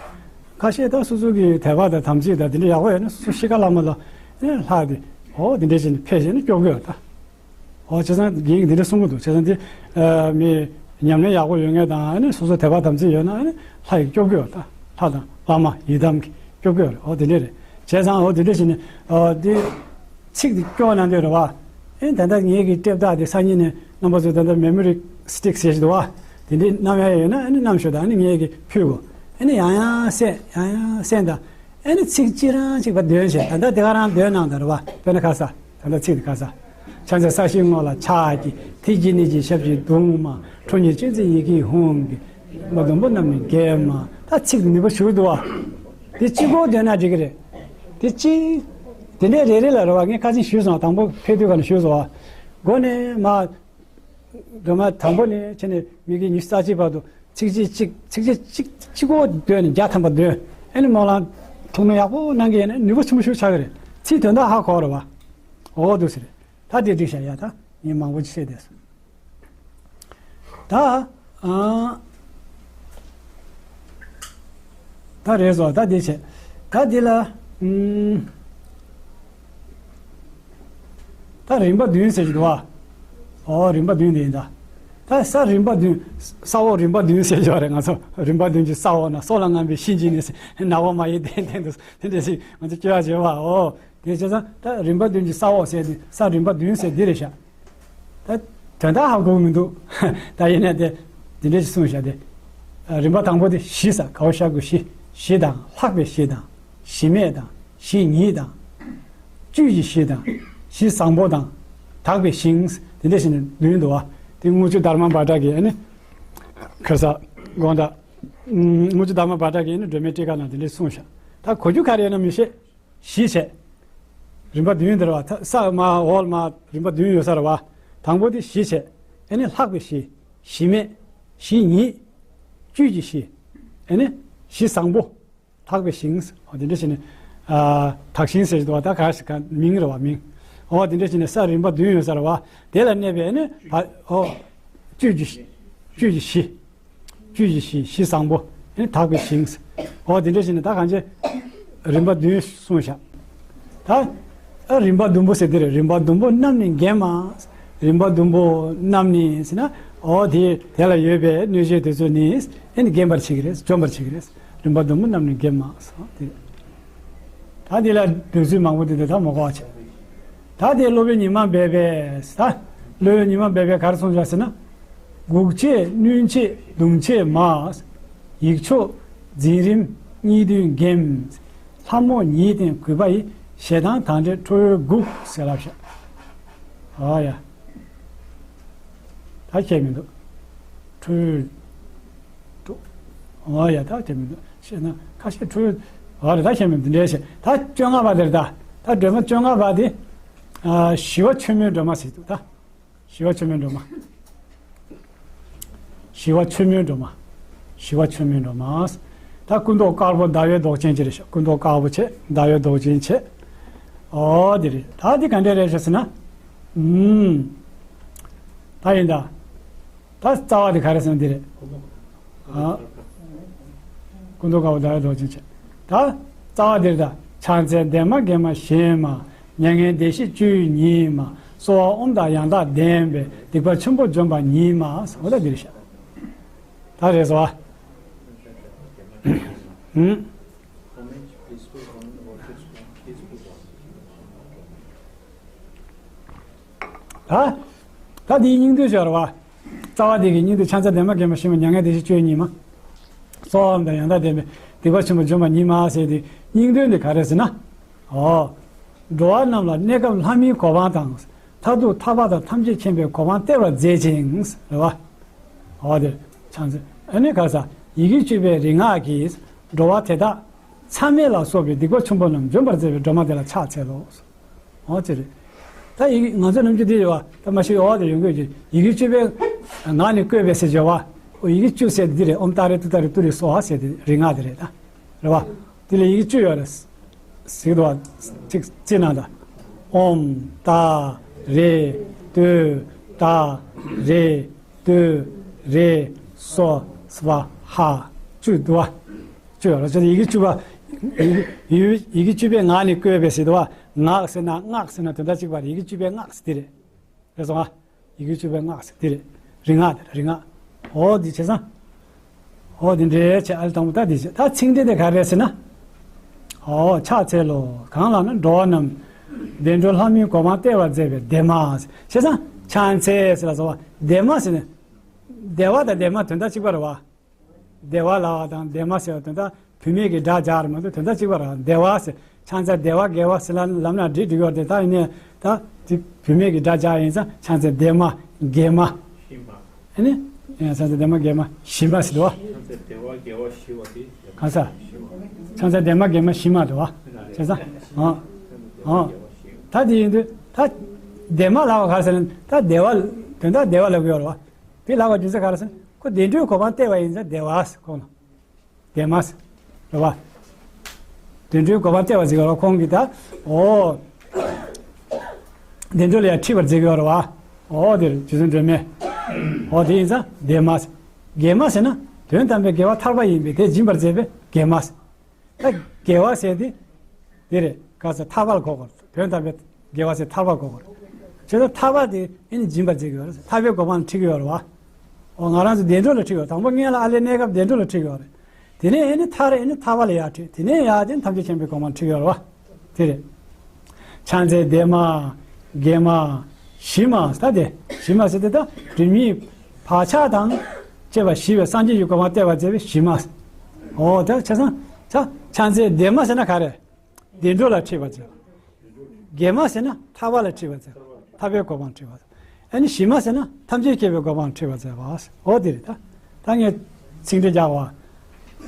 ཁ་ཤས་ད་སོ་སོ་གི་དད་པ་དང་དམ་ཚིག་དང་དེ་འདྲ་ཡག་པོ་ཡོད་ན་སོ་སོ་གཤིས་ཀ་ལ་མ་ལ་ཨེ་ལྷག་དེ་ཨོ་དེ་འདྲ་ཞིག་ནས་ཕེབས་བྱས་ན་སྐྱོབ་གི་ཡོད་ད། ཨོ་བྱས་ཙང་རྒན་གྱིས་འདི་འདྲ་གསུང་གི་འདུག་བྱས་ཙང་འདི་ཨ་མི་ཉམས་ལེན་ཡག་པོ་ཡོད་མཁན་དང་ཨ་ནི་སོ་སོ་དད་པ་དམ་ཚིག་ཡོད་ན་ཨ་ནི་ལྷ་ཡིས་སྐྱོབ་གི་ཡོད་ད། ལྷ་དང་བླ་མ་ཡི་དམ་གྱིས་སྐྱོབ་གི་ཡོད་རེད། ཨོ་དེ་འདྲ་རེད། བྱས་ཙང་ཨོ་དེ་འདྲ་བྱས་ནས་ཨོ་འདི་ཚིག་འདི་སྐྱོར་གནང་འདོད་རེད་བ། ཨེ་ད་ལྟ་ངེད་ཀྱི་ལྟེབ་རྟགས་འདི་སང་ཉིན་ནས་རྣམ་པ་ཚོ་ད་ལྟ་མེ་མོ་རི་སི་ཊིག་ཟེར་གྱི་འདུག་བ། དེ་འདྲ་བསྣམས་ཡ་ཡོད་ན་ཨ་ནི་བསྣམས་ཤོག་དང་ཨ་ནི་ངེད་ཀྱིས་ཕུལ་དགོས། ཨ་ནི་ཡང་ཡང་གསན་ཡང་ཡང་གསན་དང་། ཨེ་ནི་ཚིག་གཅིག་རང་གཅིག་པ་འདོན་བྱས་ད་ལྟ་དེ་ག་རང་འདོན་གནང་དང་རེད་བ། དཔེར་ན་ཁ་ས་ད་ལྟ་ཚིག་དེ་ཁ་ས། ཕྱག་འཚལ་ས་གཞིའི་ངོས་ལ་ཕྱག་བགྱི། ཐིག་གཅིག་ནི་གཅིག་ཞབས་ཀྱིས་བརྡུང་མ། ཁྲོ་གཉེར་ཅན་མཛད་ཡི་གེའི་ཧཱུྃ་གིས། རིམ་པ་བདུན་པོ་རྣམས་ནི་འགེམས་མ། ད་ཚིག་ནུས་པ་ཞུ་འདུག་བ། དེ་གཅིག་པོ་འདོན་ན་འགྲིག་གི་རེད། དེ་གཅིག་དེ་འདྲའི་རེ་རེ་ལ་རེད་བ། ངས་ཁ་སང་ཞུས་སོང་། དང་པོ་ཕེབས་དུས་ག་ནས་ཞུས་སོང་བ། མགོ་ནས་མ། སྒྲོལ་མ་དང་པོ་ནས་བྱས་ནས་མི་དགེ་ཉི་ཤུ་རྩ་གཅིག་བར་དུ་ཚིག་གཅིག་གཅིག་ཚིག་གཅིག་གཅིག་གཅིག་པོ་འདོན་ནས་བརྒྱ་ཐམ་པ་འདོན། ཨེ་ནི་སྨོན་ལམ་ཐུགས་སྨོན་ཡག་པོ་གནང་གི་ཡིན་ན་ནུས་པ་ཆེན་པོ་ཞིག་ཆགས་ཀྱི་རེད། ཚིག་དོན་དག་ཧ་གོ་རེད་བ། འོ་འདུག་ཟེར། ད་དེ་འགྲིག་ཤག་ཡ། ད་ངས་མང་པོ་ཅིག་བཤད་བསྡད་སོང་། ད་ཨ་ད་རེད་སོ། ད་འདི་བྱས། ད་འདི་ལ་ཨུམ། ད་རིམ་པ་བདུན་ཟེར་གྱི་འདུག་བ། ཨོ་རིམ་པ་བདུན་དེ་ཡིན་ད། ད་ས་རིམ་པ་བདུན། ས་འོག་རིམ་པ་བདུན་ཟེར་གྱི་རེད། ང་ཚོ་རིམ་པ་བདུན་གྱི་ས་འོག་ན་སྲོག་ལ་རྔམ་པའི་གཤིན་རྗེ་ནི་ཟེར། ནག་པོ་མ་ཡི་དན་ལྡན་དུ་དེ་འདྲ་ཞིག་ང་ཚོ་སྐྱོ་བ་བྱེད་བ། ཨོ་དེ་བྱས་ཙང་ད་རིམ་པ་བདུན་གྱི་ས་འོག་ཟེར་དེ་ས་རིམ་པ་བདུན་ཟེར་འདི་རེད་ཤག་ད་དོན་དག་ཧ་གོ་གི་མི་འདུག་ད་ཡིན་ན་དེ་དེ་འདྲ་ཞིག་གསུངས་ཤག་དེ། རིམ་པ་དང་པོ་དེ་ཞི་ས་གའོ་ཤ་གུ་ཞི། ཞི་དང་ལྷག་པའི་ཞི་དང་། ཞི་མེད་དང་། ཞི་ཉིད་དང་། བཅུད་ཀྱི་ཞི་དང་། ཞི་བཟང་པོ་དང་། དག་པའི་ཞིང་། དེ་འདྲ་ཞིག་ནས་བདུན་འདུག་བ། དེ་དངུལ་ཆུ་དྷརྨ་བྷ་དྲ་གིས་ཨ་ནི། ཁ་ས་དགོངས་དག་དངུལ་ཆུ་དྷརྨ་བྷ་དྲ་གིས་ཨ་ནི་སྒྲོལ་མའི་ཊི་ཀ་ནང་དེ་འདྲ་གསུངས་ཤག་ད་གོ་རྒྱུ་ག་རེ་ཡོད་ན་མི་ཤེས། ཞི་བྱས། རིམ་པ་བདུན་འདི་རེད་བ། ད་ས་མ་འོག་མ་རིམ་པ་བདུན་ཡོད་ས་རེད་བ། དང་པོ་དེ་ཞི་བྱས། ཨ་ནི་ལྷག་པའི་ཞི། ཞི་མེད། ཞི་ཉིད། བཅུད་ཀྱི་ཞི། ཨ་ནི་ཞི་བཟང་པོ། དག་པའི་ཞིང་། འོ་དེ་འདྲ་བྱས་ནས། ཨ་དག་ཞིང་ཟེར་གྱི་འདུག་བ། ད་ག་ཞིག་ག་མིང་རེད་བ་མིང་། འོ་དེ་འདྲ་བྱས་ནས་ས་རིམ་པ་བདུན་ཡོད་ས་རེད་བ། དེ་ལ་གནས་པའི་ནི་བ་འོ། བཅུད་ཀྱི་ཞི། བཅུད་ཀྱི་ཞི། བཅུད་ཀྱི་ཞི་ཞི་བཟང་པོ། ཨ་ནི་དག་པའི་ཞིང་། འོ་དེ་འདྲ་བྱས་ནས་ད་གང་ཅི། རིམ་པ་བདུན་གསུངས་ཤག་ད་ཨ་རིམ་པ་བདུན་པོ་ཟེར་དེ་རེད། རིམ་པ་བདུན་པོ་རྣམས་ནི་འགེམས་མ། རིམ་པ་བདུན་པོ་རྣམས་ནི་ཟེར་ན། འོ་དེ་དེ་ལ་ཡོད་པའི་གནོད་བྱེད་དེ་ཚོ་ནི་ཨ་ནི་འགེམས་པར་བྱེད་ཀྱི་རེད། འཇོམས་པར་བྱེད་ཀྱི་རེད། རིམ་པ་བདུན་པོ་རྣམས་ནི་འགེམས་མ་སོགས་དེ། ད་འདི་ལ་འདོད་ཚུལ་མང་པོ་འདི་འདྲ་ད་མ་གོ་བ་བྱེད། ད་དེ་སློབ་དཔོན་ཉི་མ་སྦས་པས་ད། སློབ་དཔོན་ཉི་མ་སྦས་པས་ག་རེ་གསུངས་བཞག་ཟེར་ན། འགུག་བྱེད་བསྣུན་བྱེད་གདུང་བྱེད་མ། ཡིག་ཆོག་འཛིན་རིམ་གཉིས་བདུན་འགེམས། ལྷ་མོ་ཉིད་བསྟེན་གུས་པ་ཡིས། ཞེ་སྡང་དང་བྲལ་ཁྲོ་བོའི་འགུགས་ཟེར་ལབ་བཞག་ཨ་ཡ། ད་ཁྱད་མི་འདུག་ཁྲོ་བོའི་འགུགས། ཨ་ཡ་ད་ཁྱད་མི་འདུག་ཞེ་ན་ཁ་ཤས་ཁྲོ་བོའི་ཨ་རེ་ད་ཁྱད་མི་འདུག་འདྲ་ཞེ་ད་བཅོ་ལྔ་པ་དེར་ད། ད་སྒྲོལ་མ་བཅོ་ལྔ་པ་དེ། ཨ་ཞི་བ་ཆེན་མོའི་སྒྲོལ་མ་ཟེར་འདུག་ད། ཞི་བ་ཆེན་མོའི་སྒྲོལ་མ། ཞི་བ་ཆེན་མོའི་སྒྲོལ་མ། ཞི་བ་ཆེན་མོའི་སྒྲོལ་མ། ད་སྐུ་མདོག་དཀར་པོ་ཟླ་བའི་མདོག་ཅན་ཅིག་རེད་ཤག་སྐུ་མདོག་དཀར་པོ་བྱས་ཟླ་བའི་མདོག་ཅན་བྱས། ཨོ་དེ་རེད། ད་དེ་ག་འདྲ་རེད་ཤག་ཟེར་ན། ཨུམ། ད་ཡིན་ད། ད་རྩ་བ་དེ་ག་རེ་ཟེར་ན་དེ་རེད། ཨ། སྐུ་མདོག་དཀར་པོ་ཟླ་བའི་མདོག་ཅན་བྱས། ད་རྩ་བ་དེ་རེད་ད། ཕྱག་འཚལ་བདེ་མ་དགེ་མ་ཞེས་མ། མྱ་ངན་འདས་ཞི་བཅུ་ཉིད་མ། གསོལ་བ་ཨོཾ་དང་ཡང་དག་ལྡན་པས། སྡིག་པ་ཆེན་པོ་འཇོམས་པ་ཉིད་མ། ཟེར་བ་ད་འདི་རེད་ཤག་ད་རེད་སོ། ཨུམ། ད། ད་འདིའི་སྙིང་བསྡུས་ཤོར་བ། ལྟ་བ་དེ་གི་སྙིང་དུ་ཕྱག་འཚལ་བདེ་མ་དགེ་མ་ཞི་མ་མྱ་ངན་འདས་ཞི་སྤྱོད་ཡུལ་ཉིད་མ། གསོལ་བ་འོམ་དང་ཡང་དག་ལྡན་པས་སྡིག་པ་ཆེན་པོ་འཇོམས་པ་ཉིད་མ་ཟེར་དེ་སྙིང་དོན་དེ་ག་རེ་ཟེར་ན། འོ། འགྲོ་བ་རྣམས་ལ་གནས་སྐབས་ལྷ་མིའི་གོ་འཕང་དང་། མཐར་ཐུག་ཐར་པ་དང་ཐམས་ཅད་མཁྱེན་པའི་གོ་འཕང་སྟེར་བར་མཛད་ཅིང་། རེད་བ། འོ་དེ། ཕྱག་འཚལ། ཨ་ནི་ག་ས། ཡི་གེ་བཅུ་པའི་རིག་སྔགས་ཀྱིས་འགྲོ་བ་དེ་དག་མཚམས་མེད་ལ་སོགས་པའི་སྡིག་པ་ཆེན་པོ་རྣམས་འཇོམས་པར་མཛད་པའི་སྒྲོན་མ་དེ་ལ་ཕྱག་འཚལ་ལོ། འོ་ཅི་རེད། ད་ཡི་གེ་ང་ཚོ་ནམ་རྒྱུན་འདི་ཡོད་བ། ད་མ་ཤི་འོ་དེ་ཡོང་གི་ཡོད་ཀྱི་ཡི་གེ་བཅུ་པའི་ངག་ནི་བཀོད་པའི་ཟེར་བྱ་བ། འོ་ཡི་གེ་བཅུ་ཟེར་འདི་རེད། ཨོཾ་ཏཱ་རེ་ཏུཏྟཱ་རེ་ཏུ་རེ་སྭཱ་ཧཱ་ཟེར་དེ་རིག་སྔགས་དེ་རེད་ད། རེད་བ། དེ་ལ་ཡི་གེ་བཅུ་ཡོད་རེད། ཟེར་གི་འདུག་བ། ཅིག་ཅི་ན་ད། ཨོཾ་ཏཱ་རེ་ཏུཏྟཱ་རེ་ཏུ་རེ་སྭཱ་ཧཱ། བཅུ་འདུག་བ། བཅུ་ཡོད་རེད། ཡི་གེ་བཅུ་པ། ཡི་གེ་བཅུ་པའི་ངག་ནི་བཀོད་པའི་ཟེར་འདུག་བ། ངག་ཟེར་ན་སྔགས་ཟེར་ན་དོན་དག་གཅིག་པ་རེད། ཡི་གེ་བཅུ་པའི་སྔགས་ཟེར་དེ་རེད། རེད་སོང་ང་། ཡི་གེ་བཅུ་པའི་སྔགས་ཟེར་དེ་རེད། རིག་སྔགས་དེ་རེད་རིག་སྔགས། འོ་འདི་བྱས་ཙང་། འོ་འདི་འདྲའི་བྱས་ཨ་ལ་དང་པོ་ད་འདི་བྱས་ད་ཚིག་འགྲེལ་དེ་ག་རེ་རེད་ཟེར་ན། འོ་ཕྱག་འཚལ་ལོ། གང་ལ་ན་འགྲོ་བ་རྣམས། བདེ་འགྲོ་ལྷ་མིའི་གོ་འཕང་སྟེར་བར་མཛད་པའི་བདེ་མ། བྱས་ཙང་ཕྱག་འཚལ་ཟེར་ལ་སོགས་པ་བདེ་མ་ཟེར་ནས། བདེ་བ་དང་བདེ་མ་དོན་དག་གཅིག་པ་རེད་བ། བདེ་བ་ལབ་པ་དང་བདེ་མ་ཟེར་བ་དོན་དག་བུད་མེད་ཀྱི་སྒྲ་སྦྱར་མ་གཏོགས་དོན་དག་གཅིག་པ་རེད། བདེ་བ་ཟེར་ཕྱག་འཚལ་བདེ་བ་དགེ་བ་ཟེར་ལབ་ན་འགྲིག་འགྲིག་ཡོད་རེད། ད་ཡིན་ནའི་ད་དེ་བུད་མེད་ཀྱི་སྒྲ་སྦྱར་ཡིན་ཙང་ཕྱག་འཚལ་བདེ་མ་དགེ་མ། ཞི་མ། ཨ་ནི། ཕྱག་འཚལ་བདེ་མ་དགེ་མ་ཞི་མ་ཟེར་འདུག་བ། ཕྱག་འཚལ་བདེ་བ་དགེ་བ་ཞི་བ་དེ། གང་ས། ཕྱག་འཚལ་བདེ་མ་དགེ་མ་ཞི་མ་འདུག་བ། བྱས་ཙང་། ཨང་། ཨང་། ད་དེ་ཡིན་དུས་ད་བདེ་མ་ལབ་པ་ག་རེ་ཟེར་ན་ད་བདེ་བ་དོན་དག་བདེ་བ་ལབ་ཀྱི་ཡོད་རེད་བ། དེ་ལབ་པ་རྒྱུ་མཚན་ག་རེ་ཟེར་ན་ཁོ་བདེ་འགྲོའི་གོ་འཕང་སྟེར་བ་ཡིན་ཙང་བདེ་བ་ཟེར་ཁོང་ལ། བདེ་མ་ཟེར། རེད་བ། བདེ་འགྲོའི་གོ་འཕང་སྟེར་བ་ཟེར་གྱི་ཡོད་རེད་བ་ཁོང་གིས་ད། འོ། བདེ་འགྲོ་ལ་ཡང་ཁྲིད་པར་མཛད་ཀྱི་ཡོད་རེད་བ། འོ་དེར་རྗེ་བཙུན་སྒྲོལ་མས། འོ་དེ་ཡིན་ཙང་བདེ་མ་ཟེར། དགེ་མ་ཟེར་ན་དོན་དམ་པའི་དགེ་བ་ཐར་པ་ཡིན་པས་དེ་སྦྱིན་པར་མཛད་པས་དགེ་མ་ཟེར། ད་དགེ་བ་ཟེར་དེ། དེ་རེད་ག་ས་ཐར་པ་ལ་གོ་དགོས། དོན་དམ་པའི་དགེ་བ་ཟེར་ཐར་པ་གོ་དགོས། བྱས་ཙང་ཐར་པ་དེ་ཨེ་ནི་སྦྱིན་པར་བྱེད་ཀྱི་ཡོད་རེད། ཐར་པའི་གོ་འཕང་ལ་ཁྲིད་ཀྱི་ཡོད་རེད་བ། འོ་ང་རང་ཚོ་བདེ་འགྲོ་ལ་ཁྲིད་ཀྱི་ཡོད། དང་པོ་སྔོན་ལ་ཨ་ལས་གནས་སྐབས་བདེ་འགྲོ་ལ་ཁྲིད་ཀྱི་ཡོད་རེད། དེ་ནས་ཨེ་ནི་ཐར་ཨེ་ནི་ཐར་པ་ལ་ཡར་ཁྲིད། དེ་ནས་ཡར་དེ་ཐམས་ཅད་མཁྱེན་པའི་གོ་འཕང་ལ་ཁྲིད་ཀྱི་ཡོད་རེད་བ། དེ་རེད། ཕྱག་འཚལ་བདེ་མ། དགེ་མ། ཞི་མ། ད་དེ་ཞི་མ་ཟེར་དེ་ད་སྒྲིབ་གཉིས་བག་ཆགས་དང་བཅས་པ་ཞི་བའི་སངས་རྒྱས་ཀྱི་གོ་འཕང་སྟེར་བར་མཛད་པའི་ཞི་མ། འོ་ད་བྱས་ཙང་ད་ཕྱག་འཚལ་བདེ་མ་ཟེར་ན་ག་རེ། བདེ་འགྲོ་ལ་ཁྲིད་པར་མཛད། དགེ་མ་ཟེར་ན་ཐར་པ་ལ་ཁྲིད་པར་མཛད། ཐར་པའི་གོ་འཕང་ཁྲིད་པར་མཛད། ཨ་ནི་ཞི་མ་ཟེར་ན་ཐམས་ཅད་མཁྱེན་པའི་གོ་འཕང་ཁྲིད་པར་མཛད་པ། འོ་དེ་རེད་ད། ད་ངས་ཚིག་འགྲེལ་རྒྱག་པ།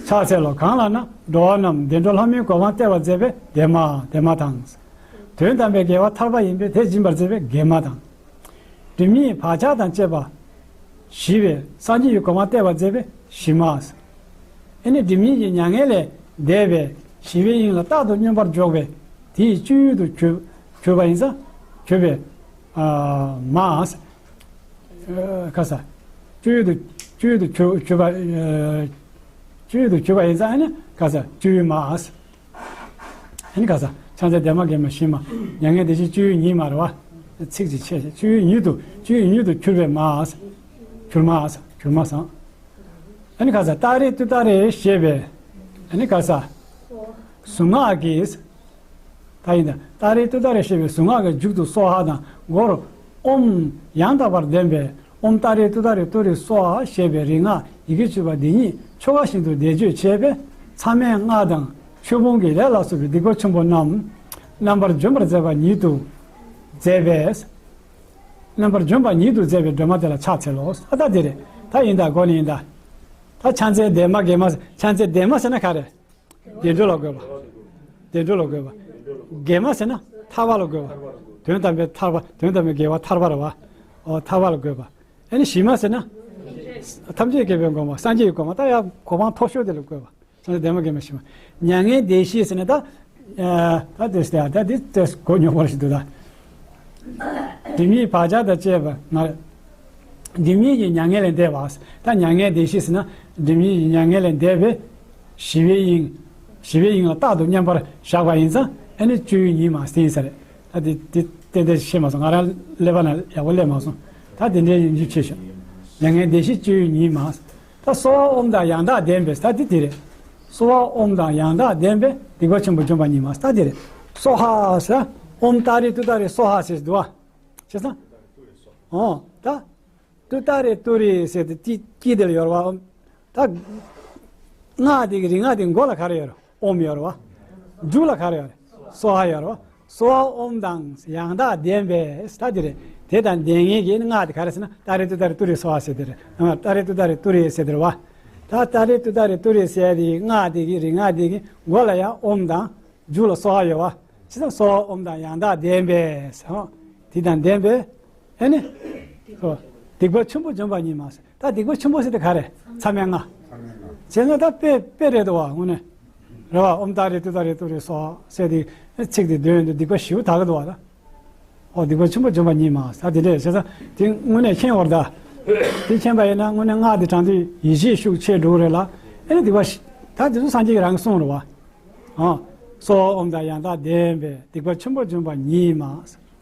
ཕྱག་འཚལ་ལོ། གང་ལ་ན་འགྲོ་བ་རྣམས་བདེ་འགྲོ་ལྷ་མིའི་གོ་འཕང་སྟེར་བར་མཛད་པའི་བདེ་མ་བདེ་མ་དང་། དོན་དམ་པའི་དགེ་བ་ཐར་པ་ཡིན་པས་དེ་སྦྱིན་པར་མཛད་པའི་དགེ་མ་དང་། སྒྲིབ་གཉིས་བག་ཆགས་དང་བཅས་པ། ཞི་བའི་སངས་རྒྱས་ཀྱི་གོ་འཕང་སྟེར་བར་མཛད་པའི་ཞི་མ། ཨེ་ནི་སྒྲིབ་གཉིས་ཀྱི་མྱ་ངན་ལས་འདས་པའི་ཞི་བའི་དབྱིངས་ལ་རྟག་ཏུ་སྙོམས་པར་འཇོག་པའི་དེའི་སྤྱོད་ཡུལ་དུ་གྱུར་གྱུར་པ་ཡིན་ཙང་གྱུར་པའི་མ། ཁ་ས། སྤྱོད་ཡུལ་དུ་སྤྱོད་ཡུལ་དུ་གྱུར་གྱུར་པ། སྤྱོད་ཡུལ་དུ་གྱུར་པ་ཡིན་ཙང་ཨེ་ནི་ཁ་ས་སྤྱོད་ཡུལ་མ། ཨ་ནི་ག་ས། ཕྱག་འཚལ་བདེ་མ་དགེ་མ་ཞི་མ། མྱ་ངན་འདས་ཞི་སྤྱོད་ཡུལ་ཉིད་མ་རེད་བ། ཚིག་ཅིག་ཆད་ཤག་སྤྱོད་ཡུལ་ཉིད་དུ་སྤྱོད་ཡུལ་ཉིད་དུ་གྱུར་པའི་མ། གྱུར་མ། གྱུར་མ་སང་། ཨ་ནི་ག་ས་ཏཱ་རེ་ཏུཏྟཱ་རེ་ཞེས་པའི། ཨ་ནི་ག་ས། གཟུངས་སྔགས་ཀྱི། ད་ཡིན་ད་ཏཱ་རེ་ཏུཏྟཱ་རེ་ཞེས་པའི་གཟུངས་སྔགས་ཀྱི་མཇུག་ཏུ་སྭཱ་ཧཱ་དང་མགོར་ཨོཾ་ཡང་དག་པར་ལྡན་པའི། ཨོཾ་ཏཱ་རེ་ཏུཏྟཱ་རེ་ཏུ་རེ་སྭཱ་ཧཱ་ཞེས་པའི་རིག་སྔགས་ཡི་གེ་བཅུ་པ་འདི་ཉིད་ཆོ་ག་བཞིན་དུ་བཟླས་བརྗོད་བྱས་པས་མཚམས་མེད་ལྔ་དང་ཆོས་ཕུང་གི་ལས་ལ་སོགས་པའི་སྡིག་པ་ཆེན་པོ་རྣམས་རྣམ་པར་འཇོམས་པར་མཛད་པ་ཉིད་དུ་མཛད་པས། རྣམ་པར་འཇོམས་པ་ཉིད་དུ་མཛད་པའི་སྒྲོན་མ་དེ་ལ་ཕྱག་འཚལ་ལོ། ཨ་ད་དེ་རེད། ད་ཡིན་ད་གོ་ནི་ཡིན་ད། ད་ཕྱག་འཚལ་བདེ་མ་དགེ་མ། ཕྱག་འཚལ་བདེ་མ་ཟེར་ན་ག་རེ། བདེ་འགྲོ་ལ་འགོད་པ། བདེ་འགྲོ་ལ་འགོད་པ། དགེ་མ་ཟེར་ན་ཐར་པ་ལ་འགོད་པ། དོན་དམ་པའི་ཐར་པ། དོན་དམ་པའི་དགེ་བ་ཐར་པ་རེད་བ། འོ་ཐར་པ་ལ་འགོད་པ། ཨ་ནི་ཞི་མ་ཟེར་ན། ཐམས་ཅད་མཁྱེན་པའི་གོ་འཕང་སངས་རྒྱས་ཀྱི་གོ་འཕང་ད་ཡང་གོ་འཕང་མཐོ་ཤོས་དེ་ལ་འགོད་པ། སངས་རྒྱས་བདེ་མ་དགེ་མ་ཞི་མ། མྱ་ངན་འདས་ཞི་ཟེར་ན་ད། ད་དེ་ཟེར་ད་དེ་ཏོག་ཙམ་གོ་ཉོག་པོ་ཞིག་འདུག་ད། སྒྲིབ་གཉིས་བག་ཆགས་དང་བཅས་པ་ང་། སྒྲིབ་གཉིས་ཀྱི་མྱ་ངན་ལས་འདས་པ། ད་མྱ་ངན་འདས་ཞི་ཟེར་ན་སྒྲིབ་གཉིས་ཀྱི་མྱ་ངན་ལས་འདས་པའི་ཞི་བའི་དབྱིངས། ཞི་བའི་དབྱིངས་ལ་རྟག་ཏུ་མཉམ་པར་བཞག་པ་ཡིན་ཙང་ཨ་ནི་སྤྱོད་ཡུལ་ཉིད་མ་ཟིན་ས་རེད། ད་དེ་དེ་ཏན་ཏན་ཤེས་མ་སོང་། ང་རང་ཀླད་པ་ན་ཡག་པོ་སླེབས་མ་སོང་། ད་དེ་འདྲའི་ཡིན་རྒྱུ་ཆེ་ཤོས། མྱ་ངན་འདས་ཞི་སྤྱོད་ཡུལ་ཉིད་མ། ད་གསོལ་བ་ཨོཾ་དང་ཡང་དག་ལྡན་པས་ད་དེ་དེ་རེད། གསོལ་བ་ཨོཾ་དང་ཡང་དག་ལྡན་པས་སྡིག་པ་ཆེན་པོ་འཇོམས་པ་ཉིད་མ་ད་དེ་རེད། སྭཱ་ཧཱ་ཟེར། ཨོཾ་ཏཱ་རེ་ཏུཏྟཱ་རེ་སྭཱ་ཧཱ་ཟེར་འདུག་བ། བྱས་ཙང་། འོ། ད། ཏུ་ཏ་རེ་ཏུ་རེ་ཟེར་ཏེ་དཀྱིལ་དཀྱིལ་དེ་ལ་ཡོད་རེད་བ། ད་སྔགས་དེ་གི་རིག་སྔགས་དེ་མགོ་ལ་ག་རེ་ཡོད་རེད། ཨོམ་ཡོད་རེད་བ། མཇུག་ལ་ག་རེ་ཡོད་རེད། སྭཱ་ཧཱ་ཡོད་རེད་བ། སྭཱ་ཧཱ་ཨོམ་དང་ཡང་དག་ལྡན་པས་ད་དེ་རེད། དེ་དང་ལྡན་ངེས་ཀྱི་སྔགས་དེ་ག་རེ་ཟེར་ན་ཏ་རེ་ཏུ་ཏ་རེ་ཏུ་རེ་སྭཱ་ཧཱ་ཟེར་དེ་རེད། ཏ་རེ་ཏུ་ཏ་རེ་ཏུ་རེ་ཟེར་དེ་རེད་བ། ད་ཏ་རེ་ཏུ་ཏ་རེ་ཏུ་རེ་ཟེར་དེ་སྔགས་དེ་གི་རིག་སྔགས་དེ་གི་མགོ་ལ་ཡང་ཨོམ་དང་། མཇུག་ལ་སྭཱ་ཧཱ་ཡོད་བ། ཇི་ལྟར་སྭཱ་ཧཱ་ཨོམ་དང་ཡང་དག་ལྡན་པས། ཧོ། དེ་དང་ལྡན་པས། ཨེ་ནི། ཧོ། སྡིག་པ་ཆེན་པོ་འཇོམས་པ་ཉིད་མ་ཟེར། ད་སྡིག་པ་ཆེན་པོ་ཟེར་དེ་ག་རེ། མཚམས་མེད་ལྔ། བྱས་ན་ད་དཔེ་དཔེ་རེད་དོ་བ་དངོས་གནས། རེད་བ། ཨོམ་ཏཱ་རེ་ཏུཏྟཱ་རེ་ཏུ་རེ་སྭཱ་ཧཱ་ཟེར་དེ་ཚིག་དེ་འདོན་དུས་སྡིག་པ་ཞེ་པོ་དག་གི་འདུག་བ་ད། ཨོ་སྡིག་པ་ཆེན་པོ་འཇོམས་པ་ཉིད་མ་ཟེར་དེ་འདྲས་བྱས་ཙང་དེ་དངོས་གནས་མཁྱེན་བར་ད། དེ་མཁྱེན་པ་ཡིན་ན་དངོས་གནས་སྔགས་དེ་བགྲང་དུས་ཡིད་ཆེས་ཤུགས་ཆེ་འགྲོ་གི་རེད་ལ། ཨེ་ནི་སྡིག་པ་ཞེ་ད་དེ་ཚོ་སངས་རྒྱས་ཀྱིས་རང་གིས་གསུངས་རེད་བ། ཨ། སྭཱ་ཧཱ་ཨོམ་དང་ཡང་དག་ལྡན་པས་སྡིག་པ་ཆེན་པོ་འཇོམས་པ་ཉིད་མ།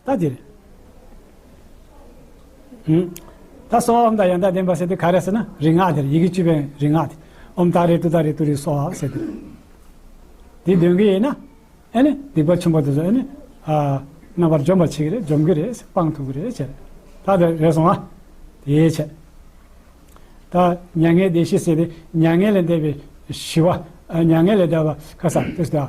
ད་དེ་རེད། ཧུམ། ད་སྭཱ་ཧཱ་ཨོམ་དང་ཡང་དག་ལྡན་པ་ཟེར་དེ་ག་རེ་ཟེར་ན་རིག་སྔགས་དེ་རེད། ཡི་གེ་བཅུ་པའི་རིག་སྔགས་དེ། ཨོམ་ཏཱ་རེ་ཏུཏྟཱ་རེ་ཏུ་རེ་སྭཱ་ཧཱ་ཟེར་དེ་རེད། དེ་འདོན་གྱི་ཡིན་ན། ཨེ་ནི་སྡིག་པ་ཆེན་པོ་དེ་ཚོ་ཨེ་ནི། ཨ། རྣམ་པར་འཇོམས་པ་བྱེད་ཀྱི་རེད། འཇོམས་ཀྱི་རེད། སྤང་ཐུབ་ཀྱི་རེད་བྱས། ད་དེ་རེད་སོང་ཨ། དེའི་ཆེད། ད་མྱ་ངན་འདས་ཞི་ཟེར་དེ་མྱ་ངན་ལས་འདས་པའི་ཞི་བ། ཨ། མྱ་ངན་ལས་འདས་པ་ཁ་ས་དེ་ཟེར།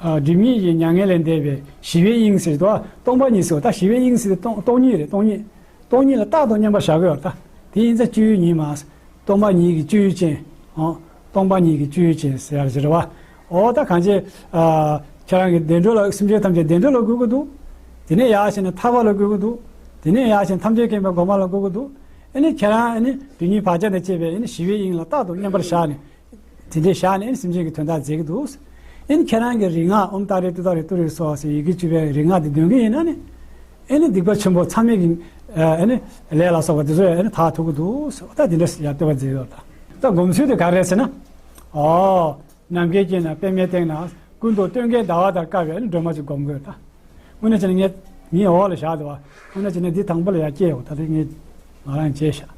ཨ། སྒྲིབ་གཉིས་ཀྱི་མྱ་ངན་ལས་འདས་པའི་ཞི་བའི་དབྱིངས་ཟེར་དུས་སྟོང་པ་ཉིད་ཟེར་བ། ད་ཞི་བའི་དབྱིངས་ཟེར་དེ་སྟོང་སྟོང་ཉིད་རེད། སྟོང་ཉིད། སྟོང་ཉིད་ལ་རྟག་ཏུ་མཉམ་པར་བཞག་གི་ཡོད་ད། དེ་ཡིན་ཙང་སྤྱོད་ཡུལ་ཉིད་མ། སྟོང་པ་ཉིད་ཀྱི་སྤྱོད་ཡུལ་ཅན། ཨོ། སྟོང་པ་ཉིད་ཀྱི་སྤྱོད་ཡུལ་ཅན་ཟེར་ཡ་ཞིག་རེད་བ། ཨོ་ད་གང་ཅི། ཨ། ཁྱེད་རང་གི་བདེ་འགྲོ་ལ་སེམས་ཅན་ཐམས་ཅད་བདེ་འགྲོ་ལ་འགོད་ཀྱི་འདུག་དེ་ནས་ཡར་ཕྱིན་ནས་ཐར་པ་ལ་འགོད་ཀྱི་འདུག་དེ་ནས་ཡར་ཕྱིན་ཐམས་ཅད་མཁྱེན་པའི་གོ་འཕང་ལ་འགོད་ཀྱི་འདུག་ཨེ་ནི་ཁྱེད་རང་ཨེ་ནི་སྒྲིབ་གཉིས་བག་ཆགས་དང་བཅས་པའི་ཨེ་ནི་ཞི་བའི་དབྱིངས་ལ་རྟག་ཏུ་མཉམ་པར་བཞག་ནས། དེ་འདྲའི་བཞག་ནས་ཨེ་ནི་སེམས་ཅན་གྱི་དོན་དག་མཛད་ཀྱི་འདུག་ཨེ་ནི་ཁྱེད་རང་གི་རིག་སྔགས་ཨོཾ་ཏཱ་རེ་ཏུཏྟཱ་རེ་ཏུ་རེ་སྭཱ་ཧཱ་ཟེར་ཡི་གེ་བཅུ་པའི་རིག་སྔགས་དེ་འདོན་གྱི་ཡིན་ན་ནི། ཨེ་ནི་སྡིག་པ་ཆེན་པོ་མཚམས་མེད་ཀྱི་ཨེ་ནི་ལས་ལ་སོགས་པ་དེ་ཚོ་ཡང་ཨེ་ནི་དག་ཐུབ་ཀྱི་འདུག་ཟེར་བ། ད་དེ་འདྲ་ཡར་བསྟོད་པ་མཛད་ཡོད་ད། ད་སྒོམ་ཚུལ་དེ་ག་རེ་ཟེར་ན། ཨོ། ནམ་མཁའི་དཀྱིལ་ན་པདྨའི་སྟེང་ན་སྐུ་མདོག་སྟོན་ཀའི་ཟླ་བ་ལྟར་དཀར་བའི་ཨེ་ནི་སྒྲོལ་མ་ཅིག་སྒོམ་དགོས་ད། དངོས་གནས་བྱས་ན་ངས་ངའི་འོག་ལ་བཞག་འདུག་བ། དངོས་གནས་བྱས་ན་འདི་དང་པོ་ལ་ཡར་སྐྱེལ་ཡོང་ད། དེ་ངས་ང་རང་བྱས་བཞག་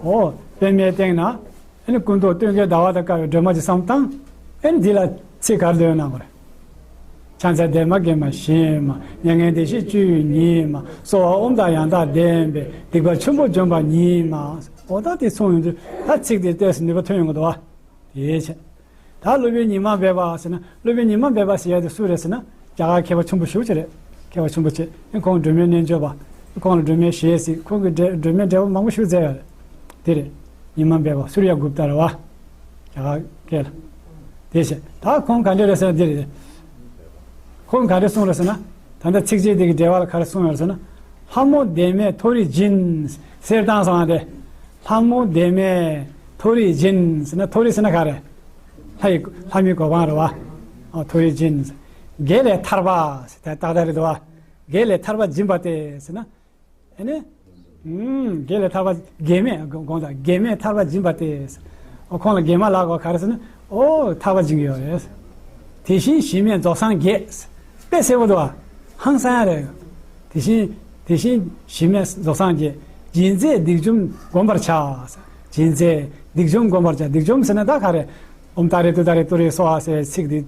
ཨོ། པདྨའི་སྟེང་ན་ཨེ་ནི་སྐུ་མདོག་སྟོན་ཀའི་ཟླ་བ་ལྟར་དཀར་བའི་སྒྲོལ་མ་ཅིག་བསམ་བཏང་། ཨེ་ནི་འདི་ལ་ཚིག་ག་རེ་འདོན་གནང་དགོས་རེད། ཕྱག་འཚལ་བདེ་མ་དགེ་མ་ཞི་མ། མྱ་ངན་འདས་ཞི་སྤྱོད་ཡུལ་ཉིད་མ། སྭཱ་ཧཱ་ཨོཾ་དང་ཡང་དག་ལྡན་པས། སྡིག་པ་ཆེན་པོ་འཇོམས་པ་ཉིད་མ། ཨོ་ད་དེ་གསུངས་ཡོང་དུས་ད་ཚིག་དེ་ལྟས་སུ་ནུས་པ་ཐོན་ཡོང་གི་འདུག་བ། དེའི་ཕྱིར། ད་སློབ་དཔོན་ཉི་མ་སྦས་པ་ཟེར་ན། སློབ་དཔོན་ཉི་མ་སྦས་པ་ཟེར་ཡ་དེ་སུ་རེད་ཟེར་ན། རྒྱ་གར་མཁས་པ་ཆེན་པོ་ཞེ་པོ་ཅིག་རེད། མཁས་པ་ཆེན་པོ་ཅིག་ཨེ་ཁོང་སྒྲོལ་མའི་རྣལ་འབྱོར་པ། ཁོང་ལ་སྒྲོལ་མའི་ཞལ་གཟིགས། ཁོང་གིས་འགྲེལ་སྒྲོལ་མའི་འགྲེལ་པ་མང་པོ་ཞིག་མཛད་ཡོད་རེད། དེ་རེད། ཉི་མ་སྦས་པ་སུརྱ་གུཔྟ་རེད་བ། རྒྱ་གར་སྐད་ལ། དེ་བྱས་ད་ཁོང་ག་འདྲ་རེད་ཟེར་ན་འདི་རེད། ཁོང་ག་རེ་གསུངས་རེད་ཟེར་ན། ད་ལྟ་ཚིགས་བཅད་འདི་གི་འགྲེལ་པ་ལ་ག་རེ་གསུངས་ཡོད་རེད་ཟེར་ན། ལྷ་མོ་བདེ་མས་མཐོ་རིས་སྦྱིན། གསེར་བཏང་སོང་ཨ་དེ། ལྷ་མོ་བདེ་མས་མཐོ་རིས་སྦྱིན་ཟེར་ན། མཐོ་རིས་ཟེར་ན་ག་རེ། ལྷ་ཡི་ལྷ་མིའི་གོ་འཕང་རེད་བ། ཨ་མཐོ་རིས་སྦྱིན། དགེ་ལས་ཐར་པ་ཟེར་ད་ཏག་ཏག་རེད་བ། དགེ་ལས་ཐར་པ་སྦྱིན་པ་སྟེ་ཟེར་ན། ཨེ་ནི། ཨུམ། དགེ་ལས་ཐར་པ་དགེ་མས་དགོངས་དག་དགེ་མས་ཐར་པ་སྦྱིན་པ་སྟེ། ཨོ་ཁོང་ལ་དགེ་མ་ལབ་དགོས་ག་རེ་ཟེར་ན། ཨོ་ཐར་པ་སྦྱིན་གྱི་ཡོད་རེད། དེ་བཞིན་ཞི་མས་རྫོགས་སངས་རྒྱས། དཔེ་གསལ་པོ་འདུག་བ། ཧང་སང་ཡ་རེད། དེ་བཞིན་དེ་བཞིན་ཞི་མས་རྫོགས་སངས་རྒྱས། སྦྱིན་མཛད་སྡིག་འཇོམས་བསྒོམ་པར་བྱ། སྦྱིན་མཛད་སྡིག་འཇོམས་བསྒོམ་པར་བྱ། སྡིག་འཇོམས་ཟེར་ན་ད་ག་རེ། ཨོཾ་ཏཱ་རེ་ཏུཏྟཱ་རེ་ཏུ་རེ་སྭཱ་ཧཱ་ཟེར་ཚིག་འདི་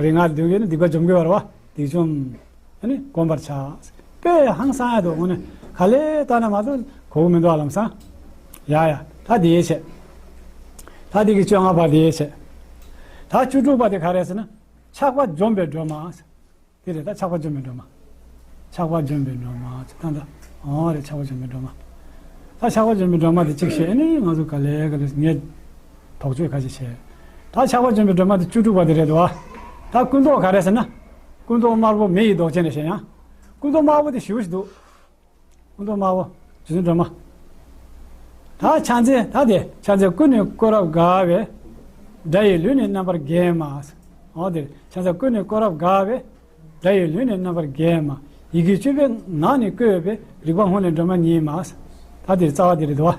རིག་སྔགས་འདོན་གྱི་ཡོད་ན་སྡིག་པ་འཇོམས་ཀྱི་ཡོད་རེད་བ། སྡིག་འཇོམས། ཨ་ནི་བསྒོམ་པར་བྱ། དཔེ་ཧང་སང་ཡ་འདུག་དངོས་གནས་ག་ལེར་བལྟས་ན་མ་གཏོགས་གོ་གི་མི་འདུག་ཨ་ལམ་སང་། ཡ་ཡ། ད་དེའི་ཆེད། ད་དེ་གི་བཅོ་ལྔ་པ་དེའི་ཆེད། ད་བཅུ་དྲུག་པ་དེ་ག་རེ་ཟེར་ན། ཆགས་པ་འཇོམས་པའི་སྒྲོལ་མ། དེ་རེད་ད་ཆགས་པ་འཇོམས་པའི་སྒྲོལ་མ། ཆགས་པ་འཇོམས་པའི་སྒྲོལ་མ་ད་ད། ཨོ་རེད་ཆགས་པ་འཇོམས་པའི་སྒྲོལ་མ། ད་ཆགས་པ་འཇོམས་པའི་སྒྲོལ་མ་དེ་གཅིག་བཤད་ཨ་ནི་ང་ཚོ་ག་ལེ་ག་ལེ་ངས། དོགས་གཅོད་ཁ་ཤས་བྱས། ད་ཆགས་པ་འཇོམས་པའི་སྒྲོལ་མ་དེ་བཅུ་དྲུག་པ་དེ་རེད་དོ། ད་སྐུ་མདོག་ག་རེ་ཟེར་ན། སྐུ་མདོག་དམར་པོ་མེ་ཡི་མདོག་ཅན་རེད་ཟེར་ཡང་། སྐུ་མདོག་དམར་པོ་དེ་ཞེ་པོ་ཞིག་འདུག་སྐུ་མདོག་དམར་པོ། རྗེ་བཙུན་སྒྲོལ་མ། ད་ཕྱག་མཚན་ད་དེ་ཕྱག་མཚན་སྐུ་ནི་ཀོ་རབ་དགའ་བའི། དགྲ་ཡི་ལུས་ནི་རྣམ་པར་རྒྱལ་མ། འོ་དེ་ཕྱག་མཚན་སྐུ་ནི་ཀོ་རབ་དགའ་བའི། དགྲ་ཡི་ལུས་ནི་རྣམ་པར་རྒྱལ་མ། ཡི་གེ་བཅུ་པའི་ངག་ནི་བཀོད་པའི། རིག་པ་ཧཱུྃ་ལས་སྒྲོལ་མ་ཉིད་མ། ད་དེ་རྩ་བ་དེ་རེད་དོ།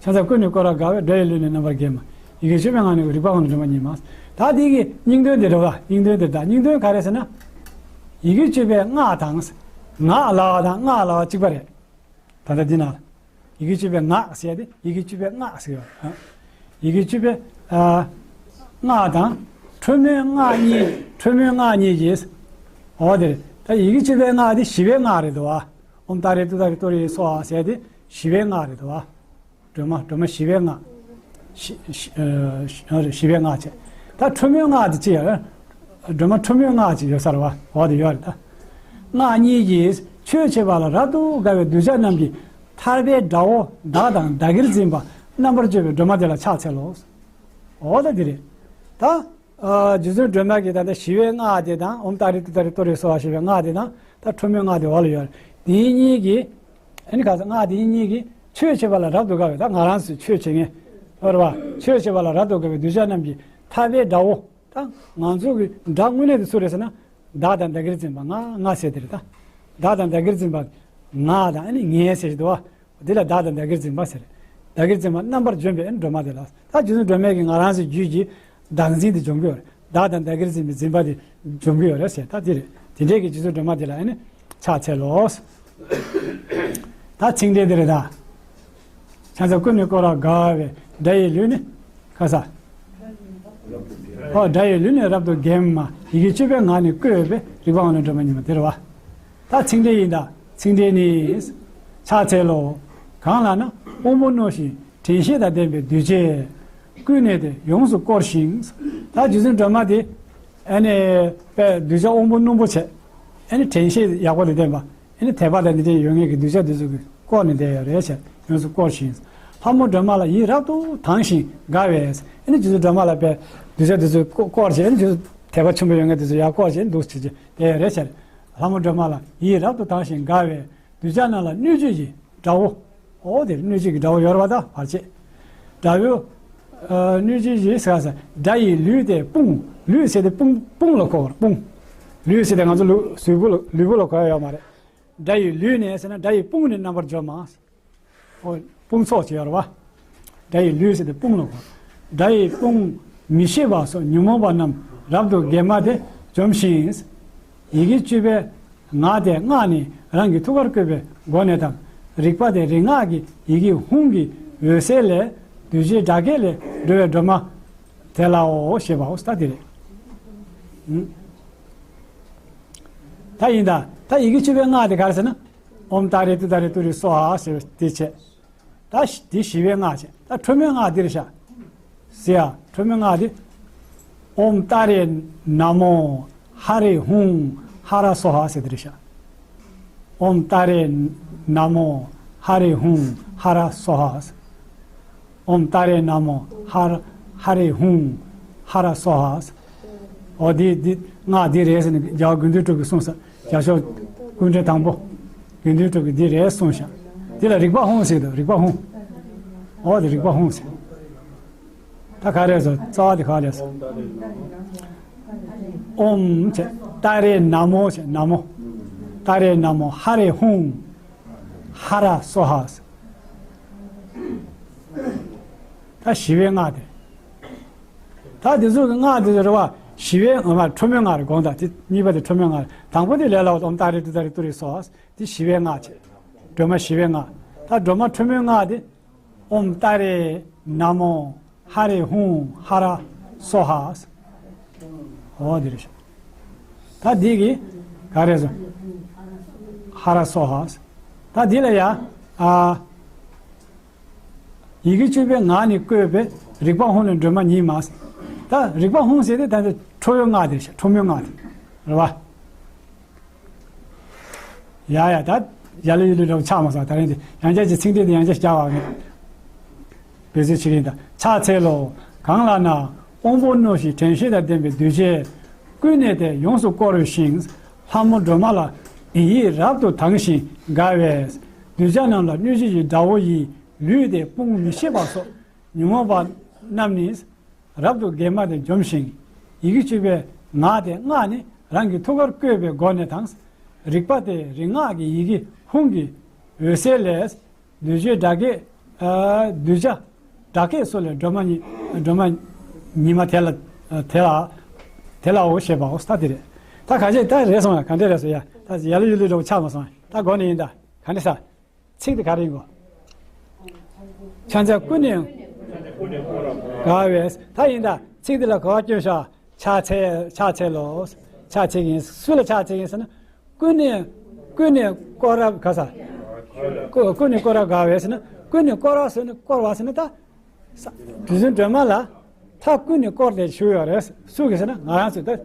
ཕྱག་མཚན་སྐུ་ནི་ཀོ་རབ་དགའ་བའི། དགྲ་ཡི་ལུས་ནི་རྣམ་པར་རྒྱལ་མ། ཡི་གེ་བཅུ་པའི་ངག་ནི་རིག་པ་ཧཱུྃ་ལས་སྒྲོལ་མ་ཉིད་མ། ད་དེ་གི་སྙིང་དོན་དེ་རེད་བ། སྙིང་དོན་དེ་ད་སྙིང་དོན་ག་རེ་ཟེར་ན། ཡི་གེ་བཅུ་པའི་སྔགས་དང་། ངག་ལབ་པ་དང་སྔགས་ལབ་པ་གཅིག་པ་རེད། ད་ལྟ་འདི་ན། ཡི་གེ་བཅུ་པའི་ངག་ཟེར་ཏེ་ཡི་གེ་བཅུ་པའི་སྔགས་ཟེར་ཡོད། ཡི་གེ་བཅུ་པའི་ཨ། སྔགས་དང་། ཁྲོ་མོའི་སྔགས་གཉིས། ཁྲོ་མོའི་སྔགས་གཉིས་ཀྱིས། འོ་དེ་རེད། ད་ཡི་གེ་བཅུ་པའི་སྔགས་དེ་ཞི་བའི་སྔགས་རེད་དོ། ཨོཾ་ཏཱ་རེ་ཏུཏྟཱ་རེ་ཏུ་རེ་སྭཱ་ཧཱ་ཟེར་དེ་ཞི་བའི་སྔགས་རེད་དོ། སྒྲོལ་མ་སྒྲོལ་མ་ཞི་བའི་སྔགས། ཞི་ཞི་ཨ་ཞི་ཨ་ཞི་བའི་སྔགས་བྱས། ད་ཁྲོ་མོའི་སྔགས་དེ་ཅི་ཡང་སྒྲོལ་མ་ཁྲོ་མོའི་སྔགས་ཅིག་ཡོད་ས་རེད་བ། འོ་དེ་ཡོད་རེད་ད། སྔགས་གཉིས་ཀྱིས་ཆོས་བྱེད་པ་ལ་རབ་ཏུ་དགའ་བའི་གདུལ་བྱ་རྣམས་ཀྱི་ཐར་པའི་དགྲ་བོ་བདག་དང་བདག་གིར་འཛིན་པ་རྣམ་པར་གཅོད་པའི་སྒྲོལ་མ་དེ་ལ་ཕྱག་འཚལ་ལོ། འོ་ད་འདི་རེད་ད། ཨ་རྗེ་བཙུན་སྒྲོལ་མ་གིས་ད་ལྟ་ཞི་བའི་སྔགས་དེ་དང་ཨོཾ་ཏཱ་རེ་ཏུཏྟཱ་རེ་ཏུ་རེ་སྭཱ་ཧཱ་ཞི་བའི་སྔགས་དེ་དང་ད་ཁྲོ་མོའི་སྔགས་དེ་འོག་ལ་ཡོད་རེད། དེ་གཉིས་ཀྱིས་ཨ་ནི་ག་ས་སྔགས་དེ་གཉིས་ཀྱིས་ཆོས་བྱེད་པ་ལ་རབ་ཏུ་དགའ་བའི་ད་ང་རང་ཚོས་ཆོས་བྱེད་མཁན་རེད་བ། ཆོས་བྱེད་པ་ལ་རབ་ཏུ་དགའ་བའི་གདུལ་བྱ་རྣམས་ཀྱི་ཐར་པའི་དགྲ་བོ། ད་ང་ཚོ་གི་དགྲ་དངོས་གནས་དེ་སུ་རེད་ཟེར་ན། བདག་དང་བདག་གིར་འཛིན་པ་ང་ང་ཟེར་དེ་རེད་ད། བདག་དང་བདག་གིར་འཛིན་པ་ང་དང་ཨ་ནི་ངའི་ཟེར་གྱི་འདུག་བ། འདི་ལ་བདག་དང་བདག་གིར་འཛིན་པ་ཟེར། བདག་གིར་འཛིན་པ་རྣམ་པར་འཇོམས་པའི་ཨ་ནི་སྒྲོལ་མ་དེ་ལ། ད་རྗེ་བཙུན་སྒྲོལ་མས་ཀྱི་ང་རང་ཚོའི་རྒྱུད་ཀྱི་བདག་འཛིན་དེ་འཇོམས་ཀྱི་ཡོད་རེད། བདག་དང་བདག་གིར་འཛིན་པའི་འཛིན་པ་དེ་འཇོམས་ཀྱི་ཡོད་རེད་ཟེར། ད་དེ་རེད། དེ་འདྲའི་གི་རྗེ་བཙུན་སྒྲོལ་མ་དེ་ལ་ཨ་ནི་ཕྱག་འཚལ་ལོ། ད་ཚིག་འགྲེལ་དེ་རེད་ད། ཕྱག་འཚལ་ཀུན་ནས་བསྐོར་བར་དགའ་བའི་དགྲ་ཡི་ལུས་ནི་ཁ་ས། ཨོ་དགྲ་ཡི་ལུས་ནི་རབ་ཏུ་འགེམས་མ། ཡི་གེ་བཅུ་པའི་ངག་ནི་བཀོད་པས་རིག་པ་འོང་ནས་སྒྲོལ་མ་ཉིད་མ་དེ་རེད་བ། ད་ཚིག་འགྲེལ་ཡིན་ད། ཚིག་འགྲེལ་ནི། ཕྱག་འཚལ་ལོ། གང་ལ་ན་དབང་པོ་རྣོ་ཞིང་དྲན་ཤེས་དང་ལྡན་པའི་གདུལ་བྱས། ཀུན་ནས་དེ་ཡོངས་སུ་བསྐོར་ཞིང་། ད་རྗེ་བཙུན་སྒྲོལ་མ་དེ། ཨ་ནི། དཔེ་གདུལ་བྱ་དབང་པོ་རྣོན་པོ་བྱས། ཨ་ནི་དྲན་ཤེས་ཡག་པོ་དང་ལྡན་པ། ཨ་ནི་དད་པ་དང་དེ་འདྲའི་ཡོད་མཁན་གྱི་གདུལ་བྱ་དེ་ཚོ་གིས་བསྐོར་ནས་བསྡད་ཡོད་རེད་ཟེར། ཡོངས་སུ་བསྐོར་ཞིང་། ལྷ་མོ་སྒྲོལ་མ་ལ་ཡིད་རབ་ཏུ་དྭངས་ཤིང་དགའ་བས། ཨ་ནི་རྗེ་བཙུན་སྒྲོལ་མ་ལ་དཔེ་གདུལ་བྱ་དེ་ཚོས་བསྐོར་བྱས། ཨ་ནི་རྗེ་བཙུན་དད་པ་ཆེན་པོ་ཡོད་མཁན་དེ་ཚོ་ཡར་བསྐོར་བྱས་འདུག་བྱས་བྱས་བསྡད་ཡོད་རེད་ཟེར། ལྷ་མོ་སྒྲོལ་མ་ལ་ཡིད་རབ་ཏུ་དྭངས་ཤིང་དགའ་བས། གདུལ་བྱ་རྣམས་ལ་སྣོད་བཅུད་ཀྱི་དགྲ་བོ། འོ་དེ་སྣོད་བཅུད་ཀྱི་དགྲ་བོ་ཡོད་རེད་བ་ད་བར་ཆད། དགྲ་བོ། ཨ་སྣོད་བཅུད་ཀྱི་ཟེར་ས། དགྲ་ཡི་ལུས་དེ་དཔུང་། ལུས་ཟེར་དེ་དཔུང་དཔུང་ལ་གོ་བར་དཔུང་། ལུས་ཟེར་དེ་ང་ཚོ་ལུས་གཟུགས་པོ་ལ་ལུས་པོ་ལ་གོ་ཡ་ཡོད་མ་རེད། དགྲ་ཡི་ལུས་ནི་ཟེར་ན་དགྲ་ཡི་དཔུང་ནི་རྣམ་པར་འཇོམས་མ། ཨོ། དཔུང་ཚོགས་ཅིག་ཡོད་རེད་བ། དགྲ་ཡི་ལུས་ཟེར་ཏེ་དཔུང་ལ་གོ། དགྲ་ཡི་དཔུང་མི་ཤེས་པ་སོགས་ཉོན་མོངས་པ་རྣམས་རབ་ཏུ་འགེམས་མ་དེ་འཇོམས་ཤིང་། ཡི་གེ་བཅུ་པའི་ངག་དེ་སྔགས་ནི་རང་གི་ཐུགས་ཀར་བཀོད་པའི་སྒོ་ནས་དང་། རིག་པ་དེ་རིག་སྔགས་ཀྱི་ཡི་གེ་ཧཱུྃ་གི་འོད་ཟེར་ལས་གདུལ་བྱའི་སྒྲ་སྐད་ལས་སྒྲོལ་བའི་སྒྲོལ་མ་དེ་ལའོ་ཞེས་པའོ། ད་དེ་རེད། ད་ཡིན་ད། ད་ཡི་གེ་བཅུ་པའི་སྔགས་དེ་ག་རེ་ཟེར་ན། ཨོཾ་ཏཱ་རེ་ཏུཏྟཱ་རེ་ཏུ་རེ་སྭཱ་ཧཱ་ཟེར་བ་དེ་བྱས། ད་ཤི་དེ་ཞི་བའི་སྔགས་བྱས། ད་ཁྲོ་མོའི་སྔགས་འདི་རེད་ཤག་ཟེར་ཡ། ཁྲོ་མོའི་སྔགས་འདི། ཨོཾ་ཏཱ་རེ་ན་མོ་ཧ་རེ་ཧཱུྃ་ཧ་ར་སྭཱ་ཧཱ་ཟེར་དེ་རེད་ཤག་ཨོཾ་ཏཱ་རེ་ན་མོ་ཧ་རེ་ཧཱུྃ་ཧ་ར་སྭཱ་ཧཱ། ཨོཾ་ཏཱ་རེ་ན་མོ་ཧ་ར་ཧ་རེ་ཧཱུྃ་ཧ་ར་སྭཱ་ཧཱ། འོ་འདི་འདི་སྔགས་འདི་རེད་ཟེར་ནས་རྒྱལ་བ་དགེ་འདུན་གྲུབ་ཀྱིས་གསུངས་ས། རྒྱ་ཤོག་སྐུ་ཕྲེང་དང་པོ། དགེ་འདུན་གྲུབ་ཀྱིས་འདི་རེད་གསུངས་ཤག་འདི་ལ་རིག་པ་ཧཱུྃ་ཟེར་འདུག་རིག་པ་ཧཱུྃ། འོ་འདི་རིག་པ་ཧཱུྃ་ཟེར། ད་ག་རེ་ཟེར་རྩ་བ་འདི་ག་རེ་ཟེར། ཨོཾ་ཟེར་ཏཱ་རེ་ན་མོ་ཟེར་ན་མོ། ཏཱ་རེ་ན་མོ་ཧ་རེ་ཧཱུྃ། ཧ་ར་སྭཱ་ཧཱ། ད་ཞི་བའི་སྔགས་དེ། ད་དེ་ཚོ་གི་སྔགས་དེ་ཚོ་རེད་བ། ཞི་བའི་སྔགས་ཁྲོ་མོའི་སྔགས་རེད་དགོངས་དག་དེ་གཉིས་པ་དེ་ཁྲོ་མོའི་སྔགས་རེད། དང་པོ་དེ་ལས་སླ་བོ་ཨོཾ་ཏཱ་རེ་ཏུཏྟཱ་རེ་ཏུ་རེ་སྭཱ་ཧཱ། དེ་ཞི་བའི་སྔགས་བྱས། སྒྲོལ་མ་ཞི་བའི་སྔགས། ད་སྒྲོལ་མ་ཁྲོ་མོའི་སྔགས་དེ། ཨོཾ་ཏཱ་རེ་ན་མོ་ཧ་རེ་ཧཱུྃ་ཧ་ར་སྭཱ་ཧཱ། འོ་འདི་རེད་ཤག་ད་འདི་གི་ག་རེ་ཟེར། ཧ་ར་སྭཱ་ཧཱ། ད་འདི་ལ་ཡ། ཨ། ཡི་གེ་བཅུ་པའི་ངག་ནི་བཀོད་པས་རིག་པ་ཧཱུྃ་ལས་སྒྲོལ་མ་ཉིད་མ། ད་རིག་པ་ཧཱུྃ་ཟེར་དེ་ད་འདི་ཁྲོ་བོའི་སྔགས་དེ་རེད་ཤག་ཁྲོ་མོའི་སྔགས་དེ་རེད་བ། ཡ་ཡ་ད་ཡ་ལ་ཡུལ་ལུས་འདྲ་བོ་ཆགས་མ་སོང་། ད་རིང་འདི་ཡང་བསྐྱར་གྱི་ཚིག་འགྲེལ་འདི་ཡང་བསྐྱར་རྒྱག་པ་ངས་འབད་རྩོལ་བྱེད་ཀྱི་ཡིན། ད་ཕྱག་འཚལ་ལོ། གང་ལ་ན་དབང་པོ་རྣོ་ཞིང་དྲན་ཤེས་དང་ལྡན་པའི་གདུལ་བྱས། ཀུན་ནས་དེ་ཡོངས་སུ་བསྐོར་ཞིང་། ལྷ་མོ་སྒྲོལ་མ་ལ་ཡིད་རབ་ཏུ་དྭངས་ཤིང་དགའ་བས། གདུལ་བྱ་རྣམས་ལ་སྣོད་བཅུད་ཀྱི་དགྲ་བོ་ཡི་ལུས་དེ་དཔུང་མི་ཤེས་པ་སོགས་ཉོན་མོངས་པ་རྣམས་ནི། རབ་ཏུ་འགེམས་མ་དེ་འཇོམས་ཤིང་། ཡི་གེ་བཅུ་པའི་ངག་དེ་སྔགས་ནི་རང་གི་ཐུགས་ཀར་བཀོད་པའི་སྒོ་ནས་དང་། རིག་པ་དེ་རིག་སྔགས་ཀྱི་ཡི་གེ་ཧཱུྃ་གི་འོད་ཟེར་ལས། གདུལ་བྱའི་སྒྲ་སྐད། ཨ་གདུལ་བྱ་སྒྲ་སྐད་སོགས་ལས་སྒྲོལ་མ་ཉི་སྒྲོལ་མ་ཉི་མ་དེ་ལ་དེ་ལ་དེ་ལའོ་ཞེས་པའོ། ད་དེ་རེད། ད་ག་ཅེ་ད་རེད་སོང་ཡ། ག་འདྲ་རེད་སོང་ཡ། ད་ཡ་ལ་ཡུལ་ལུས་འདྲ་བོ་ཆགས་མ་སོང་། ད་གོ་ནས་ཡིན། ད་ག་འདྲ་ས། ཚིག་དེ་ག་རེ་ཡིན་གོ། ཕྱག་འཚལ་ཀུན་ནས་དགའ་བས། ད་ཡིན་ད། ཚིག་འདི་ལ་གོ་བ་སྐྱོན་ཤག་ཕྱག་འཚལ་ཕྱག་འཚལ་ལོ། ཕྱག་འཚལ་གྱི་ཡིན། སུ་ལ་ཕྱག་འཚལ་གྱི་ཡིན་ཟེར་ན། ཀུན་ནས་ ཀུན་ནས་བསྐོར་རབ་ག་ས། ཀུ- ཀུན་ནས་བསྐོར་རབ་དགའ་བས་ཟེར་ན། ཀུན་ནས་བསྐོར་རབ་ཟེར་ན་བསྐོར་བ་ཟེར་ན་ད། ས- རྗེ་བཙུན་སྒྲོལ་མ་ལ་མཐའ་ཀུན་ནས་བསྐོར་ཏེ་བཞུགས་ཡོད་རེད། སུ་གིས་ཟེར་ན་ང་རང་ཚོས་ད། རྗེ་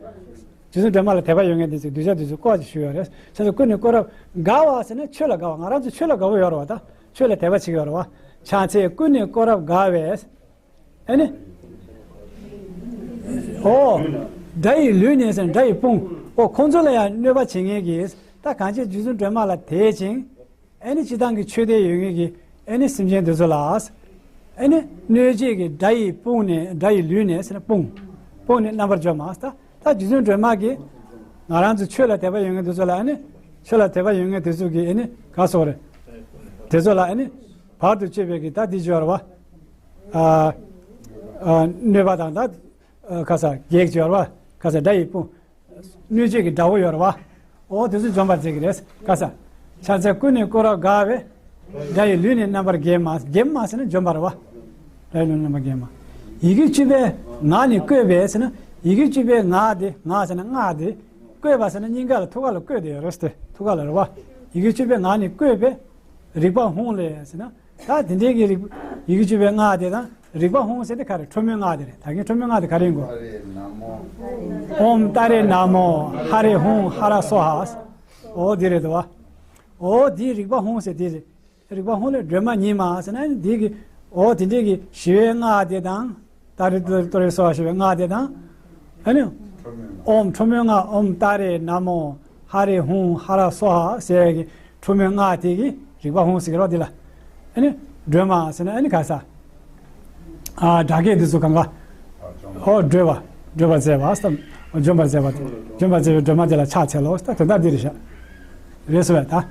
བཙུན་སྒྲོལ་མ་ལ་དད་པ་ཡོད་མཁན་དེ་ཚོས་གདུལ་བྱ་དེ་ཚོས་བསྐོར་ཏེ་བཞུགས་ཡོད་རེད། བྱས་ཙང་ཀུན་ནས་བསྐོར་རབ་དགའ་བ་ཟེར་ན་ཆོས་ལ་དགའ་བ། ང་རང་ཚོ་ཆོས་ལ་དགའ་བོ་ཡོད་རེད་བ། ད་ཆོས་ལ་དད་པ་བྱེད་ཀྱི་ཡོད་རེད་བ། ཕྱག་འཚལ་ཀུན་ནས་བསྐོར་རབ་དགའ་བས། ཨ་ནི། ཨོ། དགྲ་ཡི་ལུས་ནི་ཟེར་ན་དགྲ་ཡི་དཔུང་། ཨོ་ཁོང་ཚོ་ལ་ཡང་གནོད་པ་བྱེད་མཁན་གྱི། ད་གང་ཅི་རྗེ་བཙུན་སྒྲོལ་མ་ལ་དད་ཅིང་། ཨ་ནི་སྤྱིར་བཏང་གི་ཆོས་དད་ཡོད་མཁན་གྱི་ཨ་ནི་སེམས་ཅན་དེ་ཚོ་ལ། ཨ་ནི་གནོད་བྱེད་ཀྱི་དགྲ་ཡི་དཔུང་ནི། དགྲ་ཡི་ལུས་ནི་ཟེར་ན་དཔུང་། དཔུང་ནི་རྣམ་པར་འཇོམས་མ། ད་ད་རྗེ་བཙུན་སྒྲོལ་མ་གིས་ང་རང་ཚོ་ཆོས་ལ་དད་པ་ཡོད་མཁན་དེ་ཚོ་ལ། ཨ་ནི་ཆོས་ལ་དད་པ་ཡོད་མཁན་དེ་ཚོ་གི་ཨ་ནི་ག་སོགས་རེད། དེ་ཚོ་ལ་ཨ་ནི་བར་དུ་གཅོད་པའི་གི་ད་འདི་སྦྱོར་བ། ཨ་ཨ་གནོད་པ་དང་ད་ཨ་ག་ས་གེགས་སྦྱོར་བ། ག་ས་དགྲ་ཡི་དཔུང་། གནོད་བྱེད་ཀྱི་དགྲ་བོ་ཡོད་རེད་བ། ཨོ་དེ་ཚོ་འཇོམས་པར་མཛད་ཀྱི་རེད། ག་ས། ཕྱག་འཚལ་ཀུན་ནས་བསྐོར་རབ་དགའ་བས། དགྲ་ཡི་ལུས་ནི་རྣམ་པར་འགེམས་མ། འགེམས་མ་ཟེར་ན་འཇོམས་པ་རེད་བ། དགྲ་ཡི་ལུས་ནི་རྣམ་པར་འགེམས་མ། ཡི་གེ་བཅུ་པའི་ངག་ནི་བཀོད་པས་ཟེར་ན། ཡི་གེ་བཅུ་པའི་ངག་དེ། ངག་ཟེར་ན་སྔགས་དེ། བཀོད་པ་ཟེར་ན་སྙིང་ག་ལ་ཐུགས་ཀ་ལ་བཀོད་དེ་ཡོད་རེད་ཟེར་ཏེ། ཐུགས་ཀ་ལ་རེད་བ། ཡི་གེ་བཅུ་པའི་ངག་ནི་བཀོད་པས། རིག་པ་ཧཱུྃ་ལས་ཟེར་ན། ད་དེ་འདྲའི་གི་རིག- ཡི་གེ་བཅུ་པའི་སྔགས་དེ་དང་། རིག་པ་ཧཱུྃ་ཟེར་དེ་ག་རེ། ཁྲོ་མོའི་སྔགས་དེ་རེད། ད་གིན་ཁྲོ་མོའི་སྔགས་དེ་ག་རེ་ཡིན་གོ། ཨོཾ་ཏཱ་རེ་ན་མོ་ཧ་རེ་ཧཱུྃ་ཧ་ར་སྭཱ་ཧཱ། ཨོ་དེ་རེད་དོ། ཨོ་དེའི་རིག་པ་ཧཱུྃ་ཟེར་དེ་རེད། རིག་པ་ཧཱུྃ་ལས་སྒྲོལ་མ་ཉིད་མ་ཟེར་ན་དེ་གི། ཨོ་དེ་འདྲའི་གི་ཞི་བའི་སྔགས་དེ་དང་། ཏཱ་རེ་ཏུ་རེ་སྭཱ་ཧཱ་ཞི་བའི་སྔགས་དེ་དང་། ཨ་ནི། ཨོཾ་ཁྲོ་མོའི་སྔགས། ཨོཾ་ཏཱ་རེ་ན་མོ་ཧ་རེ་ཧཱུྃ་ཧ་ར་སྭཱ་ཧཱ་ཟེར་གི་ཁྲོ་མོའི་སྔགས་དེ་གི་རིག་པ་ཧཱུྃ་ཟེར་གི་རོ། འདི་ལ་ཨ་ནི་སྒྲོལ་མ་ཟེར་ན་ཨ་ནི་ག་ས། ཨ་སྒྲ་སྐད་འདི་ཚོ་གང་ག་ཨོ་སྒྲོལ་བ། སྒྲོལ་བར་མཛད་པ་སམ། འཇོམས་པར་མཛད་པ། འཇོམས་པར་མཛད་པའི་སྒྲོལ་མ་དེ་ལ་ཕྱག་འཚལ་ལོ། ད་དོན་དག་འདི་རེད་ཤག་རེད་སོ་བས་ད།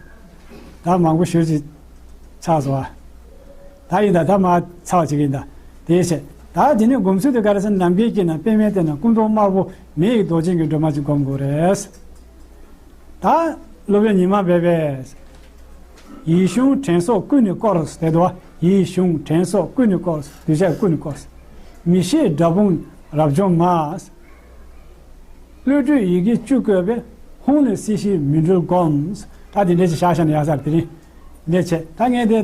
ད་མང་པོ་ཞུ་ཅིག་ཆགས་སོ་བ། ད་ཡིན་ད། ད་མ་ཚར་བ་ཅིག་ཡིན་ད། དེའི་ཕྱིར་ད་དེ་ནས་སྒོམ་ཚུལ་དེ་ག་རེ་ཟེར་ན། ནམ་མཁའི་དཀྱིལ་ན་པདྨའི་སྟེང་ན་སྐུ་མདོག་དམར་པོ་མེ་ཡི་མདོག་ཅན་གྱི་སྒྲོལ་མ་ཅིག་སྒོམ་དགོས་རེད། ད་སློབ་དཔོན་ཉི་མ་སྦས་པས། ཡིད་གཞུང་དྲན་སོགས་ཀུན་ནས་བསྐོར་ཟེར་དུས། ཡིད་གཞུང་དྲན་སོགས་ཀུན་ནས་བསྐོར། གདུལ་བྱ་ཀུན་ནས་བསྐོར། མི་ཤེས་དགྲ་དཔུང་རབ་འཇོམས་མ། བློ་གྲོས་ཡི་གེ་བཅུ་བཀོད་པས། ཧཱུྃ་ལས་སྲིད་ཞིའི་མི་འགྲུལ་སྒོམ། ད་དེ་འདྲའི་ཅིག་བཞག་བཞག་ན་ཡག་ས་རེད། དེ་རིང་འདི་བྱས། ད་ངས་དེ་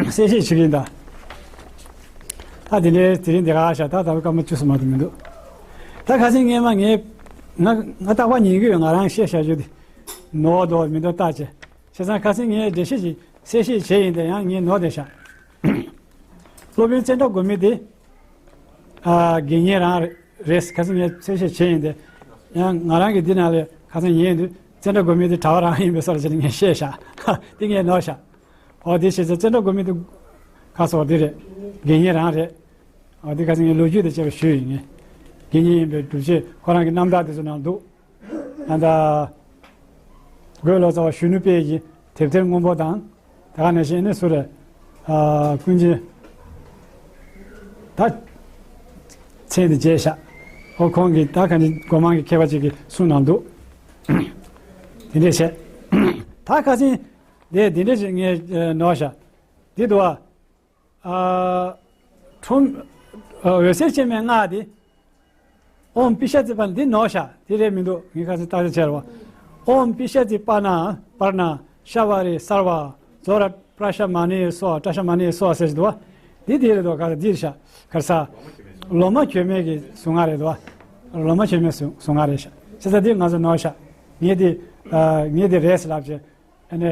གསལ་བཤད་བྱེད་ཀྱི་ཡིན་ད། ད་དེ་འདྲའི་དེ་རིང་འདི་ག་བཞག་ད་ད་སྐར་མ་བཅུ་ཙམ་མ་གཏོགས་མི་འདུག་ད་ཁ་སང་སྔས་མ་ངས་ང་ང་རྟག་པར་ཉན་གྱི་ཡོད། ང་རང་བཤད་བཞག་རྒྱུ་དེ་ནོར་འདུག་མི་འདུག་བལྟས་བྱས། བྱས་ཙང་ཁ་སང་ངས་འགྲེལ་བཤད་ཅིག་གསལ་བཤད་བྱས་ཡིན་ད། ཡང་ངས་ནོར་བསྡད་ཤག་སློབ་དཔོན་ཙནྡྲ་གོ་མི་དེ། ཨ་དགེ་བསྙེན་རང་རེད། ཁ་སང་ངས་གསལ་བཤད་བྱས་ཡིན་ཏེ། ཡང་ང་རང་གི་འདི་ནང་ལ་ཁ་སང་ཉན་དུས་ཙནྡྲ་གོ་མི་དེ་གྲྭ་པ་རང་ཡིན་པའི་བཟོ་འདྲ་བྱས་ནས་ངས་བཤད་ཤག་དེ་ངས་ནོར་ཤག་འོ་དེ་བྱས་ཙང་ཙནྡྲ་གོ་མི་དེ་ཁ་སོགས་དེ་རེད། དགེ་བསྙེན་རང་རེད། འོ་དེ་ཁ་སང་ངས་ལོ་རྒྱུས་དེ་བྱས་པ་ཞུས་ཡིན། ངས་དགེ་བསྙེན་ཡིན་པའི་སྒྲུབ་བྱེད་ཁོ་རང་གི་རྣམ་ཐར་དེ་ཚོ་ནང་འདུག་ད་ལྟ་རྒོད་ལོ་ཙཱ་བ་གཞོན་ནུ་དཔལ་གྱི་དེབ་ཐེར་སྔོན་པོ་དང་། ད་ག་ནང་བཞིན་ནི་སུ་རེད། ཨ་ཀུན་མཁྱེན། ད་མཚན་དེ་བརྗེད་ཤག་འོ་ཁོང་གིས་ད་ག་ནི་སྒོ་མང་གི་མཁས་པ་ཅིག་གིས་གསུངས་གནང་འདུག་དེ་འདྲས་བྱས། ད་ཁ་སང་དེ་དེ་འདྲས་ཅིག་ངས་ཨ་ནོར་ཤག་འདི་འདུག་བ། ཨ་ཁྲོམ། ཨ་འོད་གསལ་ཅན་མའི་སྔགས་དེ། ཨོཾ་པི་ཤ་ཙི་པ་ན། འདི་ནོར་ཤག་དེ་རེད་མི་འདུག་ངས་ཁ་སང་བརྟག་དཔྱད་བྱས་རེད་བ། ཨོཾ་པི་ཤ་ཙི་པ་ན་པར་ན་ཤྭ་བ་རི་སརྦ་ཛོ་ར་པྲ་ཤ་མ་ནེ་སྭཱ་ཧཱ། པྲ་ཤ་མ་ནེ་སྭཱ་ཧཱ་ཟེར་གྱི་འདུག་བ། འདི་དེ་རེད་འདུག་ག་ས་འདི་རེད་ཤག་ག་ས། ལོ་མ་གྱོན་མའི་གི་གཟུངས་སྔགས་རེད་འདུག་བ། ལོ་མ་གྱོན་མའི་གཟུངས་གཟུངས་སྔགས་རེད་ཤག་བྱས་ཙང་འདི་ང་ཚོ་ནོར་ཤག་ངས་འདི་ཨ་ངས་འདི་རེད་ཟེར་ལབ་བྱས། ཨ་ནི།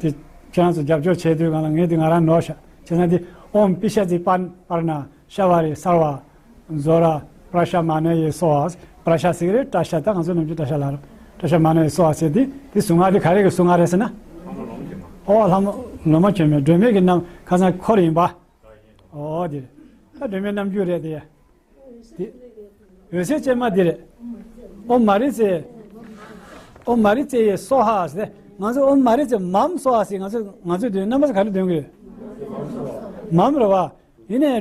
དེ་ཁྱེད་རང་ཚོ་རྒྱབ་སྐྱོར་བྱས་དུས་གང་ལ་ངས་དེ་ང་རང་ནོར་ཤག་བྱས་ཙང་དེ་ཨོཾ་པི་ཤ་ཙི་པ་ན་པར་ན་ཤྭ་བ་རི་སརྦ་ཛོ་ར་པྲ་ཤ་མ་ནེ་ཡེ་སྭཱ་ཧཱ། པྲ་ཤ་ཟེར་གི་རེད། པྲ་ཤ་ད་ང་ཚོ་ནམ་རྒྱུན་པྲ་ཤ་ལབ་རེད། པྲ་ཤ་མ་ནེ་ཡེ་སྭཱ་ཧཱ་ཟེར་དེ་དེ་གཟུངས་སྔགས་དེ་ག་རེ་གི་གཟུངས་སྔགས་རེད་ཟེར་ན། ཨོ་ལྷ་མོ་ལོ་མ་གྱོན་མའི་སྒྲོལ་མའི་གི་རྣམ་ཁ་སང་འཁོར་ཡིན་པ། ཨོ་དེ་རེད། ད་སྒྲོལ་མའི་རྣམ་འགྱུར་རེད་དེ། འོད་ཟེར་ཅན་མ་འདི་རེད། ཨོཾ་མ་རི་ཙེ། ཨོཾ་མ་རི་ཙེ་ཡེ་སྭཱ་ཧཱ་ཟེར། ང་ཚོ་ཨོཾ་མ་རི་ཙེ་མཾ་སྭཱ་ཧཱ་ཟེར། ང་ཚོ་ང་ཚོས་འདོན་རྣམ་པ་ཚོ་ག་རེ་འདོན་གི་ཡོད། མཾ་རེད་བ། ཡིན་ནའི་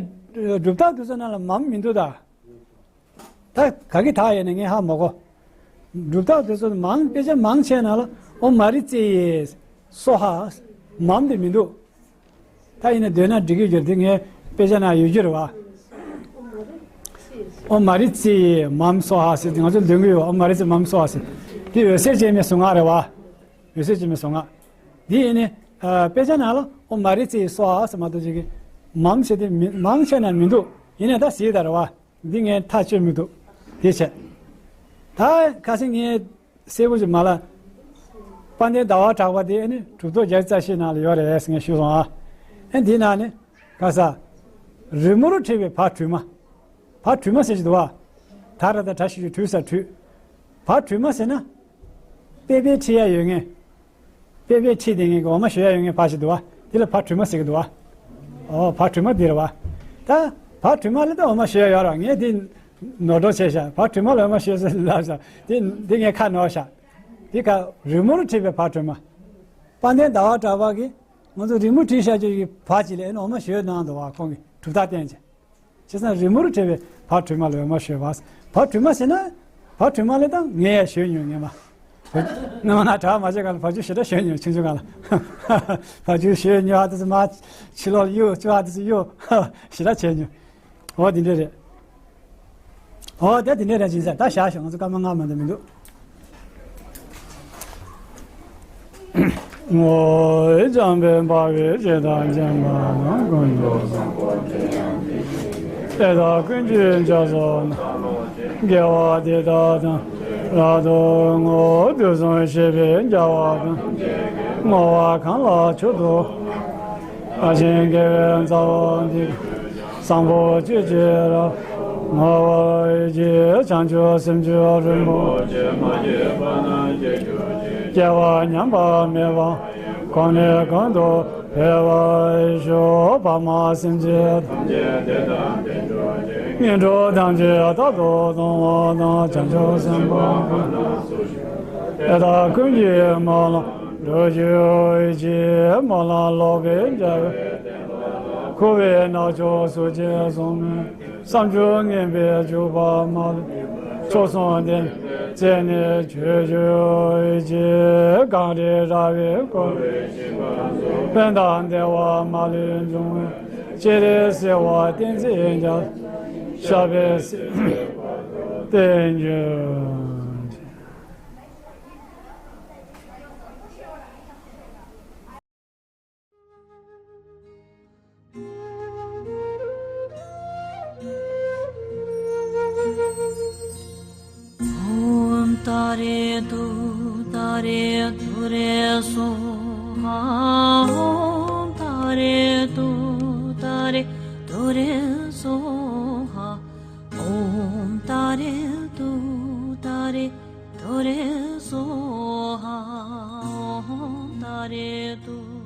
སྒྲུབ་ཐབས་དེ་ཚོ་ནང་ལ་མཾ་མི་འདུག་ད། ད་ག་གི་ད་ཡིན་ནའི་ངས་ཧ་མ་གོ། སྒྲུབ་ཐབས་དེ་ཚོ་མང་དཔེ་ཆ་མང་ཆེ་ནང་ལ་ཨོཾ་མ་རི་ཙེ་ཡེ་སྭཱ་ཧཱ། མཾ་དེ་མི་འདུག་ད་ཡིན་ན་འདོན་ན་འགྲིག་གི་ཡོད་རེད་དེ། ངའི་དཔེ་ཆ་ན་ཡོད་རྒྱུ་རེད་བ། ཨོཾ་མ་རི་ཙེ་ཡེ་མཾ་སྭཱ་ཧཱ་ཟེར་ཏེ་ང་ཚོ་འདོན་གི་ཡོད། ཨོཾ་མ་རི་ཙེ་མཾ་སྭཱ་ཧཱ་ཟེར། དེ་འོད་ཟེར་ཅན་མའི་གཟུངས་སྔགས་རེད་བ། འོད་གསལ་གྱི་མི་སོང་ང་། འདི་ཡིན་ནི། ཨ། དཔེ་ཆ་ནང་ལ་ཨོཾ་མ་རི་ཙི་ཡི་སྭཱ་ཧཱ་ཟེར་མ་གཏོགས་ཅིག་གི་མང་ཆེ་དེ་མི་མང་ཆེ་ན་མི་འདུག། ཡིན་ནའི་ད་ཟེར་ད་རེད་བ། འདི་ངས་ཐག་ཆོད་མི་འདུག། དེ་བྱས། ད་ཁ་སང་ངས་གསལ་པོ་ཞིག་མ་ལ། དཔལ་ལྡན་ཟླ་བ་གྲགས་པ་དེ་ཨ་ནི་གྲུབ་ཐོབ་རྒྱ་རྩ་ཤེས་ནང་ལ་ཡོད་རེད་ཟེར་ངས་ཞུས་སོང་ཨ། ཨ་འདིའི་ནང་ནས་ག་ས། རི་མོར་བྲིས་པའི་བ་དྲུས་མ། བ་དྲུས་མ་ཟེར་གྱི་འདུག་བ། ད་ར་ད་དྲ་ཞིག་གི་དྲུས་ས་དྲུས། བ་དྲུས་མ་ཟེར་ན། པེ་པེ་བྲིས་ཡ་ཡོད་མཁན། པེ་པེ་བྲིས་བསྡད་མཁན་གྱི་འོ་མ་བཞོ་ཡ་ཡོད་མཁན་བ་ཞིག་འདུག་བ། དེ་ལ་བ་དྲུས་མ་ཟེར་གྱི་འདུག་བ། ཨོ་བ་དྲུས་མ་འདི་རེད་བ། ད་བ་དྲུས་མ་ལ་ད་འོ་མ་བཞོ་ཡ་ཡོད་ར། ངས་དེ་ནོར་འགྲོ་བྱས་ཤག། བ་དྲུས་མ་ལ་འོ་མ་བཞོ་ཟེར་ལབ་ཤག། དེ་དེ་ངས་ཁ་ནོར་ཤག། དེ་ཁ་རི་མོར་བྲིས་པའི་བ་དྲུས་མ། དཔལ་ལྡན་ཟླ་བ་གྲགས་པ་གིས་ང་ཚོ་རི་མོ་བྲིས་བཞག་རྒྱུ་ཡི་བ་ཅིག་ལ་ཨེ་ནི་འོ་མ་བཞོས་གནང་འདུག་བ། ཁོང་གིས་གྲུབ་རྟགས་བསྟན་བྱས། བྱས་ཙང་རི་མོར་བྲིས་པའི་བ་དྲུས་མ་ལ་འོ་མ་བཞོས་པ། བ་དྲུས་མ་ཟེར་ན། བ་དྲུས་མ་ལ་ད་ངས་ཡ་བཞོས་མྱོང་། ངས་མ། སྔོན་མ་ན་གྲྭ་མ་བྱས་ག་ལ་བ་ཕྱུགས་ཞེ་དྲག་བཞོས་མྱོང་། ཆུང་ཆུང་ག་ལ། བ་ཕྱུགས་བཞོས་མྱོང་། ཨ་ཏི་ཙི་མ། ཕྱི་ལོགས་གཡུག་ཅོག་ཨ་ཏི་ཙི་གཡུག། ཞེ་དྲག་བྱས་མྱོང་། འོ་དེ་འདྲ་རེད། འོ་དེ་དེ་འདྲ་རེད། ཅིང་ས་ད་བཞག་ཤོག། ང་ཚོ་སྐར་མ་ལྔ་མ་གཏོགས་མི་འདུག། ངོ་བོ་འཇམ་དཔལ་འབར་བའི་ཞིང་དང་མཉམ་པ་དང་ཀུན་ཏུ་བཟང་པོ། དེ་དག་ཀུན་གྱི་རྒྱ་མཚོ་ན། དགེ་བ་འདི་དག་དང་། རབ་ཏུ་ངོ་བོ་དུས་གསུམ་གཤེགས་པའི་རྒྱལ་བ་དང་། བསྔོ་བ་གང་ལ་མཆོག་ཏུ། བདག་གཞན་དགེ་བའི་རྩ་བ་འདི། བཟང་པོ་སྤྱོད་ཕྱིར་རབ། བསྔོ་བ་ཡིད་ཀྱིས་བྱང་ཆུབ་སེམས་མཆོག་རིན་པོ་ཆེ། སྐྱེ་བ་ཉམས་པ་མེད་པ། གོང་ནས་གོང་དུ་འཕེལ་བར་ཤོག། འཕགས་མ་སེམས་ཅན་ཐམས་ཅད་དེ་ལྟར་འཕེལ་གྱུར་ཅིག། ངན་འགྲོ་ཐམས་ཅད་རྟག་ཏུ་སྟོང་བ་དང་། བྱང་ཆུབ་སེམས་དཔའ་ཀུན་ཏུ་སུ། དེ་དག་ཀུན་གྱི་སྨོན་ལམ་འགྲུབ་གྱུར་ཅིག། སྨོན་ལམ་ལོག་པའི་རྒྱལ་བས། འཁོར་བའི་རྣམ་ཅོག་སུ་ཅི་བཟུང་མིན། བསམ་བརྗོད་ངན་པས་བྱུག་པ་མ་ལུས། མཆོག་གསུམ་ལྡན་རྩད་ནས་གཅོད་གྱུར་ཅིག། གངས་རི་ར་བས་བསྐོར་བའི་ཞིང་ཁམས་སུ། ཕན་དང་བདེ་བ་མ་ལུས་འབྱུང་བའི། སྤྱན་རས་གཟིགས་དབང་བསྟན་འཛིན་རྒྱལ། ཞབས་པད་སྲིད་མཐའི་བར་དུ་བརྟན་གྱུར་ཅིག། ཨོཾ་ཏཱ་རེ་ཏུཏྟཱ་རེ་ཏུ་རེ་སྭཱ་ཧཱ། ཨོཾ་ཏཱ་རེ་ཏུཏྟཱ་རེ་ཏུ་རེ་སྭཱ་ཧཱ། ཨོཾ་ཏཱ་རེ་ཏུཏྟཱ་རེ་ཏུ་རེ་སྭཱ་ཧཱ། ཨོཾ་ཏཱ་རེ་ཏུ།